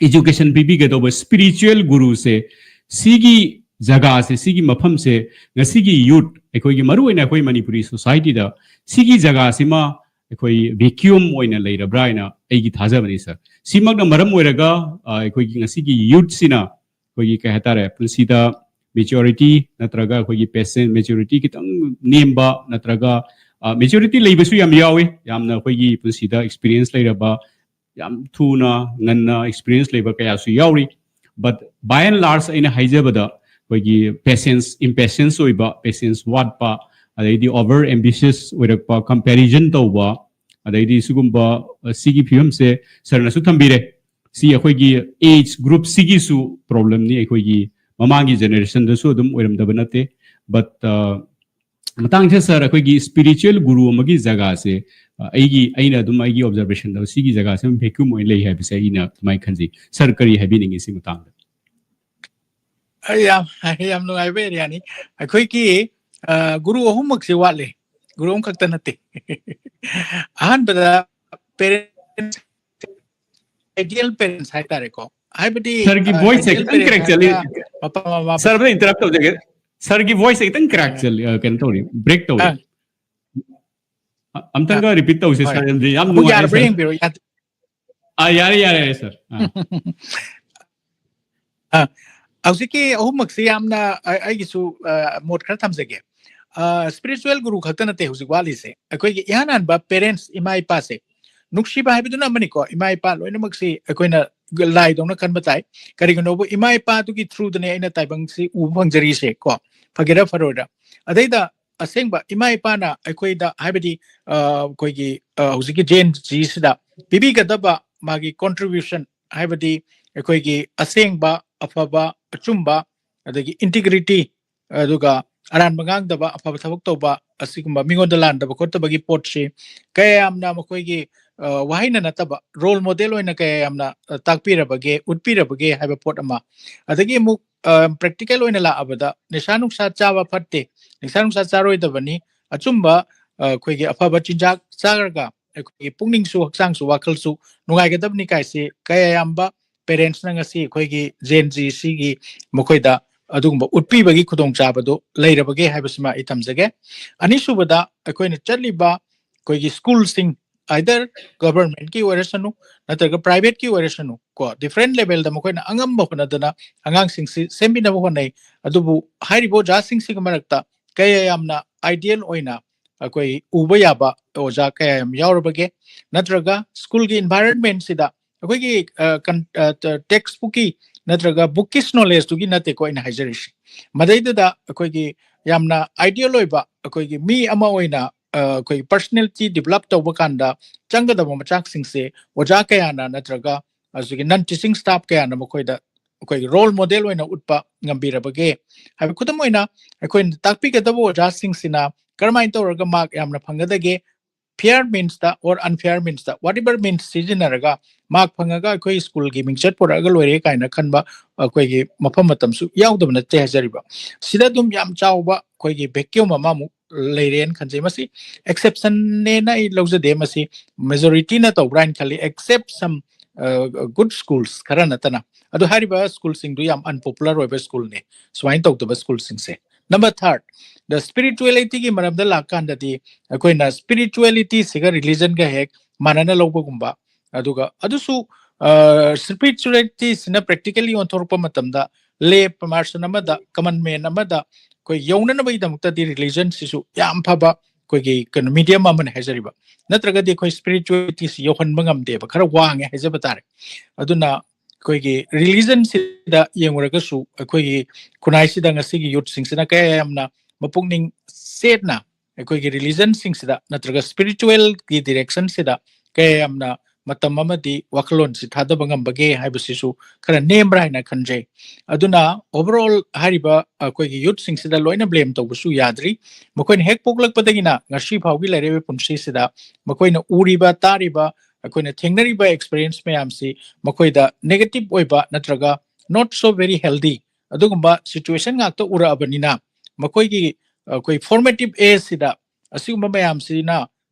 education ꯄꯤꯕꯤꯒꯗꯧꯕ spiritual ꯒꯨꯔꯨꯁꯦ, ꯁꯤꯒꯤ ꯖꯒꯥꯁꯦ, ꯁꯤꯒꯤ ꯃꯐꯝꯁꯦ, ꯉꯁꯤꯒꯤ youth, ꯑꯩꯈꯣꯏꯒꯤ, ꯃꯔꯨꯑꯣꯏꯅ ꯑꯩꯈꯣꯏ ꯃꯅꯤꯄꯨꯔꯤ society ꯗ ꯁꯤꯒꯤ ꯖꯒꯥꯁꯤꯃ ꯑꯩꯈꯣꯏ vacuum ꯑꯣꯏꯅ ꯂꯩꯔꯕ꯭ꯔꯥ ꯍꯥꯏꯅ ꯑꯩꯒꯤ ꯊꯥꯖꯕꯅꯤ, sir꯫ ꯁꯤꯃꯛꯅ ꯃꯔꯝ ꯑꯣꯏꯔꯒ, ꯑ, ꯑꯩꯈꯣꯏꯒꯤ ꯉꯁꯤꯒꯤ youth ꯁꯤꯅ ꯑꯩꯈꯣꯏꯒꯤ, ꯀꯩ ꯍꯥꯏꯇꯥꯔꯦ, ꯄꯨꯟꯁꯤꯗ maturity ꯅꯠꯇ꯭ꯔꯒ ꯑꯩꯈꯣꯏꯒꯤ patience, maturity ꯈꯤꯇꯪ ꯅꯦꯝꯕ ꯅꯠꯇ꯭ꯔꯒ, ꯑ, maturity ꯂꯩꯕꯁꯨ ꯌꯥꯝ ꯌꯥꯎꯏ, ꯌꯥꯝꯅ ꯑꯩꯈꯣꯏꯒꯤ ꯄꯨꯟꯁꯤꯗ experience ꯂꯩꯔꯕ, ꯌꯥꯝ ꯊꯨꯅ, ꯉꯟꯅ experience ꯂꯩꯕ ꯀꯌꯥꯁꯨ ꯌꯥꯎꯔꯤ꯫ But by and large ꯑꯩꯅ ꯍꯥꯏꯖꯕꯗ, ꯑꯩꯈꯣꯏꯒꯤ patience, impatience ꯑꯣꯏꯕ, patience ꯋꯥꯠꯄ, ꯑꯗꯩꯗꯤ over ambitious ꯑꯣꯏꯔꯛꯄ, comparison ꯇꯧꯕ, ꯑꯗꯩꯗꯤ ꯁꯤꯒꯨꯝꯕ, ꯑ, ꯁꯤꯒꯤ ꯐꯤꯕꯝꯁꯦ sir ꯅꯁꯨ ꯊꯝꯕꯤꯔꯦ꯫ ꯁꯤ ꯑꯩꯈꯣꯏꯒꯤ age group ꯁꯤꯒꯤꯁꯨ problem ꯅꯤ, ꯑꯩꯈꯣꯏꯒꯤ ꯃꯃꯥꯡꯒꯤ generation ꯗꯁꯨ ꯑꯗꯨꯝ ꯑꯣꯏꯔꯝꯗꯕ ꯅꯠꯇꯦ꯫ But, ꯑ, ꯃꯇꯥꯡꯁꯤꯗ sir, ꯑꯩꯈꯣꯏꯒꯤ spiritual ꯒꯨꯔꯨ ꯑꯃꯒꯤ ꯖꯒꯥꯁꯦ, ꯑ, ꯑꯩꯒꯤ, ꯑꯩꯅ ꯑꯗꯨꯝ ꯑꯩꯒꯤ observation ꯗ ꯁꯤꯒꯤ ꯖꯒꯥꯁꯦ ꯑꯗꯨꯝ vacuum ꯑꯣꯏꯅ ꯂꯩ ꯍꯥꯏꯕꯁꯦ ꯑꯩꯅ ꯑꯗꯨꯃꯥꯏꯅ ꯈꯟꯖꯩ꯫ Sir ꯀꯔꯤ ꯍꯥꯏꯕꯤꯅꯤꯡꯉꯤ ꯁꯤ ꯃꯇꯥꯡꯗ? ꯑꯩ ꯌꯥꯝ, ꯌꯥꯝ ꯅꯨꯡꯉꯥꯏꯕ area ꯅꯤ꯫ ꯑꯩꯈꯣꯏꯒꯤ, ꯑ, ꯒꯨꯔꯨ ꯑꯍꯨꯝꯃꯛꯁꯦ ꯋꯥꯠꯂꯦ꯫ ꯒꯨꯔꯨ ꯑꯍꯨꯝ ꯈꯛꯇ ꯅꯠꯇꯦ꯫ ꯑꯍꯥꯟꯕꯗ parents, ideal parents ꯍꯥꯏꯇꯥꯔꯦꯀꯣ꯫ ꯍꯥꯏꯕꯗꯤ, sir ꯒꯤ, ꯑ, voice ꯁꯦ ideal ꯈꯤꯇꯪ parents crack ꯆꯠꯂꯤ꯫ ꯍꯥꯏꯔꯒ ꯃꯄꯥ ꯃꯃꯥ sir, ꯑꯝꯇ interrupt ꯇꯧꯖꯒꯦ꯫ Sir ꯒꯤ voice ꯁꯦ ꯈꯤꯇꯪ crack ꯑ꯫ ꯆꯠꯂꯤ, ꯑ, ꯀꯩꯅꯣ ꯇꯧꯔꯤ, break ꯇꯧꯔꯤ꯫ ꯑ꯫ ꯑ-, ꯑꯝꯇꯪꯒ ꯑ꯫ Repeat ꯇꯧꯁꯦ, ꯍꯣꯏ꯫ Sir, ꯑꯗꯨꯗꯤ ꯌꯥꯝ ꯑꯃꯨꯛ ꯅꯨꯡꯉꯥꯏꯔꯦ, ꯌꯥꯔꯕ꯭ꯔꯥ sir꯫ ꯌꯦꯡꯕꯤꯔꯣ, ꯌꯥ-, ꯑꯥ, ꯌꯥꯔꯦ, ꯌꯥꯔꯦ, sir꯫ ꯑꯥ꯫ ꯑ, ꯍꯧꯖꯤꯛꯀꯤ ꯑꯍꯨꯝꯃꯛꯁꯤ ꯌꯥꯝꯅ ꯑ-, ꯑꯩꯒꯤꯁꯨ, ꯑ, ꯃꯣꯠ ꯈꯔ ꯊꯝꯖꯒꯦ꯫ ꯑ, spiritual ꯒꯨꯔꯨ ꯈꯛꯇ ꯅꯠꯇꯦ ꯍꯧꯖꯤꯛ ꯋꯥꯠꯂꯤꯁꯦ꯫ ꯑꯩꯈꯣꯏꯒꯤ ꯏꯍꯥꯟ ꯍꯥꯟꯕ parents, ꯏꯃꯥ ꯏꯄꯥꯁꯦ꯫ ꯅꯨꯡꯁꯤꯕ ꯍꯥꯏꯕꯗꯨꯅ ꯑꯃꯅꯤꯀꯣ, ꯏꯃꯥ ꯏꯄꯥ ꯂꯣꯏꯅꯃꯛꯁꯤ ꯑꯩꯈꯣꯏꯅ ꯂꯥꯏꯗꯧꯅ ꯈꯟꯕ ꯇꯥꯏ꯫ ꯀꯔꯤꯒꯤꯅꯣꯕꯨ, ꯏꯃꯥ ꯏꯄꯥꯗꯨꯒꯤ through ꯗꯅꯦ ꯑꯩꯅ ꯇꯥꯏꯕꯪꯁꯤ ꯎꯕ ꯐꯪꯖꯔꯤꯁꯦ ꯀꯣ, ꯐꯒꯦꯔꯥ ꯐꯔꯣꯏꯔꯥ꯫ ꯑꯗꯩꯗ ꯑꯁꯦꯡꯕ ꯏꯃꯥ ꯏꯄꯥꯅ ꯑꯩꯈꯣꯏꯗ, ꯍꯥꯏꯕꯗꯤ, ꯑ, ꯑꯩꯈꯣꯏꯒꯤ, ꯑ, ꯍꯧꯖꯤꯛꯀꯤ Gen Z ꯁꯤꯗ ꯄꯤꯕꯤꯒꯗꯕ ꯃꯥꯒꯤ contribution, ꯍꯥꯏꯕꯗꯤ ꯑꯩꯈꯣꯏꯒꯤ ꯑꯁꯦꯡꯕ, ꯑꯐꯕ, ꯑꯆꯨꯝꯕ, ꯑꯗꯒꯤ integrity, ꯑꯗꯨꯒ ꯑꯔꯥꯟꯕ ꯉꯥꯡꯗꯕ, ꯑꯐꯕ ꯊꯕꯛ ꯇꯧꯕ, ꯑꯁꯤꯒꯨꯝꯕ ꯃꯤꯉꯣꯟꯗ ꯂꯥꯟꯗꯕ ꯈꯣꯠꯇꯕꯒꯤ ꯄꯣꯠꯁꯤ ꯀꯌꯥ ꯌꯥꯝꯅ ꯃꯈꯣꯏꯒꯤ, ꯋꯥꯍꯩꯅ ꯅꯠꯇꯕ ꯔꯣꯜ ꯃꯣꯗꯦꯜ ꯑꯣꯏꯅ ꯀꯌꯥ ꯌꯥꯝꯅ ꯇꯥꯛꯄꯤꯔꯕꯒꯦ, ꯎꯠꯄꯤꯔꯕꯒꯦ ꯍꯥꯏꯕ ꯄꯣꯠ ꯑꯃ꯫ ꯑꯗꯒꯤ ꯑꯃꯨꯛ ꯄ꯭ꯔꯦꯛꯇꯤꯀꯦꯜ ꯑꯣꯏꯅ ꯂꯥꯛꯑꯕꯗ ꯅꯤꯁꯥ ꯅꯨꯡꯁꯥ ꯆꯥꯕ ꯐꯠꯇꯦ, ꯅꯤꯁꯥ ꯅꯨꯡꯁꯥ ꯆꯥꯔꯣꯏꯗꯕꯅꯤ, ꯑꯆꯨꯝꯕ ꯑꯩꯈꯣꯏꯒꯤ ꯑꯐꯕ ꯆꯤꯟꯖꯥꯛ ꯆꯥꯔꯒ ꯑꯩꯈꯣꯏꯒꯤ ꯄꯨꯛꯅꯤꯡꯁꯨ ꯍꯛꯆꯥꯡꯁꯨ ꯋꯥꯈꯜꯁꯨ ꯅꯨꯡꯉꯥꯏꯒꯗꯕꯅꯤ ꯀꯥꯏꯁꯤ ꯀꯌꯥ ꯌꯥꯝꯕ ꯄꯦꯔꯦꯟꯁꯅ ꯉꯁꯤ ꯑꯩꯈꯣꯏꯒꯤ ꯖꯦꯟ ꯖꯤ ꯁꯤꯒꯤ ꯃꯈꯣꯏꯗ ꯑꯗꯨꯒꯨꯝꯕ ꯎꯠꯄꯤꯕꯒꯤ ꯈꯨꯗꯣꯡꯆꯥꯕꯗꯨ ꯂꯩꯔꯕꯒꯦ ꯍꯥꯏꯕꯁꯤꯃ ꯑꯩ ꯊꯝꯖꯒꯦ꯫ ꯑꯅꯤꯁꯨꯕꯗ ꯑꯩꯈꯣꯏꯅ ꯆꯠꯂꯤꯕ ꯑꯩꯈꯣꯏꯒꯤ ꯁ꯭ꯀꯨꯜꯁꯤꯡ, ꯑꯥꯏꯗꯔ ꯒꯚꯔꯟꯃꯦꯟꯠꯀꯤ ꯑꯣꯏꯔꯁꯅꯨ ꯅꯠꯇ꯭ꯔꯒ ꯄ꯭ꯔꯥꯏꯚꯦꯠꯀꯤ ꯑꯣꯏꯔꯁꯅꯨ ꯀꯣ, ꯗꯤꯐ꯭ꯔꯦꯟ ꯂꯦꯚꯦꯜꯗ ꯃꯈꯣꯏꯅ ꯑꯉꯝꯕ ꯍꯣꯠꯅꯗꯅ ꯑꯉꯥꯡꯁꯤꯡꯁꯤ ꯁꯦꯝꯕꯤꯅꯕ ꯍꯣꯠꯅꯩ꯫ ꯑꯗꯨꯕꯨ ꯍꯥꯏꯔꯤꯕ ꯑꯣꯖꯥꯁꯤꯡꯁꯤꯒꯤ ꯃꯔꯛꯇ ꯀꯌꯥ ꯌꯥꯝꯅ ꯑꯥꯏꯗꯤꯌꯦꯜ ꯑꯣꯏꯅ ꯑꯩꯈꯣꯏ ꯎꯕ ꯌꯥꯕ ꯑꯣꯖꯥ ꯀꯌꯥ ꯌꯥꯝ ꯌꯥꯎꯔꯕꯒꯦ? ꯅꯠꯇ꯭ꯔꯒ ꯁ꯭ꯀꯨꯜꯒꯤ ꯏꯟꯚꯥꯏꯔꯟꯃꯦꯟꯁꯤꯗ ꯑꯩꯈꯣꯏꯒꯤ ꯇꯦꯛꯁ ꯕꯨꯛꯀꯤ ꯅꯠꯇ꯭ꯔꯒ ꯕꯨꯛꯀꯤꯁ ꯅꯣꯂꯦꯖꯇꯨꯒꯤ ꯅꯠꯇꯦꯀꯣ ꯑꯩꯅ ꯍꯥꯏꯖꯔꯤꯁꯤ꯫ ꯃꯗꯩꯗꯨꯗ ꯑꯩꯈꯣꯏꯒꯤ ꯌꯥꯝꯅ ꯑꯥꯏꯗꯤꯌꯦꯜ ꯑꯣꯏꯕ ꯑꯩꯈꯣꯏꯒꯤ ꯃꯤ ꯑꯃ ꯑꯣꯏꯅ ꯑꯩꯈꯣꯏꯒꯤ ꯄꯔꯁꯅꯦꯂꯤꯇꯤ ꯗꯤꯕꯂꯞ ꯇꯧꯕ ꯀꯥꯟꯗ ꯆꯪꯒꯗꯕ ꯃꯆꯥꯛꯁꯤꯡꯁꯦ ꯑꯣꯖꯥ ꯀꯌꯥꯅ ꯅꯠꯇ꯭ꯔꯒ ꯍꯧꯖꯤꯛꯀꯤ ꯅꯟ ꯇꯤꯆꯤꯡ ꯁ꯭ꯇꯥꯐ ꯀꯌꯥꯅ ꯃꯈꯣꯏꯗ ꯑꯩꯈꯣꯏꯒꯤ ꯔꯣꯜ ꯃꯣꯗꯦꯜ ꯑꯣꯏꯅ ꯎꯠꯄ ꯉꯝꯕꯤꯔꯕꯒꯦ ꯍꯥꯏꯕ? ꯈꯨꯗꯝ ꯑꯣꯏꯅ ꯑꯩꯈꯣꯏꯅ ꯇꯥꯛꯄꯤꯒꯗꯕ ꯑꯣꯖꯥꯁꯤꯡꯁꯤꯅ ꯀꯔꯝꯍꯥꯏꯅ ꯇꯧꯔꯒ ꯃꯥꯔꯛ ꯌꯥꯝꯅ ꯐꯪꯒꯗꯒꯦ? ꯐꯤꯌꯔ ꯃꯤꯟꯁꯇ ꯑꯣꯔ ꯑꯟꯐꯤꯌꯔ ꯃꯤꯟꯁꯇ, ꯋꯥꯠ ꯑꯦꯚꯔ ꯃꯤꯟꯁ ꯁꯤꯖꯤꯟꯅꯔꯒ ꯃꯥꯔꯛ ꯐꯪꯉꯒ ꯑꯩꯈꯣꯏ ꯁ꯭ꯀꯨꯜꯒꯤ ꯃꯤꯡꯆꯠ ꯄꯨꯔꯛꯑꯒ ꯂꯣꯏꯔꯦ ꯀꯥꯏꯅ ꯈꯟꯕ ꯑꯩꯈꯣꯏꯒꯤ ꯃꯐꯝ ꯃꯇꯝꯁꯨ ꯌꯥꯎꯗꯕ ꯅꯠꯇꯦ ꯍꯥꯏꯖꯔꯤꯕ꯫ ꯁꯤꯗ ꯑꯗꯨꯝ ꯌꯥꯝ ꯆꯥꯎꯕ ꯑꯩꯈꯣꯏꯒꯤ ꯚꯦꯀ꯭ꯌꯨꯝ ꯑꯃꯃꯨꯛ ꯂꯩꯔꯦꯅ ꯈꯟꯖꯩ꯫ ꯃꯁꯤ ꯑꯦꯛꯁꯦꯞꯁꯟꯅꯦꯅ ꯑꯩ ꯂꯧꯖꯗꯦ꯫ ꯃꯁꯤ ꯃꯦꯖꯣꯔꯤꯇꯤꯅ ꯇꯧꯕ꯭ꯔꯥ ꯍꯥꯏꯅ ꯈꯜꯂꯤ, except some good schools ꯈꯔ ꯅꯠꯇꯅ꯫ ꯑꯗꯨ ꯍꯥꯏꯔꯤꯕ ꯁ꯭ꯀꯨꯜꯁꯤꯡꯗꯨ ꯌꯥꯝ ꯑꯟꯄꯣꯄꯨꯂꯔ ꯑꯣꯏꯕ ꯁ꯭ꯀꯨꯜꯅꯦ ꯁꯨꯃꯥꯏꯅ ꯇꯧꯗꯕ ꯁ꯭ꯀꯨꯜꯁꯤꯡꯁꯦ꯫ ꯅꯝꯕꯔ ꯊꯥꯔꯠ, ꯗ ꯁ꯭ꯄꯤꯔꯤꯆꯨꯋꯦꯂꯤꯇꯤꯒꯤ ꯃꯔꯝꯗ ꯂꯥꯛꯀꯥꯟꯗꯗꯤ ꯑꯩꯈꯣꯏꯅ ꯁ꯭ꯄꯤꯔꯤꯆꯨꯋꯦꯂꯤꯇꯤꯁꯤꯒ ꯔꯤꯂꯤꯖꯟꯒ ꯍꯦꯛ ꯃꯥꯟꯅꯅ ꯂꯧꯕꯒꯨꯝꯕ, ꯑꯗꯨꯒ ꯑꯗꯨꯁꯨ ꯁ꯭ꯄꯤꯔꯤꯆꯨꯋꯦꯂꯤꯇꯤꯁꯤꯅ ꯄ꯭ꯔꯦꯛꯇꯤꯀꯦꯜꯂꯤ ꯑꯣꯟꯊꯣꯔꯛꯄ ꯃꯇꯝꯗ ꯂꯦ ꯄꯔꯁꯟ ꯑꯃꯗ, ꯀꯃꯟ ꯃꯦꯟ ꯑꯃꯗ ꯑꯩꯈꯣꯏ ꯌꯧꯅꯅꯕꯒꯤꯗꯃꯛꯇꯗꯤ ꯔꯤꯂꯤꯖꯟꯁꯤꯁꯨ ꯌꯥꯝ ꯐꯕ ꯑꯩꯈꯣꯏꯒꯤ ꯀꯩꯅꯣ ꯃꯤꯗꯤꯌꯝ ꯑꯃꯅꯤ ꯍꯥꯏꯖꯔꯤꯕ꯫ ꯅꯠꯇ꯭ꯔꯒꯗꯤ ꯑꯩꯈꯣꯏ ꯁ꯭ꯄꯤꯔꯤꯆꯨꯋꯦꯂꯤꯇꯤꯁꯤ ꯌꯧꯍꯟꯕ ꯉꯝꯗꯦꯕ, ꯈꯔ ꯋꯥꯡꯉꯦ ꯍꯥꯏꯖꯕ ꯇꯥꯔꯦ꯫ ꯑꯗꯨꯅ ꯑꯩꯈꯣꯏꯒꯤ ꯔꯤꯂꯤꯖꯟꯁꯤꯗ ꯌꯦꯡꯉꯨꯔꯒꯁꯨ ꯑꯩꯈꯣꯏꯒꯤ ꯈꯨꯟꯅꯥꯏꯁꯤꯗ ꯉꯁꯤꯒꯤ ꯌꯨꯠꯁꯤꯡꯁꯤꯅ ꯀꯌꯥ ꯌꯥꯝꯅ ꯃꯄꯨꯛꯅꯤꯡ ꯆꯦꯠꯅ ꯑꯩꯈꯣꯏꯒꯤ ꯔꯤꯂꯤꯖꯟꯁꯤꯡꯁꯤꯗ ꯅꯠꯇ꯭ꯔꯒ ꯁ꯭ꯄꯤꯔꯤꯆꯨꯋꯦꯜꯒꯤ ꯗꯤꯔꯦꯛꯁꯟꯁꯤꯗ ꯀꯌꯥ ꯌꯥꯝꯅ ꯃꯇꯝ ꯑꯃꯗꯤ ꯋꯥꯈꯜꯂꯣꯟꯁꯤ ꯊꯥꯗꯕ ꯉꯝꯕꯒꯦ ꯍꯥꯏꯕꯁꯤꯁꯨ ꯈꯔ ꯅꯦꯝꯕ꯭ꯔꯥ ꯍꯥꯏꯅ ꯈꯟꯖꯩ꯫ ꯑꯗꯨꯅ overall ꯍꯥꯏꯔꯤꯕ ꯑꯩꯈꯣꯏꯒꯤ youthꯁꯤꯡꯁꯤꯗ ꯂꯣꯏꯅ blame ꯇꯧꯕꯁꯨ ꯌꯥꯗ꯭ꯔꯤ꯫ ꯃꯈꯣꯏꯅ ꯍꯦꯛ ꯄꯣꯛꯂꯛꯄꯗꯒꯤꯅ ꯉꯁꯤ ꯐꯥꯎꯒꯤ ꯂꯩꯔꯛꯏꯕ ꯄꯨꯟꯁꯤꯁꯤꯗ ꯃꯈꯣꯏꯅ ꯎꯔꯤꯕ, ꯇꯥꯔꯤꯕ, ꯑꯩꯈꯣꯏꯅ ꯊꯦꯡꯅꯔꯤꯕ experience ꯃꯌꯥꯝꯁꯤ ꯃꯈꯣꯏꯗ negative ꯑꯣꯏꯕ ꯅꯠꯇ꯭ꯔꯒ not so very healthy ꯑꯗꯨꯒꯨꯝꯕ situation ꯉꯥꯛꯇ ꯎꯔꯛꯑꯕꯅꯤꯅ ꯃꯈꯣꯏꯒꯤ ꯑꯩꯈꯣꯏ formative ageꯁꯤꯗ ꯑꯁꯤꯒꯨꯝꯕ ꯃꯌꯥꯝꯁꯤꯅ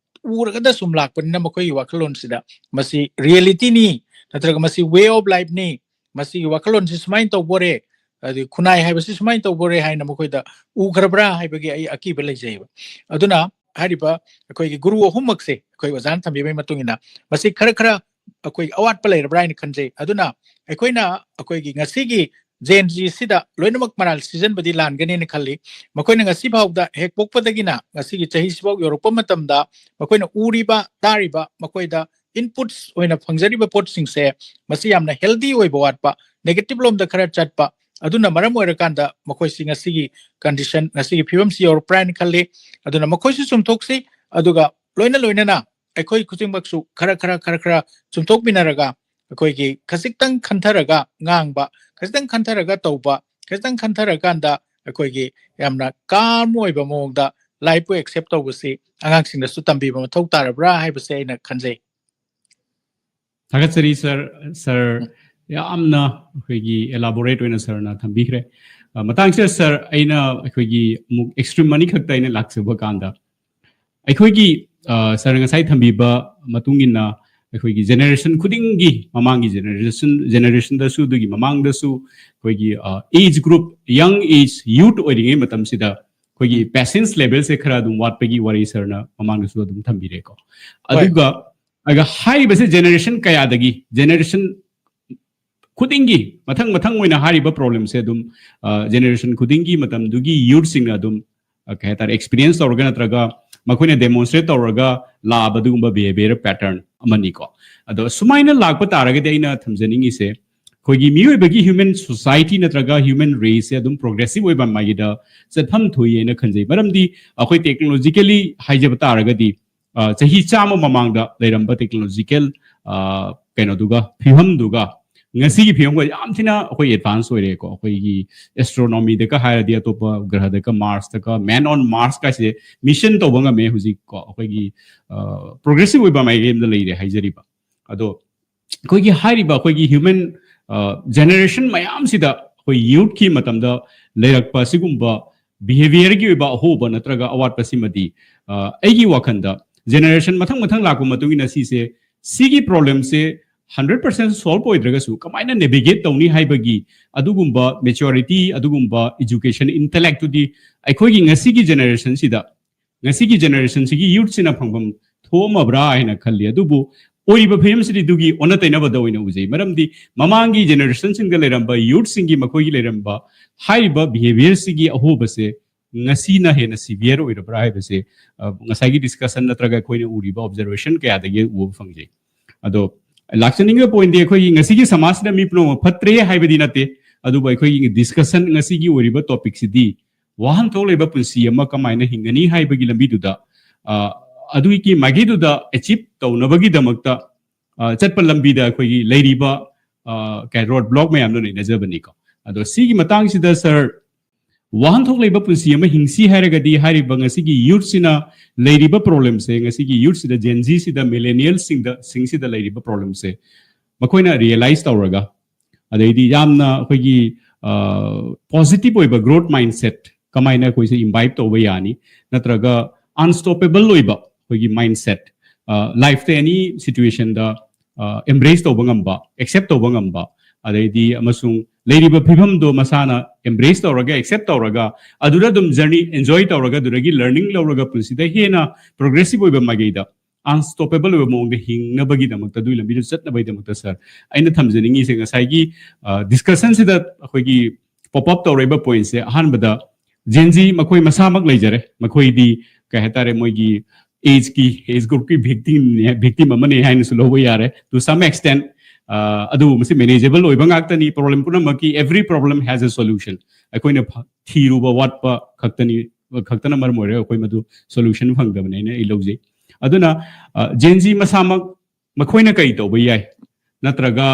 ꯎꯔꯒꯗ ꯁꯨꯝ ꯂꯥꯛꯄꯅꯤꯅ ꯃꯈꯣꯏꯒꯤ ꯋꯥꯈꯜꯂꯣꯟꯁꯤꯗ ꯃꯁꯤ realityꯅꯤ, ꯅꯠꯇ꯭ꯔꯒ ꯃꯁꯤ way of lifeꯅꯤ, ꯃꯁꯤꯒꯤ ꯋꯥꯈꯜꯂꯣꯟꯁꯤ ꯁꯨꯃꯥꯏꯅ ꯇꯧꯕꯣꯔꯦ, ꯑꯗꯩ ꯈꯨꯟꯅꯥꯏ ꯍꯥꯏꯕꯁꯤ ꯁꯨꯃꯥꯏꯅ ꯇꯧꯕꯣꯔꯦ ꯍꯥꯏꯅ ꯃꯈꯣꯏꯗ ꯎꯈ꯭ꯔꯕ꯭ꯔꯥ ꯍꯥꯏꯕꯒꯤ ꯑꯩ ꯑꯀꯤꯕ ꯂꯩꯖꯩꯕ꯫ ꯑꯗꯨꯅ ꯍꯥꯏꯔꯤꯕ ꯑꯩꯈꯣꯏꯒꯤ ꯒꯨꯔꯨ ꯑꯍꯨꯝꯃꯛꯁꯦ ꯑꯩꯈꯣꯏ ꯑꯣꯖꯥꯅ ꯊꯝꯕꯤꯕꯒꯤ ꯃꯇꯨꯡ ꯏꯟꯅ ꯃꯁꯤ ꯈꯔ ꯈꯔ ꯑꯩꯈꯣꯏꯒꯤ ꯑꯋꯥꯠꯄ ꯂꯩꯔꯕ꯭ꯔꯥ ꯍꯥꯏꯅ ꯈꯟꯖꯩ꯫ ꯑꯗꯨꯅ ꯑꯩꯈꯣꯏꯅ ꯑꯩꯈꯣꯏꯒꯤ ꯉꯁꯤꯒꯤ Gen Zꯁꯤꯗ ꯂꯣꯏꯅꯃꯛ ꯃꯔꯥꯜ ꯁꯤꯖꯟꯕꯗꯤ ꯂꯥꯟꯒꯅꯦꯅ ꯈꯜꯂꯤ꯫ ꯃꯈꯣꯏꯅ ꯉꯁꯤ ꯐꯥꯎꯗ ꯍꯦꯛ ꯄꯣꯛꯄꯗꯒꯤꯅ ꯉꯁꯤꯒꯤ ꯆꯍꯤꯁꯤꯐꯥꯎ ꯌꯧꯔꯛꯄ ꯃꯇꯝꯗ ꯃꯈꯣꯏꯅ ꯎꯔꯤꯕ, ꯇꯥꯔꯤꯕ, ꯃꯈꯣꯏꯗ inputs ꯑꯣꯏꯅ ꯐꯪꯖꯔꯤꯕ ꯄꯣꯠꯁꯤꯡꯁꯦ ꯃꯁꯤ ꯌꯥꯝꯅ healthy ꯑꯣꯏꯕ ꯋꯥꯠꯄ, negative ꯂꯣꯝꯗ ꯈꯔ ꯆꯠꯄ, ꯑꯗꯨꯅ ꯃꯔꯝ ꯑꯣꯏꯔꯀꯥꯟꯗ ꯃꯈꯣꯏꯁꯤ ꯉꯁꯤꯒꯤ condition, ꯉꯁꯤꯒꯤ ꯐꯤꯕꯝꯁꯤ ꯌꯧꯔꯛꯄ꯭ꯔꯥ ꯍꯥꯏꯅ ꯈꯜꯂꯤ꯫ ꯑꯗꯨꯅ ꯃꯈꯣꯏꯁꯨ ꯆꯨꯝꯊꯣꯛꯁꯤ, ꯑꯗꯨꯒ ꯂꯣꯏꯅ ꯂꯣꯏꯅꯅ ꯑꯩꯈꯣꯏ ꯈꯨꯗꯤꯡꯃꯛꯁꯨ ꯈꯔ ꯈꯔ ꯈꯔ ꯈꯔ ꯆꯨꯝꯊꯣꯛꯃꯤꯟꯅꯔꯒ ꯑꯩꯈꯣꯏꯒꯤ ꯈꯖꯤꯛꯇꯪ ꯈꯟꯊꯔꯒ ꯉꯥꯡꯕ, ꯈꯖꯤꯛꯇꯪ ꯈꯟꯊꯔꯒ ꯇꯧꯕ, ꯈꯖꯤꯛꯇꯪ ꯈꯟꯊꯔꯀꯥꯟꯗ ꯑꯩꯈꯣꯏꯒꯤ ꯌꯥꯝꯅ calm ꯑꯣꯏꯕ ꯃꯑꯣꯡꯗ lifeꯄꯨ accept ꯇꯧꯕꯁꯤ ꯑꯉꯥꯡꯁꯤꯡꯗꯁꯨ ꯇꯝꯕꯤꯕ ꯃꯊꯧ ꯇꯥꯔꯕ꯭ꯔꯥ ꯍꯥꯏꯕꯁꯦ ꯑꯩꯅ ꯈꯟꯖꯩ꯫ ꯊꯥꯒꯠꯆꯔꯤ ꯁꯥꯔ꯫ ꯁꯥꯔ, ꯌꯥꯝꯅ ꯑꯩꯈꯣꯏꯒꯤ elaborate ꯑꯣꯏꯅ ꯁꯥꯔꯅ ꯊꯝꯕꯤꯈ꯭ꯔꯦ꯫ ꯑ, ꯃꯇꯥꯡꯁꯤꯗ ꯁꯥꯔ, ꯑꯩꯅ ꯑꯩꯈꯣꯏꯒꯤ ꯑꯃꯨꯛ extreme ꯑꯅꯤꯈꯛꯇ ꯑꯩꯅ ꯂꯥꯛꯆꯕ ꯀꯥꯟꯗ, ꯑꯩꯈꯣꯏꯒꯤ, ꯑ, ꯁꯥꯔꯅ ꯉꯁꯥꯏ ꯊꯝꯕꯤꯕ ꯃꯇꯨꯡ ꯏꯟꯅ ꯑꯩꯈꯣꯏꯒꯤ generation ꯈꯨꯗꯤꯡꯒꯤ, ꯃꯃꯥꯡꯒꯤ generation, generationꯗꯁꯨ, ꯑꯗꯨꯒꯤ ꯃꯃꯥꯡꯗꯁꯨ ꯑꯩꯈꯣꯏꯒꯤ, ꯑ, age group, young age youth ꯑꯣꯏꯔꯤꯉꯩ ꯃꯇꯝꯁꯤꯗ ꯑꯩꯈꯣꯏꯒꯤ patience levelꯁꯦ ꯈꯔ ꯑꯗꯨꯝ ꯋꯥꯠꯄꯒꯤ ꯋꯥꯔꯤ ꯁꯥꯔꯅ ꯃꯃꯥꯡꯗꯁꯨ ꯑꯗꯨꯝ ꯊꯝꯕꯤꯔꯦꯀꯣ꯫ ꯑꯗꯨꯒ ꯑꯗꯨꯒ ꯍꯥꯏꯔꯤꯕꯁꯦ generation ꯀꯌꯥꯗꯒꯤ, generation ꯈꯨꯗꯤꯡꯒꯤ ꯃꯊꯪ ꯃꯊꯪ ꯑꯣꯏꯅ ꯍꯥꯏꯔꯤꯕ problemꯁꯦ ꯑꯗꯨꯝ, ꯑ, generation ꯈꯨꯗꯤꯡꯒꯤ ꯃꯇꯝꯗꯨꯒꯤ youthꯁꯤꯡꯅ ꯑꯗꯨꯝ, ꯑ, ꯀꯩ ꯍꯥꯏꯇꯥꯔꯦ, experience ꯇꯧꯔꯒ ꯅꯠꯇ꯭ꯔꯒ ꯃꯈꯣꯏꯅ demonstrate ꯇꯧꯔꯒ ꯂꯥꯛꯑꯕ ꯑꯗꯨꯒꯨꯝꯕ behavior pattern ꯑꯃꯅꯤꯀꯣ꯫ ꯑꯗꯣ ꯁꯨꯃꯥꯏꯅ ꯂꯥꯛꯄ ꯇꯥꯔꯒꯗꯤ ꯑꯩꯅ ꯊꯝꯖꯅꯤꯡꯉꯤꯁꯦ, ꯑꯩꯈꯣꯏꯒꯤ ꯃꯤꯑꯣꯏꯕꯒꯤ human society ꯅꯠꯇ꯭ꯔꯒ human raceꯁꯦ ꯑꯗꯨꯝ progressive ꯑꯣꯏꯕ ꯃꯥꯏꯒꯤꯗ ꯆꯠꯐꯝ ꯊꯣꯛꯏ ꯍꯥꯏꯅ ꯈꯟꯖꯩ꯫ ꯃꯔꯝꯗꯤ ꯑꯩꯈꯣꯏ technologically ꯍꯥꯏꯖꯕ ꯇꯥꯔꯒꯗꯤ, ꯑ, ꯆꯍꯤ ꯆꯥꯝꯃ ꯃꯃꯥꯡꯗ ꯂꯩꯔꯝꯕ technological, ꯑ, ꯀꯩꯅꯣꯗꯨꯒ, ꯐꯤꯕꯝꯗꯨꯒ ꯉꯁꯤꯒꯤ ꯐꯤꯕꯝꯒ ꯌꯥꯝ ꯊꯤꯅ ꯑꯩꯈꯣꯏ ꯑꯦꯗꯚꯥꯟꯁ ꯑꯣꯏꯔꯦꯀꯣ꯫ ꯑꯩꯈꯣꯏꯒꯤ ꯑꯦꯁꯇ꯭ꯔꯣꯅꯣꯃꯤꯗꯀ ꯍꯥꯏꯔꯗꯤ, ꯑꯇꯣꯞꯄ ꯒ꯭ꯔꯍꯗꯀ, ꯃꯥꯔꯁꯇꯀ, ꯃꯦꯟ ꯑꯣꯟ ꯃꯥꯔꯁ ꯀꯥꯏꯁꯦ ꯃꯤꯁꯟ ꯇꯧꯕ ꯉꯝꯃꯦ ꯍꯧꯖꯤꯛꯀꯣ꯫ ꯑꯩꯈꯣꯏꯒꯤ ꯄ꯭ꯔꯣꯒ꯭ꯔꯦꯁꯤꯞ ꯑꯣꯏꯕ ꯃꯥꯏꯀꯩ ꯑꯃꯗ ꯂꯩꯔꯦ ꯍꯥꯏꯖꯔꯤꯕ꯫ ꯑꯗꯣ ꯑꯩꯈꯣꯏꯒꯤ ꯍꯥꯏꯔꯤꯕ ꯑꯩꯈꯣꯏꯒꯤ ꯍ꯭ꯌꯨꯃꯦꯟ ꯖꯦꯅꯦꯔꯦꯁꯟ ꯃꯌꯥꯝꯁꯤꯗ ꯑꯩꯈꯣꯏ ꯌꯨꯠꯀꯤ ꯃꯇꯝꯗ ꯂꯩꯔꯛꯄ ꯑꯁꯤꯒꯨꯝꯕ ꯕꯤꯍꯦꯕꯤꯌꯔꯒꯤ ꯑꯣꯏꯕ ꯑꯍꯣꯕ ꯅꯠꯇ꯭ꯔꯒ ꯑꯋꯥꯠꯄꯁꯤꯃꯗꯤ, ꯑ, ꯑꯩꯒꯤ ꯋꯥꯈꯜꯗ ꯖꯦꯅꯦꯔꯦꯁꯟ ꯃꯊꯪ ꯃꯊꯪ ꯂꯥꯛꯄ ꯃꯇꯨꯡ ꯏꯟꯅ ꯁꯤꯁꯦ, ꯁꯤꯒꯤ ꯄ꯭ꯔꯣꯕ꯭ꯂꯦꯝꯁꯦ ꯍꯟꯗ꯭ꯔꯦꯠ ꯄꯥꯔꯁꯦꯟ ꯁꯣꯜꯕ ꯑꯣꯏꯗ꯭ꯔꯒꯁꯨ ꯀꯃꯥꯏꯅ ꯅꯦꯚꯤꯒꯦꯠ ꯇꯧꯅꯤ ꯍꯥꯏꯕꯒꯤ ꯑꯗꯨꯒꯨꯝꯕ ꯃꯦꯆꯨꯔꯤꯇꯤ, ꯑꯗꯨꯒꯨꯝꯕ ꯏꯖꯨꯀꯦꯁꯟ, ꯏꯟꯇꯦꯂꯦꯛꯇꯨꯗꯤ ꯑꯩꯈꯣꯏꯒꯤ ꯉꯁꯤꯒꯤ ꯖꯦꯅꯦꯔꯦꯁꯟꯁꯤꯗ, ꯉꯁꯤꯒꯤ ꯖꯦꯅꯦꯔꯦꯁꯟꯁꯤꯒꯤ ꯌꯨꯠꯁꯤꯅ ꯐꯪꯐꯝ ꯊꯣꯛꯑꯝꯃꯕ꯭ꯔꯥ ꯍꯥꯏꯅ ꯈꯜꯂꯤ꯫ ꯑꯗꯨꯕꯨ ꯑꯣꯏꯔꯤꯕ ꯐꯤꯕꯝꯁꯤꯗꯤ ꯑꯗꯨꯒꯤ ꯑꯣꯟꯅ ꯇꯩꯅꯕꯗ ꯑꯣꯏꯅ ꯎꯖꯩ꯫ ꯃꯔꯝꯗꯤ ꯃꯃꯥꯡꯒꯤ ꯖꯦꯅꯦꯔꯦꯁꯟꯁꯤꯡꯗ ꯂꯩꯔꯝꯕ ꯌꯨꯠꯁꯤꯡꯒꯤ, ꯃꯈꯣꯏꯒꯤ ꯂꯩꯔꯝꯕ ꯍꯥꯏꯔꯤꯕ ꯕꯤꯍꯦꯕꯤꯌꯔꯁꯤꯒꯤ ꯑꯍꯣꯕꯁꯦ ꯉꯁꯤꯅ ꯍꯦꯟꯅ ꯁꯤꯚꯤꯌꯔ ꯑꯣꯏꯔꯕ꯭ꯔꯥ ꯍꯥꯏꯕꯁꯦ, ꯑ, ꯉꯁꯥꯏꯒꯤ ꯗꯤꯁꯀꯁꯟ ꯅꯠꯇ꯭ꯔꯒ ꯑꯩꯈꯣꯏꯅ ꯎꯔꯤꯕ ꯑꯣꯕꯖꯔꯕꯦꯁꯟ ꯀꯌꯥꯗꯒꯤ ꯎꯕ ꯐꯪꯖꯩ꯫ ꯑꯗꯣ ꯂꯥꯛꯆꯅꯤꯡꯉꯤꯕ ꯄꯣꯏꯟꯗꯤ, ꯑꯩꯈꯣꯏꯒꯤ ꯉꯁꯤꯒꯤ ꯁꯃꯥꯖꯁꯤꯗ ꯃꯤ ꯄꯨꯝꯅꯃꯛ ꯐꯠꯇ꯭ꯔꯦ ꯍꯥꯏꯕꯗꯤ ꯅꯠꯇꯦ, ꯑꯗꯨꯕꯨ ꯑꯩꯈꯣꯏꯒꯤ ꯗꯤꯁꯀꯁꯟ ꯉꯁꯤꯒꯤ ꯑꯣꯏꯔꯤꯕ ꯇꯣꯄꯤꯛꯁꯤꯗꯤ ꯋꯥꯍꯟꯊꯣꯛ ꯂꯩꯕ ꯄꯨꯟꯁꯤ ꯑꯃ ꯀꯃꯥꯏꯅ ꯍꯤꯡꯒꯅꯤ ꯍꯥꯏꯕꯒꯤ ꯂꯝꯕꯤꯗꯨꯗ, ꯑ, ꯑꯗꯨꯒꯤ ꯃꯥꯏꯀꯩꯗꯨꯗ ꯑꯦꯆꯤꯞ ꯇꯧꯅꯕꯒꯤꯗꯃꯛꯇ, ꯑ, ꯆꯠꯄ ꯂꯝꯕꯤꯗ ꯑꯩꯈꯣꯏꯒꯤ ꯂꯩꯔꯤꯕ, ꯑ, ꯀꯩ, ꯔꯣꯗ ꯕ꯭ꯂꯣꯛ ꯃꯌꯥꯝꯗꯣ ꯅꯩꯅꯖꯕꯅꯤꯀꯣ꯫ ꯑꯗꯣ ꯁꯤꯒꯤ ꯃꯇꯥꯡꯁꯤꯗ ꯁꯥꯔ, ꯋꯥꯍꯟꯊꯣꯛ ꯂꯩꯕ ꯄꯨꯟꯁꯤ ꯑꯃ ꯍꯤꯡꯁꯤ ꯍꯥꯏꯔꯒꯗꯤ ꯍꯥꯏꯔꯤꯕ ꯉꯁꯤꯒꯤ ꯌꯨꯠꯁꯤꯅ ꯂꯩꯔꯤꯕ ꯄ꯭ꯔꯣꯕ꯭ꯂꯦꯝꯁꯦ, ꯉꯁꯤꯒꯤ ꯌꯨꯠꯁꯤꯗ, ꯖꯦꯟ ꯖꯤꯁꯤꯗ, ꯃꯤꯂꯦꯅꯤꯌꯦꯜꯁꯤꯡꯗ, ꯁꯤꯡꯁꯤꯗ ꯂꯩꯔꯤꯕ ꯄ꯭ꯔꯣꯕ꯭ꯂꯦꯝꯁꯦ ꯃꯈꯣꯏꯅ ꯔꯤꯌꯦꯂꯥꯏꯁ ꯇꯧꯔꯒ, ꯑꯗꯩꯗꯤ ꯌꯥꯝꯅ ꯑꯩꯈꯣꯏꯒꯤ, ꯑ, ꯄꯣꯖꯤꯇꯤꯚ ꯑꯣꯏꯕ ꯒ꯭ꯔꯣꯠ ꯃꯥꯏꯟꯁꯦꯠ ꯀꯃꯥꯏꯅ ꯑꯩꯈꯣꯏꯁꯦ ꯏꯝꯕꯥꯏꯞ ꯇꯧꯕ ꯌꯥꯅꯤ, ꯅꯠꯇ꯭ꯔꯒ ꯑꯟꯁ꯭ꯇꯣꯄꯦꯕꯜ ꯑꯣꯏꯕ ꯑꯩꯈꯣꯏꯒꯤ ꯃꯥꯏꯟꯁꯦꯠ, ꯑ, ꯂꯥꯏꯐꯇ ꯑꯦꯅꯤ ꯁꯤꯆꯨꯋꯦꯁꯟꯗ, ꯑ, ꯑꯦꯝꯕ꯭ꯔꯦꯁ ꯇꯧꯕ ꯉꯝꯕ, ꯑꯦꯛꯁꯦꯞ ꯇꯧꯕ ꯉꯝꯕ, ꯑꯗꯩꯗꯤ ꯑꯃꯁꯨꯡ ꯂꯩꯔꯤꯕ ꯐꯤꯕꯝꯗꯣ ꯃꯁꯥꯅ ꯑꯦꯝꯕ꯭ꯔꯦꯁ ꯇꯧꯔꯒ, ꯑꯦꯛꯁꯦꯞ ꯇꯧꯔꯒ, ꯑꯗꯨꯗ ꯑꯗꯨꯝ ꯖꯔꯅꯤ ꯑꯦꯟꯖꯣꯏ ꯇꯧꯔꯒ, ꯑꯗꯨꯗꯒꯤ ꯂꯔꯅꯤꯡ ꯂꯧꯔꯒ ꯄꯨꯟꯁꯤꯗ ꯍꯦꯟꯅ ꯄ꯭ꯔꯣꯒ꯭ꯔꯦꯁꯤꯚ ꯑꯣꯏꯕ ꯃꯥꯏꯀꯩꯗ, ꯑꯟꯁ꯭ꯇꯣꯄꯦꯕꯜ ꯑꯣꯏꯕ ꯃꯑꯣꯡꯗ ꯍꯤꯡꯅꯕꯒꯤꯗꯃꯛꯇ, ꯑꯗꯨꯒꯤ ꯂꯝꯕꯤꯗ ꯆꯠꯅꯕꯒꯤꯗꯃꯛꯇ ꯁꯥꯔ, ꯑꯩꯅ ꯊꯝꯖꯅꯤꯡꯉꯤꯁꯦ ꯉꯁꯥꯏꯒꯤ, ꯑ, ꯗꯤꯁꯀꯁꯟꯁꯤꯗ ꯑꯩꯈꯣꯏꯒꯤ ꯄꯣꯞ ꯑꯞ ꯇꯧꯔꯛꯏꯕ ꯄꯣꯏꯟꯠꯁꯦ, ꯑꯍꯥꯟꯕꯗ ꯖꯦꯟ ꯖꯤ ꯃꯈꯣꯏ ꯃꯁꯥꯃꯛ ꯂꯩꯖꯔꯦ꯫ ꯃꯈꯣꯏꯗꯤ ꯀꯩ ꯍꯥꯏꯇꯥꯔꯦ, ꯃꯣꯏꯒꯤ ꯑꯦꯖꯀꯤ, ꯑꯦꯖ ꯒ꯭ꯔꯨꯞꯀꯤ ꯚꯤꯛꯇꯤꯝꯅꯦ, ꯚꯤꯛꯇꯤꯝ ꯑꯃꯅꯦ ꯍꯥꯏꯅꯁꯨ ꯂꯧꯕ ꯌꯥꯔꯦ, to some extent꯫ ꯑ, ꯑꯗꯨꯕꯨ ꯃꯁꯤ ꯃꯦꯅꯦꯖꯦꯕꯜ ꯑꯣꯏꯕ ꯉꯥꯛꯇꯅꯤ꯫ ꯄ꯭ꯔꯣꯕ꯭ꯂꯦꯝ ꯄꯨꯝꯅꯃꯛꯀꯤ, every problem has a solution꯫ ꯑꯩꯈꯣꯏꯅ ꯐ-, ꯊꯤꯔꯨꯕ ꯋꯥꯠꯄ ꯈꯛꯇꯅꯤ, ꯈꯛꯇꯅ ꯃꯔꯝ ꯑꯣꯏꯔꯒ ꯑꯩꯈꯣꯏ ꯃꯗꯨ ꯁꯣꯂꯨꯁꯟ ꯐꯪꯗꯕꯅꯦꯅ ꯑꯩ ꯂꯧꯖꯩ꯫ ꯑꯗꯨꯅ, ꯑ, ꯖꯦꯟ ꯖꯤ ꯃꯁꯥꯃꯛ ꯃꯈꯣꯏꯅ ꯀꯔꯤ ꯇꯧꯕ ꯌꯥꯏ? ꯅꯠꯇ꯭ꯔꯒ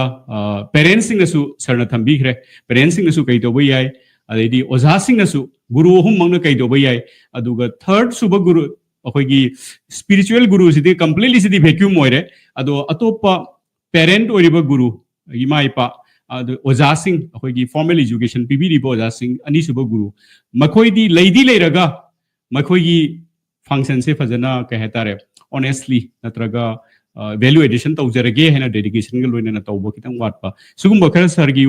ꯄꯦꯔꯦꯟꯁꯁꯤꯡꯅꯁꯨ, ꯁꯥꯔꯅ ꯊꯝꯕꯤꯈ꯭ꯔꯦ, ꯄꯦꯔꯦꯟꯁꯁꯤꯡꯅꯁꯨ ꯀꯔꯤ ꯇꯧꯕ ꯌꯥꯏ? ꯑꯗꯩꯗꯤ ꯑꯣꯖꯥꯁꯤꯡꯅꯁꯨ, ꯒꯨꯔꯨ ꯑꯍꯨꯝꯃꯛꯅ ꯀꯩ ꯇꯧꯕ ꯌꯥꯏ? ꯑꯗꯨꯒ ꯊꯥꯔꯠ ꯁꯨꯕ ꯒꯨꯔꯨ, ꯑꯩꯈꯣꯏꯒꯤ ꯁ꯭ꯄꯤꯔꯤꯆꯨꯋꯦꯜ ꯒꯨꯔꯨꯁꯤꯗꯤ ꯀꯝꯄ꯭ꯂꯤꯠꯂꯤ ꯁꯤꯗꯤ ꯚꯦꯀ꯭ꯌꯨꯝ ꯑꯣꯏꯔꯦ꯫ ꯑꯗꯣ ꯑꯇꯣꯞꯄ ꯄꯦꯔꯦꯟꯠ ꯑꯣꯏꯔꯤꯕ ꯒꯨꯔꯨ, ꯏꯃꯥ ꯏꯄꯥ, ꯑꯗꯨ ꯑꯣꯖꯥꯁꯤꯡ, ꯑꯩꯈꯣꯏꯒꯤ ꯐꯣꯔꯃꯦꯜ ꯑꯦꯖꯨꯀꯦꯁꯟ ꯄꯤꯕꯤꯔꯤꯕ ꯑꯣꯖꯥꯁꯤꯡ, ꯑꯅꯤꯁꯨꯕ ꯒꯨꯔꯨ, ꯃꯈꯣꯏꯗꯤ ꯂꯩꯗꯤ ꯂꯩꯔꯒ ꯃꯈꯣꯏꯒꯤ ꯐꯪꯁꯟꯁꯦ ꯐꯖꯅ, ꯀꯩ ꯍꯥꯏꯇꯥꯔꯦ, ꯑꯣꯅꯦꯁꯂꯤ ꯅꯠꯇ꯭ꯔꯒ ꯚꯦꯂꯨ ꯑꯦꯗꯤꯁꯟ ꯇꯧꯖꯔꯒꯦ ꯍꯥꯏꯅ ꯗꯦꯗꯤꯀꯦꯁꯟꯒ ꯂꯣꯏꯅꯅ ꯇꯧꯕ ꯈꯤꯇꯪ ꯋꯥꯠꯄ, ꯁꯤꯒꯨꯝꯕ ꯈꯔ ꯁꯥꯔꯒꯤ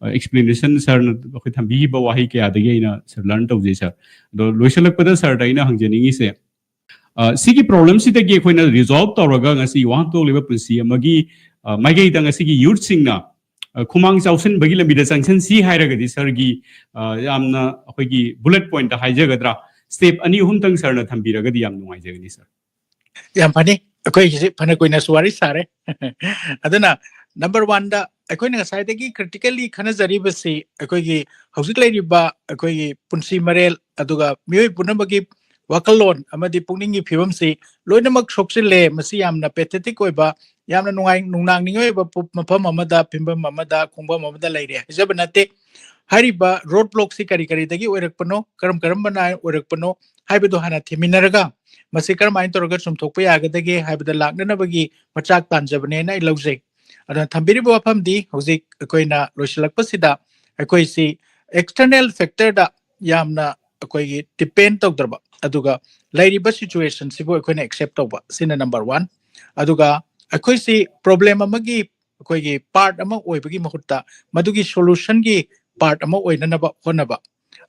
ꯑꯦꯛꯁꯄ꯭ꯂꯦꯅꯦꯁꯟ, ꯁꯥꯔꯅ ꯑꯩꯈꯣꯏ ꯊꯝꯕꯤꯈꯤꯕ ꯋꯥꯍꯩ ꯀꯌꯥꯗꯒꯤ ꯑꯩꯅ ꯁꯥꯔ ꯂꯔꯟ ꯇꯧꯖꯩ ꯁꯥꯔ꯫ ꯑꯗꯣ ꯂꯣꯏꯁꯤꯜꯂꯛꯄꯗ ꯁꯥꯔꯗ ꯑꯩꯅ ꯍꯪꯖꯅꯤꯡꯉꯤꯁꯦ, ꯑ, ꯁꯤꯒꯤ ꯄ꯭ꯔꯣꯕ꯭ꯂꯦꯝꯁꯤꯗꯒꯤ ꯑꯩꯈꯣꯏꯅ ꯔꯤꯖꯣꯜꯕ ꯇꯧꯔꯒ ꯉꯁꯤ ꯋꯥꯍꯟꯊꯣꯛꯂꯤꯕ ꯄꯨꯟꯁꯤ ꯑꯃꯒꯤ, ꯑ, ꯃꯥꯏꯀꯩꯗ ꯉꯁꯤꯒꯤ ꯌꯨꯠꯁꯤꯡꯅ, ꯑ, ꯈꯨꯃꯥꯡ ꯆꯥꯎꯁꯤꯟꯕꯒꯤ ꯂꯝꯕꯤꯗ ꯆꯪꯁꯤꯟꯁꯤ ꯍꯥꯏꯔꯒꯗꯤ ꯁꯥꯔꯒꯤ, ꯑ, ꯌꯥꯝꯅ ꯑꯩꯈꯣꯏꯒꯤ ꯕꯨꯂꯦꯠ ꯄꯣꯏꯟꯠꯇ ꯍꯥꯏꯖꯒꯗ꯭ꯔꯥ, ꯁ꯭ꯇꯦꯞ ꯑꯅꯤ ꯑꯍꯨꯝꯇꯪ ꯁꯥꯔꯅ ꯊꯝꯕꯤꯔꯒꯗꯤ ꯌꯥꯝ ꯅꯨꯡꯉꯥꯏꯖꯒꯅꯤ ꯁꯥꯔ꯫ ꯌꯥꯝ ꯐꯅꯤ꯫ ꯑꯩꯈꯣꯏꯒꯤꯁꯤ ꯐꯅ ꯀꯨꯏꯅꯁꯨ ꯋꯥꯔꯤ ꯁꯥꯔꯦ꯫ ꯑꯗꯨꯅ ꯅꯝꯕꯔ ꯋꯥꯟꯗ ꯑꯩꯈꯣꯏꯅ ꯉꯁꯥꯏꯗꯒꯤ ꯀ꯭ꯔꯤꯇꯤꯀꯦꯜꯂꯤ ꯈꯟꯅꯖꯔꯤꯕꯁꯤ ꯑꯩꯈꯣꯏꯒꯤ ꯍꯧꯖꯤꯛ ꯂꯩꯔꯤꯕ ꯑꯩꯈꯣꯏꯒꯤ ꯄꯨꯟꯁꯤ ꯃꯔꯦꯜ, ꯑꯗꯨꯒ ꯃꯤꯑꯣꯏ ꯄꯨꯝꯅꯃꯛꯀꯤ ꯋꯥꯈꯜꯂꯣꯟ ꯑꯃꯗꯤ ꯄꯨꯛꯅꯤꯡꯒꯤ ꯐꯤꯕꯝꯁꯤ ꯂꯣꯏꯅꯃꯛ ꯁꯣꯛꯆꯤꯜꯂꯦ꯫ ꯃꯁꯤ ꯌꯥꯝꯅ ꯄꯦꯊꯦꯇꯤꯛ ꯑꯣꯏꯕ, ꯌꯥꯝꯅ ꯅꯨꯡꯉꯥꯏ, ꯅꯨꯡꯅꯥꯡꯅꯤꯡꯉꯥꯏ ꯑꯣꯏꯕ ꯄꯨ-, ꯃꯐꯝ ꯑꯃꯗ, ꯐꯤꯕꯝ ꯑꯃꯗ, ꯈꯣꯡꯕꯝ ꯑꯃꯗ ꯂꯩꯔꯦ ꯍꯥꯏꯖꯕ ꯅꯠꯇꯦ꯫ ꯍꯥꯏꯔꯤꯕ ꯔꯣꯗ ꯕ꯭ꯂꯣꯛꯁꯤ ꯀꯔꯤ ꯀꯔꯤꯗꯒꯤ ꯑꯣꯏꯔꯛꯄꯅꯣ, ꯀꯔꯝ ꯀꯔꯝꯕꯅ ꯑꯣꯏꯔꯛꯄꯅꯣ ꯍꯥꯏꯕꯗꯨ ꯍꯥꯟꯅ ꯊꯤꯃꯤꯟꯅꯔꯒ, ꯃꯁꯤ ꯀꯔꯝꯍꯥꯏꯅ ꯇꯧꯔꯒ ꯆꯨꯝꯊꯣꯛꯄ ꯌꯥꯒꯗꯒꯦ ꯍꯥꯏꯕꯗ ꯂꯥꯛꯅꯅꯕꯒꯤ ꯃꯆꯥꯛ ꯇꯥꯟꯖꯕꯅꯦꯅ ꯑꯩ ꯂꯧꯖꯩ꯫ ꯑꯗꯨꯅ ꯊꯝꯕꯤꯔꯤꯕ ꯋꯥꯐꯝꯗꯤ, ꯍꯧꯖꯤꯛ ꯑꯩꯈꯣꯏꯅ ꯂꯣꯏꯁꯤꯜꯂꯛꯄꯁꯤꯗ ꯑꯩꯈꯣꯏꯁꯤ ꯑꯦꯛꯁꯇꯔꯅꯦꯜ ꯐꯦꯛꯇꯔꯗ ꯌꯥꯝꯅ ꯑꯩꯈꯣꯏꯒꯤ ꯗꯤꯄꯦꯟ ꯇꯧꯗ꯭ꯔꯕ, ꯑꯗꯨꯒ ꯂꯩꯔꯤꯕ ꯁꯤꯆꯨꯋꯦꯁꯟꯁꯤꯕꯨ ꯑꯩꯈꯣꯏꯅ ꯑꯦꯛꯁꯦꯞ ꯇꯧꯕ, ꯁꯤꯅ ꯅꯝꯕꯔ ꯋꯥꯟ꯫ ꯑꯗꯨꯒ ꯑꯩꯈꯣꯏꯁꯤ ꯄ꯭ꯔꯣꯕ꯭ꯂꯦꯝ ꯑꯃꯒꯤ ꯑꯩꯈꯣꯏꯒꯤ ꯄꯥꯔꯠ ꯑꯃ ꯑꯣꯏꯕꯒꯤ ꯃꯍꯨꯠꯇ ꯃꯗꯨꯒꯤ ꯁꯣꯂꯨꯁꯟꯒꯤ ꯄꯥꯔꯠ ꯑꯃ ꯑꯣꯏꯅꯅꯕ ꯍꯣꯠꯅꯕ꯫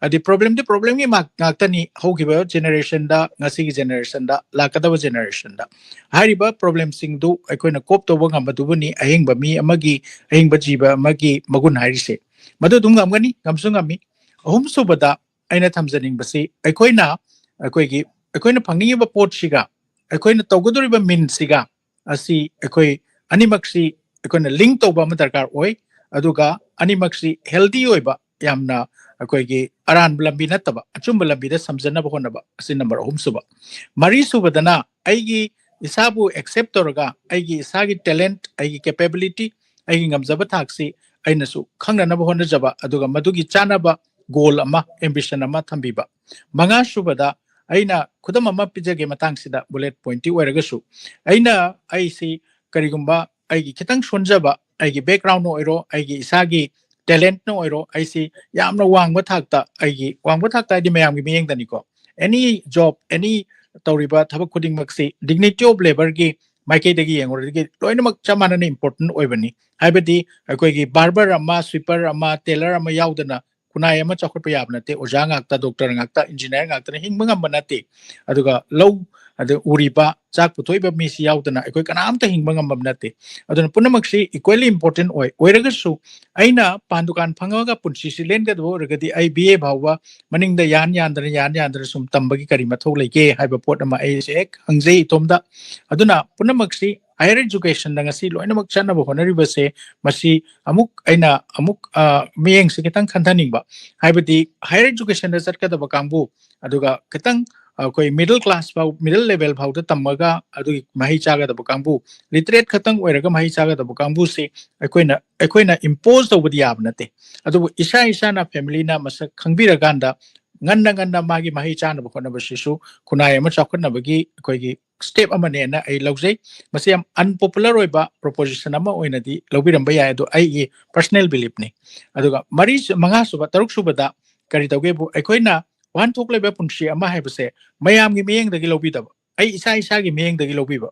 ꯍꯥꯏꯗꯤ ꯄ꯭ꯔꯣꯕ꯭ꯂꯦꯝꯗꯤ ꯄ꯭ꯔꯣꯕ꯭ꯂꯦꯝꯒꯤ ꯃꯥ-, ꯉꯥꯛꯇꯅꯤ, ꯍꯧꯈꯤꯕ ꯖꯦꯅꯦꯔꯦꯁꯟꯗ, ꯉꯁꯤꯒꯤ ꯖꯦꯅꯦꯔꯦꯁꯟꯗ, ꯂꯥꯛꯀꯗꯕ ꯖꯦꯅꯦꯔꯦꯁꯟꯗ꯫ ꯍꯥꯏꯔꯤꯕ ꯄ꯭ꯔꯣꯕ꯭ꯂꯦꯝꯁꯤꯡꯗꯨ ꯑꯩꯈꯣꯏꯅ ꯀꯣꯞ ꯇꯧꯕ ꯉꯝꯕꯗꯨꯕꯨꯅꯤ ꯑꯍꯤꯡꯕ ꯃꯤ ꯑꯃꯒꯤ, ꯑꯍꯤꯡꯕ ꯖꯤꯕ ꯑꯃꯒꯤ ꯃꯒꯨꯟ ꯍꯥꯏꯔꯤꯁꯦ꯫ ꯃꯗꯨ ꯑꯗꯨꯝ ꯉꯝꯒꯅꯤ, ꯉꯝꯁꯨ ꯉꯝꯃꯤ꯫ ꯑꯍꯨꯝꯁꯨꯕꯗ ꯑꯩꯅ ꯊꯝꯖꯅꯤꯡꯕꯁꯤ, ꯑꯩꯈꯣꯏꯅ, ꯑꯩꯈꯣꯏꯒꯤ, ꯑꯩꯈꯣꯏꯅ ꯐꯪꯅꯤꯡꯉꯤꯕ ꯄꯣꯠꯁꯤꯒ, ꯑꯩꯈꯣꯏꯅ ꯇꯧꯒꯗꯧꯔꯤꯕ ꯃꯤꯟꯁꯤꯒ ꯑꯁꯤ ꯑꯩꯈꯣꯏ ꯑꯅꯤꯃꯛꯁꯤ ꯑꯩꯈꯣꯏꯅ ꯂꯤꯡ ꯇꯧꯕ ꯑꯃ ꯗꯔꯀꯥꯔ ꯑꯣꯏ꯫ ꯑꯗꯨꯒ ꯑꯅꯤꯃꯛꯁꯤ ꯍꯦꯜꯗꯤ ꯑꯣꯏꯕ, ꯌꯥꯝꯅ ꯑꯩꯈꯣꯏꯒꯤ ꯑꯔꯥꯟꯕ ꯂꯝꯕꯤ ꯅꯠꯇꯕ, ꯑꯆꯨꯝꯕ ꯂꯝꯕꯤꯗ ꯁꯝꯖꯟꯅꯕ ꯍꯣꯠꯅꯕ, ꯑꯁꯤ ꯅꯝꯕꯔ ꯑꯍꯨꯝꯁꯨꯕ꯫ ꯃꯔꯤꯁꯨꯕꯗꯅ ꯑꯩꯒꯤ ꯏꯁꯥꯕꯨ ꯑꯦꯛꯁꯦꯞ ꯇꯧꯔꯒ ꯑꯩꯒꯤ ꯏꯁꯥꯒꯤ ꯇꯦꯂꯦꯟꯠ, ꯑꯩꯒꯤ ꯀꯦꯄꯦꯕꯤꯂꯤꯇꯤ, ꯑꯩꯒꯤ ꯉꯝꯖꯕ ꯊꯥꯛꯁꯤ ꯑꯩꯅꯁꯨ ꯈꯪꯅꯅꯕ ꯍꯣꯠꯅꯖꯕ, ꯑꯗꯨꯒ ꯃꯗꯨꯒꯤ ꯆꯥꯅꯕ ꯒꯣꯜ ꯑꯃ, ꯑꯦꯝꯕꯤꯁꯟ ꯑꯃ ꯊꯝꯕꯤꯕ꯫ ꯃꯉꯥ ꯁꯨꯕꯗ ꯑꯩꯅ ꯈꯨꯗꯝ ꯑꯃ ꯄꯤꯖꯒꯦ ꯃꯇꯥꯡꯁꯤꯗ, ꯕꯨꯂꯦꯠ ꯄꯣꯏꯟꯠꯇꯤ ꯑꯣꯏꯔꯒꯁꯨ, ꯑꯩꯅ ꯑꯩꯁꯤ ꯀꯔꯤꯒꯨꯝꯕ ꯑꯩꯒꯤ ꯈꯤꯇꯪ ꯁꯣꯟꯖꯕ, ꯑꯩꯒꯤ ꯕꯦꯛꯒ꯭ꯔꯥꯎꯟꯅ ꯑꯣꯏꯔꯣ, ꯑꯩꯒꯤ ꯏꯁꯥꯒꯤ ꯇꯦꯂꯦꯟꯠꯅ ꯑꯣꯏꯔꯣ, ꯑꯩꯁꯤ ꯌꯥꯝꯅ ꯋꯥꯡꯕ ꯊꯥꯛꯇ, ꯑꯩꯒꯤ ꯋꯥꯡꯕ ꯊꯥꯛꯇ ꯍꯥꯏꯗꯤ ꯃꯌꯥꯝꯒꯤ ꯃꯤꯠꯌꯦꯡꯗꯅꯤꯀꯣ, ꯑꯦꯅꯤ ꯖꯣꯕ, ꯑꯦꯅꯤ ꯇꯧꯔꯤꯕ ꯊꯕꯛ ꯈꯨꯗꯤꯡꯃꯛꯁꯤ ꯗꯤꯒꯅꯤꯇꯤ ꯑꯣꯐ ꯂꯦꯕꯔꯒꯤ ꯃꯥꯏꯀꯩꯗꯒꯤ ꯌꯦꯡꯉꯨꯔꯗꯤ ꯂꯣꯏꯅꯃꯛ ꯆꯞ ꯃꯥꯟꯅꯅ ꯏꯝꯄꯣꯔꯇꯦꯟ ꯑꯣꯏꯕꯅꯤ꯫ ꯍꯥꯏꯕꯗꯤ ꯑꯩꯈꯣꯏꯒꯤ ꯕꯥꯔꯕꯔ ꯑꯃ, ꯁ꯭ꯋꯤꯄꯔ ꯑꯃ, ꯇꯦꯂꯔ ꯑꯃ ꯌꯥꯎꯗꯅ ꯈꯨꯟꯅꯥꯏ ꯑꯃ ꯆꯥꯎꯈꯠꯄ ꯌꯥꯕ ꯅꯠꯇꯦ꯫ ꯑꯣꯖꯥ ꯉꯥꯛꯇ, ꯗꯣꯛꯇꯔ ꯉꯥꯛꯇ, ꯏꯟꯖꯤꯅꯤꯌꯥꯔ ꯉꯥꯛꯇꯅ ꯍꯤꯡꯕ ꯉꯝꯕ ꯅꯠꯇꯦ꯫ ꯑꯗꯨꯒ ꯂꯧ, ꯑꯗ ꯎꯔꯤꯕ, ꯆꯥꯛ ꯄꯨꯊꯣꯛꯏꯕ ꯃꯤꯁꯤ ꯌꯥꯎꯗꯅ ꯑꯩꯈꯣꯏ ꯀꯅꯥꯝꯇ ꯍꯤꯡꯕ ꯉꯝꯕ ꯅꯠꯇꯦ꯫ ꯑꯗꯨꯅ ꯄꯨꯝꯅꯃꯛꯁꯤ ꯏꯀ꯭ꯋꯦꯂꯤ ꯏꯝꯄꯣꯔꯇꯦꯟ ꯑꯣꯏ꯫ ꯑꯣꯏꯔꯒꯁꯨ ꯑꯩꯅ ꯄꯥꯟ ꯗꯨꯀꯥꯟ ꯐꯪꯉꯒ ꯄꯨꯟꯁꯤꯁꯤ ꯂꯦꯟꯒꯗꯕ ꯑꯣꯏꯔꯒꯗꯤ ꯑꯩ ꯕꯤ ꯑꯦ ꯐꯥꯎꯕ ꯃꯅꯤꯡꯗ ꯌꯥꯟ ꯌꯥꯟꯗꯅ, ꯌꯥꯟ ꯌꯥꯟꯗꯅ ꯁꯨꯝ ꯇꯝꯕꯒꯤ ꯀꯔꯤ ꯃꯊꯧ ꯂꯩꯒꯦ ꯍꯥꯏꯕ ꯄꯣꯠ ꯑꯃ ꯑꯩꯁꯦ ꯍꯦꯛ ꯍꯪꯖꯩ ꯏꯇꯣꯝꯗ꯫ ꯑꯗꯨꯅ ꯄꯨꯝꯅꯃꯛꯁꯤ ꯍꯥꯌꯔ ꯏꯖꯨꯀꯦꯁꯟꯗ ꯉꯁꯤ ꯂꯣꯏꯅꯃꯛ ꯆꯠꯅꯕ ꯍꯣꯠꯅꯔꯤꯕꯁꯦ, ꯃꯁꯤ ꯑꯃꯨꯛ ꯑꯩꯅ ꯑꯃꯨꯛ, ꯑ, ꯃꯤꯠꯌꯦꯡꯁꯦ ꯈꯤꯇꯪ ꯈꯟꯊꯅꯤꯡꯕ꯫ ꯍꯥꯏꯕꯗꯤ ꯍꯥꯌꯔ ꯏꯖꯨꯀꯦꯁꯟꯗ ꯆꯠꯀꯗꯕ ꯀꯥꯡꯕꯨ, ꯑꯗꯨꯒ ꯈꯤꯇꯪ ꯑꯩꯈꯣꯏ ꯃꯤꯗꯜ ꯀ꯭ꯂꯥꯁ ꯐꯥꯎ, ꯃꯤꯗꯜ ꯂꯦꯚꯦꯜ ꯐꯥꯎꯗ ꯇꯝꯃꯒ ꯑꯗꯨꯒꯤ ꯃꯍꯩ ꯆꯥꯒꯗꯕ ꯀꯥꯡꯕꯨ, ꯂꯤꯇꯔꯦꯠ ꯈꯛꯇꯪ ꯑꯣꯏꯔꯒ ꯃꯍꯩ ꯆꯥꯒꯗꯕ ꯀꯥꯡꯕꯨꯁꯤ ꯑꯩꯈꯣꯏꯅ, ꯑꯩꯈꯣꯏꯅ ꯏꯝꯄꯣꯖ ꯇꯧꯕꯗꯤ ꯌꯥꯕ ꯅꯠꯇꯦ꯫ ꯑꯗꯨꯕꯨ ꯏꯁꯥ ꯏꯁꯥꯅ ꯐꯦꯃꯤꯂꯤꯅ ꯃꯁꯛ ꯈꯪꯕꯤꯔꯀꯥꯟꯗ ꯉꯟꯅ ꯉꯟꯅ ꯃꯥꯒꯤ ꯃꯍꯩ ꯆꯥꯅꯕ ꯍꯣꯠꯅꯕꯁꯤꯁꯨ ꯈꯨꯟꯅꯥꯏ ꯑꯃ ꯆꯥꯎꯈꯠꯅꯕꯒꯤ ꯑꯩꯈꯣꯏꯒꯤ ꯁ꯭ꯇꯦꯞ ꯑꯃꯅꯦꯅ ꯑꯩ ꯂꯧꯖꯩ꯫ ꯃꯁꯤ ꯌꯥꯝ ꯑꯟꯄꯣꯄꯨꯂꯔ ꯑꯣꯏꯕ ꯄ꯭ꯔꯣꯄꯣꯖꯤꯁꯟ ꯑꯃ ꯑꯣꯏꯅꯗꯤ ꯂꯧꯕꯤꯔꯝꯕ ꯌꯥꯏ, ꯑꯗꯣ ꯑꯩꯒꯤ ꯄꯔꯁꯅꯦꯜ ꯕꯤꯂꯤꯐꯅꯤ꯫ ꯑꯗꯨꯒ ꯃꯔꯤ, ꯃꯉꯥ ꯁꯨꯕ, ꯇꯔꯨꯛ ꯁꯨꯕꯗ ꯀꯔꯤ ꯇꯧꯒꯦꯕꯨ, ꯑꯩꯈꯣꯏꯅ ꯋꯥꯍꯟꯊꯣꯛ ꯂꯩꯕ ꯄꯨꯟꯁꯤ ꯑꯃ ꯍꯥꯏꯕꯁꯦ ꯃꯌꯥꯝꯒꯤ ꯃꯤꯠꯌꯦꯡꯗꯒꯤ ꯂꯧꯕꯤꯗꯕ, ꯑꯩ ꯏꯁꯥ ꯏꯁꯥꯒꯤ ꯃꯤꯠꯌꯦꯡꯗꯒꯤ ꯂꯧꯕꯤꯕ,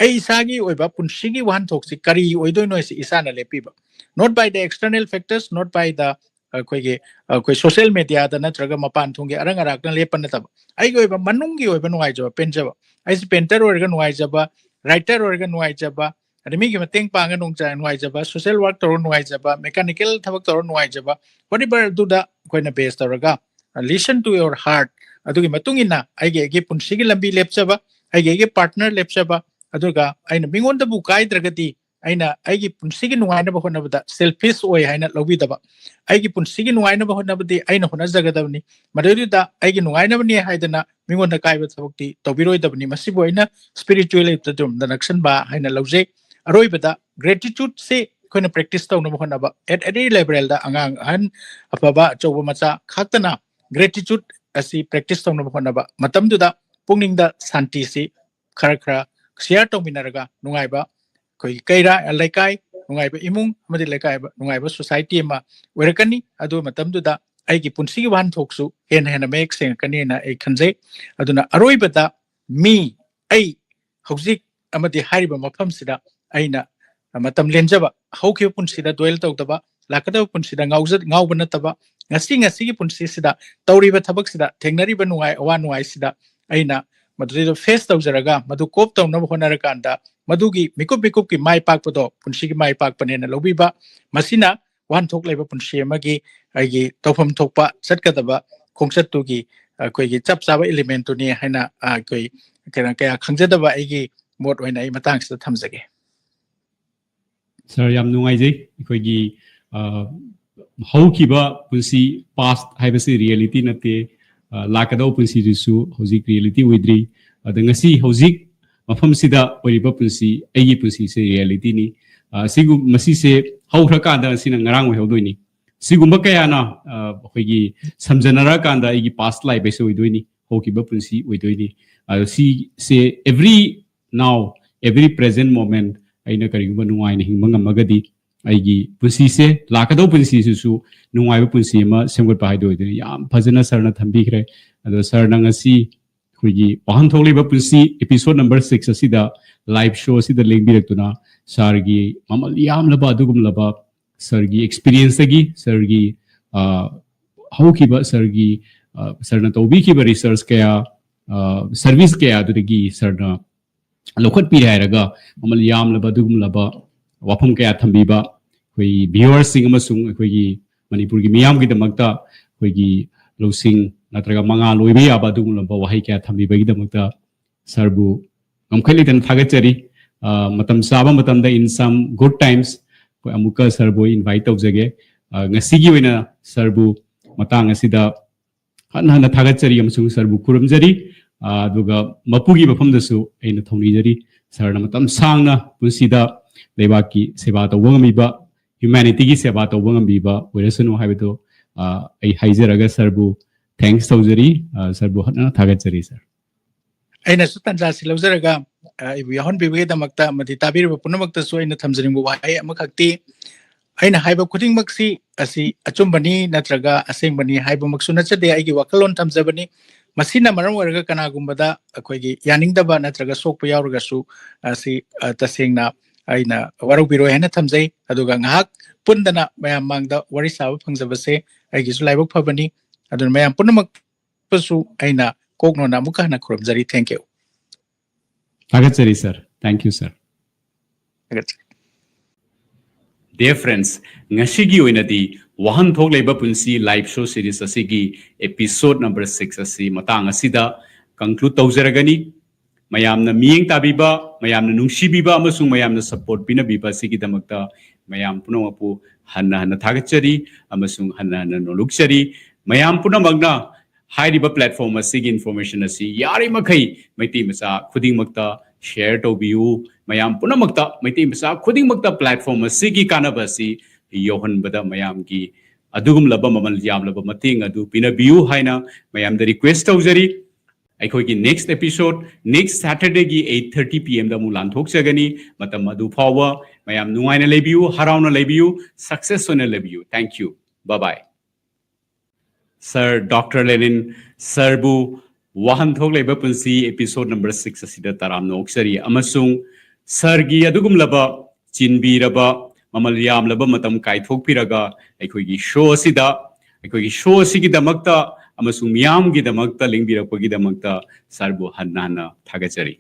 ꯑꯩ ꯏꯁꯥꯒꯤ ꯑꯣꯏꯕ ꯄꯨꯟꯁꯤꯒꯤ ꯋꯥꯍꯟꯊꯣꯛꯁꯤ ꯀꯔꯤ ꯑꯣꯏꯗꯣꯏꯅꯣ ꯍꯥꯏꯁꯤ ꯏꯁꯥꯅ ꯂꯦꯞꯄꯤꯕ꯫ Not by the external factors, not by the, ꯑꯩꯈꯣꯏꯒꯤ, ꯑꯩꯈꯣꯏ ꯁꯣꯁꯤꯌꯦꯜ ꯃꯦꯗꯤꯌꯥꯗ ꯅꯠꯇ꯭ꯔꯒ ꯃꯄꯥꯟ ꯊꯣꯡꯒꯤ ꯑꯔꯪ ꯑꯔꯥꯛꯅ ꯂꯦꯞꯄ ꯅꯠꯇꯕ, ꯑꯩꯒꯤ ꯑꯣꯏꯕ ꯃꯅꯨꯡꯒꯤ ꯑꯣꯏꯕ ꯅꯨꯡꯉꯥꯏꯖꯕ, ꯄꯦꯟꯖꯕ꯫ ꯑꯩꯁꯦ ꯄꯦꯟꯇꯔ ꯑꯣꯏꯔꯒ ꯅꯨꯡꯉꯥꯏꯖꯕ, ꯔꯥꯏꯇꯔ ꯑꯣꯏꯔꯒ ꯅꯨꯡꯉꯥꯏꯖꯕ, ꯑꯗꯩ ꯃꯤꯒꯤ ꯃꯇꯦꯡ ꯄꯥꯡꯉ ꯅꯨꯡꯉꯥꯏ-, ꯅꯨꯡꯉꯥꯏꯖꯕ, ꯁꯣꯁꯤꯌꯦꯜ ꯋꯥꯔꯛ ꯇꯧꯔꯒ ꯅꯨꯡꯉꯥꯏꯖꯕ, ꯃꯦꯀꯥꯅꯤꯀꯦꯜ ꯊꯕꯛ ꯇꯧꯔꯒ ꯅꯨꯡꯉꯥꯏꯖꯕ, whatever, ꯑꯗꯨꯗ ꯑꯩꯈꯣꯏꯅ ꯕꯦꯖ ꯇꯧꯔꯒ, listen to your heart, ꯑꯗꯨꯒꯤ ꯃꯇꯨꯡ ꯏꯟꯅ ꯑꯩꯒꯤ, ꯑꯩꯒꯤ ꯄꯨꯟꯁꯤꯒꯤ ꯂꯝꯕꯤ ꯂꯦꯞꯆꯕ, ꯑꯩꯒꯤ, ꯑꯩꯒꯤ ꯄꯥꯔꯠꯅꯔ ꯂꯦꯞꯆꯕ, ꯑꯗꯨꯒ ꯑꯩꯅ ꯃꯤꯉꯣꯟꯗꯕꯨ ꯀꯥꯏꯗ꯭ꯔꯒꯗꯤ ꯑꯩꯅ ꯑꯩꯒꯤ ꯄꯨꯟꯁꯤꯒꯤ ꯅꯨꯡꯉꯥꯏꯅꯕ ꯍꯣꯠꯅꯕꯗ ꯁꯦꯜꯐꯤꯁ ꯑꯣꯏ ꯍꯥꯏꯅ ꯂꯧꯕꯤꯗꯕ꯫ ꯑꯩꯒꯤ ꯄꯨꯟꯁꯤꯒꯤ ꯅꯨꯡꯉꯥꯏꯅꯕ ꯍꯣꯠꯅꯕꯗꯤ ꯑꯩꯅ ꯍꯣꯠꯅꯖꯒꯗꯕꯅꯤ꯫ ꯃꯗꯨꯗꯨꯗ ꯑꯩꯒꯤ ꯅꯨꯡꯉꯥꯏꯅꯕꯅꯤ ꯍꯥꯏꯗꯅ ꯃꯤꯉꯣꯟꯗ ꯀꯥꯏꯕ ꯊꯕꯛꯇꯤ ꯇꯧꯕꯤꯔꯣꯏꯗꯕꯅꯤ꯫ ꯃꯁꯤꯕꯨ ꯑꯩꯅ ꯁ꯭ꯄꯤꯔꯤꯆꯨꯋꯦꯜ ꯂꯥꯏꯐꯇ ꯑꯗꯨꯝꯗ ꯅꯛꯁꯟꯕ ꯍꯥꯏꯅ ꯂꯧꯖꯩ꯫ ꯑꯔꯣꯏꯕꯗ, ꯒ꯭ꯔꯦꯇꯤꯇ꯭ꯌꯨꯠꯁꯤ ꯑꯩꯈꯣꯏꯅ ꯄ꯭ꯔꯦꯛꯇꯤꯁ ꯇꯧꯅꯕ ꯍꯣꯠꯅꯕ꯫ ꯑꯦꯠ ꯑꯦꯅꯤ ꯂꯦꯚꯦꯜꯗ ꯑꯉꯥꯡ, ꯑꯍꯟ, ꯑꯐꯕ, ꯑꯆꯧꯕ, ꯃꯆꯥ ꯈꯥꯛꯇꯅ ꯒ꯭ꯔꯦꯇꯤꯇ꯭ꯌꯨꯠ ꯑꯁꯤ ꯄ꯭ꯔꯦꯛꯇꯤꯁ ꯇꯧꯅꯕ ꯍꯣꯠꯅꯕ꯫ ꯃꯇꯝꯗꯨꯗ ꯄꯨꯛꯅꯤꯡꯗ ꯁꯥꯟꯇꯤꯁꯤ ꯈꯔ ꯈꯔ ꯁꯤꯌꯔ ꯇꯧꯃꯤꯟꯅꯔꯒ ꯅꯨꯡꯉꯥꯏꯕ, ꯑꯩꯈꯣꯏꯒꯤ ꯀꯩꯔꯥ-, ꯂꯩꯀꯥꯏ, ꯅꯨꯡꯉꯥꯏꯕ ꯏꯃꯨꯡ ꯑꯃꯗꯤ ꯂꯩꯀꯥꯏ, ꯅꯨꯡꯉꯥꯏꯕ ꯁꯣꯁꯥꯏꯇꯤ ꯑꯃ ꯑꯣꯏꯔꯛꯀꯅꯤ꯫ ꯑꯗꯨ ꯃꯇꯝꯗꯨꯗ ꯑꯩꯒꯤ ꯄꯨꯟꯁꯤꯒꯤ ꯋꯥꯍꯟꯊꯣꯛꯁꯨ ꯍꯦꯟꯅ ꯍꯦꯟꯅ ꯃꯌꯦꯛ ꯁꯦꯡꯉꯛꯀꯅꯤꯅ ꯑꯩ ꯈꯟꯖꯩ꯫ ꯑꯗꯨꯅ ꯑꯔꯣꯏꯕꯗ, ꯃꯤ, ꯑꯩ ꯍꯧꯖꯤꯛ ꯑꯃꯗꯤ ꯍꯥꯏꯔꯤꯕ ꯃꯐꯝꯁꯤꯗ ꯑꯩꯅ ꯃꯇꯝ ꯂꯦꯟꯖꯕ, ꯍꯧꯈꯤꯕ ꯄꯨꯟꯁꯤꯗ ꯗ꯭ꯋꯦꯜ ꯇꯧꯗꯕ, ꯂꯥꯛꯀꯗꯕ ꯄꯨꯟꯁꯤꯗ ꯉꯥꯎꯖ-, ꯉꯥꯎꯕ ꯅꯠꯇꯕ, ꯉꯁꯤ ꯉꯁꯤꯒꯤ ꯄꯨꯟꯁꯤꯁꯤꯗ ꯇꯧꯔꯤꯕ ꯊꯕꯛꯁꯤꯗ ꯊꯦꯡꯅꯔꯤꯕ ꯅꯨꯡꯉꯥꯏ ꯑꯋꯥ ꯅꯨꯡꯉꯥꯏꯁꯤꯗ ꯑꯩꯅ ꯃꯗꯨꯗꯩꯗ ꯐꯦꯁ ꯇꯧꯖꯔꯒ, ꯃꯗꯨ ꯀꯣꯞ ꯇꯧꯅꯕ ꯍꯣꯠꯅꯔꯀꯥꯟꯗ, ꯃꯗꯨꯒꯤ ꯃꯤꯀꯨꯞ ꯃꯤꯀꯨꯞꯀꯤ ꯃꯥꯏ ꯄꯥꯛꯄꯗꯣ ꯄꯨꯟꯁꯤꯒꯤ ꯃꯥꯏ ꯄꯥꯛꯄꯅꯦꯅ ꯂꯧꯕꯤꯕ, ꯃꯁꯤꯅ ꯋꯥꯍꯟꯊꯣꯛ ꯂꯩꯕ ꯄꯨꯟꯁꯤ ꯑꯃꯒꯤ ꯑꯩꯒꯤ ꯇꯧꯐꯝ ꯊꯣꯛꯄ ꯆꯠꯀꯗꯕ ꯈꯣꯡꯆꯠꯇꯨꯒꯤ ꯑꯩꯈꯣꯏꯒꯤ ꯆꯞ ꯆꯥꯕ ꯏꯂꯤꯃꯦꯟꯠꯇꯨꯅꯤ ꯍꯥꯏꯅ, ꯑ, ꯑꯩꯈꯣꯏ ꯀꯩꯅꯣ, ꯀꯌꯥ ꯈꯪꯖꯗꯕ ꯑꯩꯒꯤ ꯃꯣꯠ ꯑꯣꯏꯅ ꯑꯩ ꯃꯇꯥꯡꯁꯤꯗ ꯊꯝꯖꯒꯦ꯫ ꯁꯥꯔ, ꯌꯥꯝ ꯅꯨꯡꯉꯥꯏꯖꯩ꯫ ꯑꯩꯈꯣꯏꯒꯤ, ꯑ, ꯍꯧꯈꯤꯕ ꯄꯨꯟꯁꯤ, ꯄꯥꯁ ꯍꯥꯏꯕꯁꯤ ꯔꯤꯌꯦꯂꯤꯇꯤ ꯅꯠꯇꯦ꯫ ꯑ, ꯂꯥꯛꯀꯗꯧꯕ ꯄꯨꯟꯁꯤꯗꯨꯁꯨ ꯍꯧꯖꯤꯛ ꯔꯤꯌꯦꯂꯤꯇꯤ ꯑꯣꯏꯗ꯭ꯔꯤ꯫ ꯑꯗ ꯉꯁꯤ ꯍꯧꯖꯤꯛ ꯃꯐꯝꯁꯤꯗ ꯑꯣꯏꯔꯤꯕ ꯄꯨꯟꯁꯤ, ꯑꯩꯒꯤ ꯄꯨꯟꯁꯤꯁꯦ ꯔꯤꯌꯦꯂꯤꯇꯤꯅꯤ꯫ ꯑ, ꯁꯤꯒꯨꯝ-, ꯃꯁꯤꯁꯦ ꯍꯧꯈ꯭ꯔꯀꯥꯟꯗ ꯁꯤꯅ ꯉꯔꯥꯡ ꯑꯣꯏꯍꯧꯗꯣꯏꯅꯤ꯫ ꯁꯤꯒꯨꯝꯕ ꯀꯌꯥꯅ, ꯑ, ꯑꯩꯈꯣꯏꯒꯤ ꯁꯝꯖꯟꯅꯔꯀꯥꯟꯗ ꯑꯩꯒꯤ ꯄꯥꯁ ꯂꯥꯏꯐ ꯍꯥꯏꯁꯦ ꯑꯣꯏꯗꯣꯏꯅꯤ, ꯍꯧꯈꯤꯕ ꯄꯨꯟꯁꯤ ꯑꯣꯏꯗꯣꯏꯅꯤ꯫ ꯑꯗꯣ ꯁꯤꯁꯦ every now, every present moment ꯑꯩꯅ ꯀꯔꯤꯒꯨꯝꯕ ꯅꯨꯡꯉꯥꯏꯅ ꯍꯤꯡꯕ ꯉꯝꯃꯒꯗꯤ ꯑꯩꯒꯤ ꯄꯨꯟꯁꯤꯁꯦ, ꯂꯥꯛꯀꯗꯧꯕ ꯄꯨꯟꯁꯤꯁꯤꯁꯨ ꯅꯨꯡꯉꯥꯏꯕ ꯄꯨꯟꯁꯤ ꯑꯃ ꯁꯦꯝꯒꯠꯄ ꯍꯥꯏꯗꯣ ꯑꯣꯏꯗꯣꯏꯅꯤ꯫ ꯌꯥꯝ ꯐꯖꯅ ꯁꯥꯔꯅ ꯊꯝꯕꯤꯈ꯭ꯔꯦ꯫ ꯑꯗꯣ ꯁꯥꯔꯅ ꯉꯁꯤ ꯑꯩꯈꯣꯏꯒꯤ ꯋꯥꯍꯟꯊꯣꯛ ꯂꯩꯕ ꯄꯨꯟꯁꯤ episode number six ꯑꯁꯤꯗ live show ꯑꯁꯤꯗ ꯂꯦꯡꯕꯤꯔꯛꯇꯨꯅ ꯁꯥꯔꯒꯤ ꯃꯃꯜ ꯌꯥꯝꯂꯕ ꯑꯗꯨꯒꯨꯝꯂꯕ ꯁꯥꯔꯒꯤ ꯑꯦꯛꯁꯄꯤꯔꯤꯌꯦꯟꯁꯇꯒꯤ, ꯁꯥꯔꯒꯤ, ꯑ, ꯍꯧꯈꯤꯕ ꯁꯥꯔꯒꯤ, ꯑ, ꯁꯥꯔꯅ ꯇꯧꯕꯤꯈꯤꯕ ꯔꯤꯁꯔꯁ ꯀꯌꯥ, ꯑ, ꯁꯔꯚꯤꯁ ꯀꯌꯥ ꯑꯗꯨꯗꯒꯤ ꯁꯥꯔꯅ ꯂꯧꯈꯠꯄꯤꯔꯦ ꯍꯥꯏꯔꯒ ꯃꯃꯜ ꯌꯥꯝꯂꯕ ꯑꯗꯨꯒꯨꯝꯂꯕ ꯋꯥꯐꯝ ꯀꯌꯥ ꯊꯝꯕꯤꯕ ꯑꯩꯈꯣꯏ ꯚ꯭ꯌꯨꯋꯔꯁꯤꯡ ꯑꯃꯁꯨꯡ ꯑꯩꯈꯣꯏꯒꯤ ꯃꯅꯤꯄꯨꯔꯒꯤ ꯃꯤꯌꯥꯝꯒꯤꯗꯃꯛꯇ ꯑꯩꯈꯣꯏꯒꯤ ꯂꯧꯁꯤꯡ ꯅꯠꯇ꯭ꯔꯒ ꯃꯉꯥꯜ ꯑꯣꯏꯕ ꯌꯥꯕ ꯑꯗꯨꯒꯨꯝꯂꯕ ꯋꯥꯍꯩ ꯀꯌꯥ ꯊꯝꯕꯤꯕꯒꯤꯗꯃꯛꯇ ꯁꯥꯔꯕꯨ ꯉꯝꯈꯩ ꯂꯩꯇꯅ ꯊꯥꯒꯠꯆꯔꯤ꯫ ꯑ, ꯃꯇꯝ ꯆꯥꯕ ꯃꯇꯝꯗ, in some good times, ꯑꯩꯈꯣꯏ ꯑꯃꯨꯛꯀ ꯁꯥꯔꯕꯨ invite ꯇꯧꯖꯒꯦ꯫ ꯑ, ꯉꯁꯤꯒꯤ ꯑꯣꯏꯅ ꯁꯥꯔꯕꯨ ꯃꯇꯥꯡ ꯑꯁꯤꯗ ꯍꯟꯅ ꯍꯟꯅ ꯊꯥꯒꯠꯆꯔꯤ ꯑꯃꯁꯨꯡ ꯁꯥꯔꯕꯨ ꯈꯨꯔꯨꯝꯖꯔꯤ꯫ ꯑ, ꯑꯗꯨꯒ ꯃꯄꯨꯒꯤ ꯃꯐꯝꯗꯁꯨ ꯑꯩꯅ ꯊꯧꯅꯤꯖꯔꯤ꯫ ꯁꯥꯔꯅ ꯃꯇꯝ ꯁꯥꯡꯅ ꯄꯨꯟꯁꯤꯗ ꯂꯩꯕꯥꯛꯀꯤ ꯁꯦꯕꯥ ꯇꯧꯕ ꯉꯝꯕꯤꯕ, humanityꯒꯤ ꯁꯦꯕꯥ ꯇꯧꯕ ꯉꯝꯕꯤꯕ ꯑꯣꯏꯔꯁꯅꯨ ꯍꯥꯏꯕꯗꯨ, ꯑ, ꯑꯩ ꯍꯥꯏꯖꯔꯒ ꯁꯥꯔꯕꯨ thanks ꯇꯧꯖꯔꯤ꯫ ꯑ, ꯁꯥꯔꯕꯨ ꯍꯟꯅ ꯊꯥꯒꯠꯆꯔꯤ, ꯁꯥꯔ꯫ ꯑꯩꯅꯁꯨ ꯇꯥꯟꯖꯥꯁꯤ ꯂꯧꯖꯔꯒ, ꯑ, ꯑꯩꯕꯨ ꯌꯥꯎꯍꯟꯕꯤꯕꯒꯤꯗꯃꯛꯇ ꯑꯃꯗꯤ ꯇꯥꯕꯤꯔꯤꯕ ꯄꯨꯝꯅꯃꯛꯇꯁꯨ ꯑꯩꯅ ꯊꯝꯖꯅꯤꯡꯕ ꯋꯥꯍꯩ ꯑꯃꯈꯛꯇꯤ, ꯑꯩꯅ ꯍꯥꯏꯕ ꯈꯨꯗꯤꯡꯃꯛꯁꯤ ꯑꯁꯤ ꯑꯆꯨꯝꯕꯅꯤ ꯅꯠꯇ꯭ꯔꯒ ꯑꯁꯦꯡꯕꯅꯤ ꯍꯥꯏꯕꯃꯛꯁꯨ ꯅꯠꯆꯗꯦ, ꯑꯩꯒꯤ ꯋꯥꯈꯜꯂꯣꯟ ꯊꯝꯖꯕꯅꯤ꯫ ꯃꯁꯤꯅ ꯃꯔꯝ ꯑꯣꯏꯔꯒ ꯀꯅꯥꯒꯨꯝꯕꯗ ꯑꯩꯈꯣꯏꯒꯤ ꯌꯥꯅꯤꯡꯗꯕ ꯅꯠꯇ꯭ꯔꯒ ꯁꯣꯛꯄ ꯌꯥꯎꯔꯒꯁꯨ, ꯑꯁꯤ, ꯑ, ꯇꯁꯦꯡꯅ ꯑꯩꯅ ꯋꯥꯔꯧꯕꯤꯔꯣꯏ ꯍꯥꯏꯅ ꯊꯝꯖꯩ꯫ ꯑꯗꯨꯒ ꯉꯥꯏꯍꯥꯛ ꯄꯨꯟꯗꯅ ꯃꯌꯥꯝ ꯃꯥꯡꯗ ꯋꯥꯔꯤ ꯁꯥꯕ ꯐꯪꯖꯕꯁꯦ ꯑꯩꯒꯤꯁꯨ ꯂꯥꯏꯕꯛ ꯐꯕꯅꯤ꯫ ꯑꯗꯨꯅ ꯃꯌꯥꯝ ꯄꯨꯝꯅꯃꯛꯄꯨꯁꯨ ꯑꯩꯅ ꯀꯣꯛꯅꯣꯟꯅ ꯑꯃꯨꯛꯀ ꯍꯟꯅ ꯈꯨꯔꯨꯝꯖꯔꯤ꯫ Thank you꯫ ꯊꯥꯒꯠꯆꯔꯤ, ꯁꯥꯔ꯫ Thank you, ꯁꯥꯔ꯫ ꯊꯥꯒꯠꯆꯔꯤ꯫ Dear friends, ꯉꯁꯤꯒꯤ ꯑꯣꯏꯅꯗꯤ ꯋꯥꯍꯟꯊꯣꯛ ꯂꯩꯕ ꯄꯨꯟꯁꯤ live show series ꯑꯁꯤꯒꯤ episode number six ꯑꯁꯤ ꯃꯇꯥꯡ ꯑꯁꯤꯗ conclude ꯇꯧꯖꯔꯒꯅꯤ꯫ ꯃꯌꯥꯝꯅ ꯃꯤꯠꯌꯦꯡ ꯇꯥꯕꯤꯕ, ꯃꯌꯥꯝꯅ ꯅꯨꯡꯁꯤꯕꯤꯕ ꯑꯃꯁꯨꯡ ꯃꯌꯥꯝꯅ support ꯄꯤꯅꯕꯤꯕ ꯑꯁꯤꯒꯤꯗꯃꯛꯇ ꯃꯌꯥꯝ ꯄꯨꯝꯅꯃꯛꯄꯨ ꯍꯟꯅ ꯍꯟꯅ ꯊꯥꯒꯠꯆꯔꯤ ꯑꯃꯁꯨꯡ ꯍꯟꯅ ꯍꯟꯅ ꯅꯣꯂꯨꯛꯆꯔꯤ꯫ ꯃꯌꯥꯝ ꯄꯨꯝꯅꯃꯛꯅ ꯍꯥꯏꯔꯤꯕ platform ꯑꯁꯤꯒꯤ information ꯑꯁꯤ ꯌꯥꯔꯤꯃꯈꯩ ꯃꯩꯇꯩ ꯃꯆꯥ ꯈꯨꯗꯤꯡꯃꯛꯇ share ꯇꯧꯕꯤꯌꯨ꯫ ꯃꯌꯥꯝ ꯄꯨꯝꯅꯃꯛꯇ, ꯃꯩꯇꯩ ꯃꯆꯥ ꯈꯨꯗꯤꯡꯃꯛꯇ platform ꯑꯁꯤꯒꯤ ꯀꯥꯟꯅꯕ ꯑꯁꯤ ꯌꯧꯍꯟꯕꯗ ꯃꯌꯥꯝꯒꯤ ꯑꯗꯨꯒꯨꯝꯂꯕ ꯃꯃꯜ ꯌꯥꯝꯂꯕ ꯃꯇꯦꯡ ꯑꯗꯨ ꯄꯤꯅꯕꯤꯌꯨ ꯍꯥꯏꯅ ꯃꯌꯥꯝꯗ request ꯇꯧꯖꯔꯤ꯫ ꯑꯩꯈꯣꯏꯒꯤ next episode next Saturdayꯒꯤ eight thirty P M ꯗ ꯑꯃꯨꯛ ꯂꯥꯟꯊꯣꯛꯆꯒꯅꯤ꯫ ꯃꯇꯝ ꯑꯗꯨ ꯐꯥꯎꯕ ꯃꯌꯥꯝ ꯅꯨꯡꯉꯥꯏꯅ ꯂꯩꯕꯤꯌꯨ, ꯍꯔꯥꯎꯅ ꯂꯩꯕꯤꯌꯨ, success ꯑꯣꯏꯅ ꯂꯩꯕꯤꯌꯨ꯫ Thank you. Bye bye. Sir doctor Lenin ꯁꯥꯔꯕꯨ ꯋꯥꯍꯟꯊꯣꯛ ꯂꯩꯕ ꯄꯨꯟꯁꯤ episode number six ꯑꯁꯤꯗ ꯇꯔꯥꯝꯅ ꯑꯣꯛꯆꯔꯤ ꯑꯃꯁꯨꯡ ꯁꯥꯔꯒꯤ ꯑꯗꯨꯒꯨꯝꯂꯕ ꯆꯤꯟꯕꯤꯔꯕ, ꯃꯃꯜ ꯌꯥꯝꯂꯕ ꯃꯇꯝ ꯀꯥꯏꯊꯣꯛꯄꯤꯔꯒ ꯑꯩꯈꯣꯏꯒꯤ show ꯑꯁꯤꯗ, ꯑꯩꯈꯣꯏꯒꯤ show ꯑꯁꯤꯒꯤꯗꯃꯛꯇ ꯑꯃꯁꯨꯡ ꯃꯤꯌꯥꯝꯒꯤꯗꯃꯛꯇ ꯂꯦꯡꯕꯤꯔꯛꯄꯒꯤꯗꯃꯛꯇ ꯁꯥꯔꯕꯨ ꯍꯟꯅ ꯍꯟꯅ ꯊꯥꯒꯠꯆꯔꯤ꯫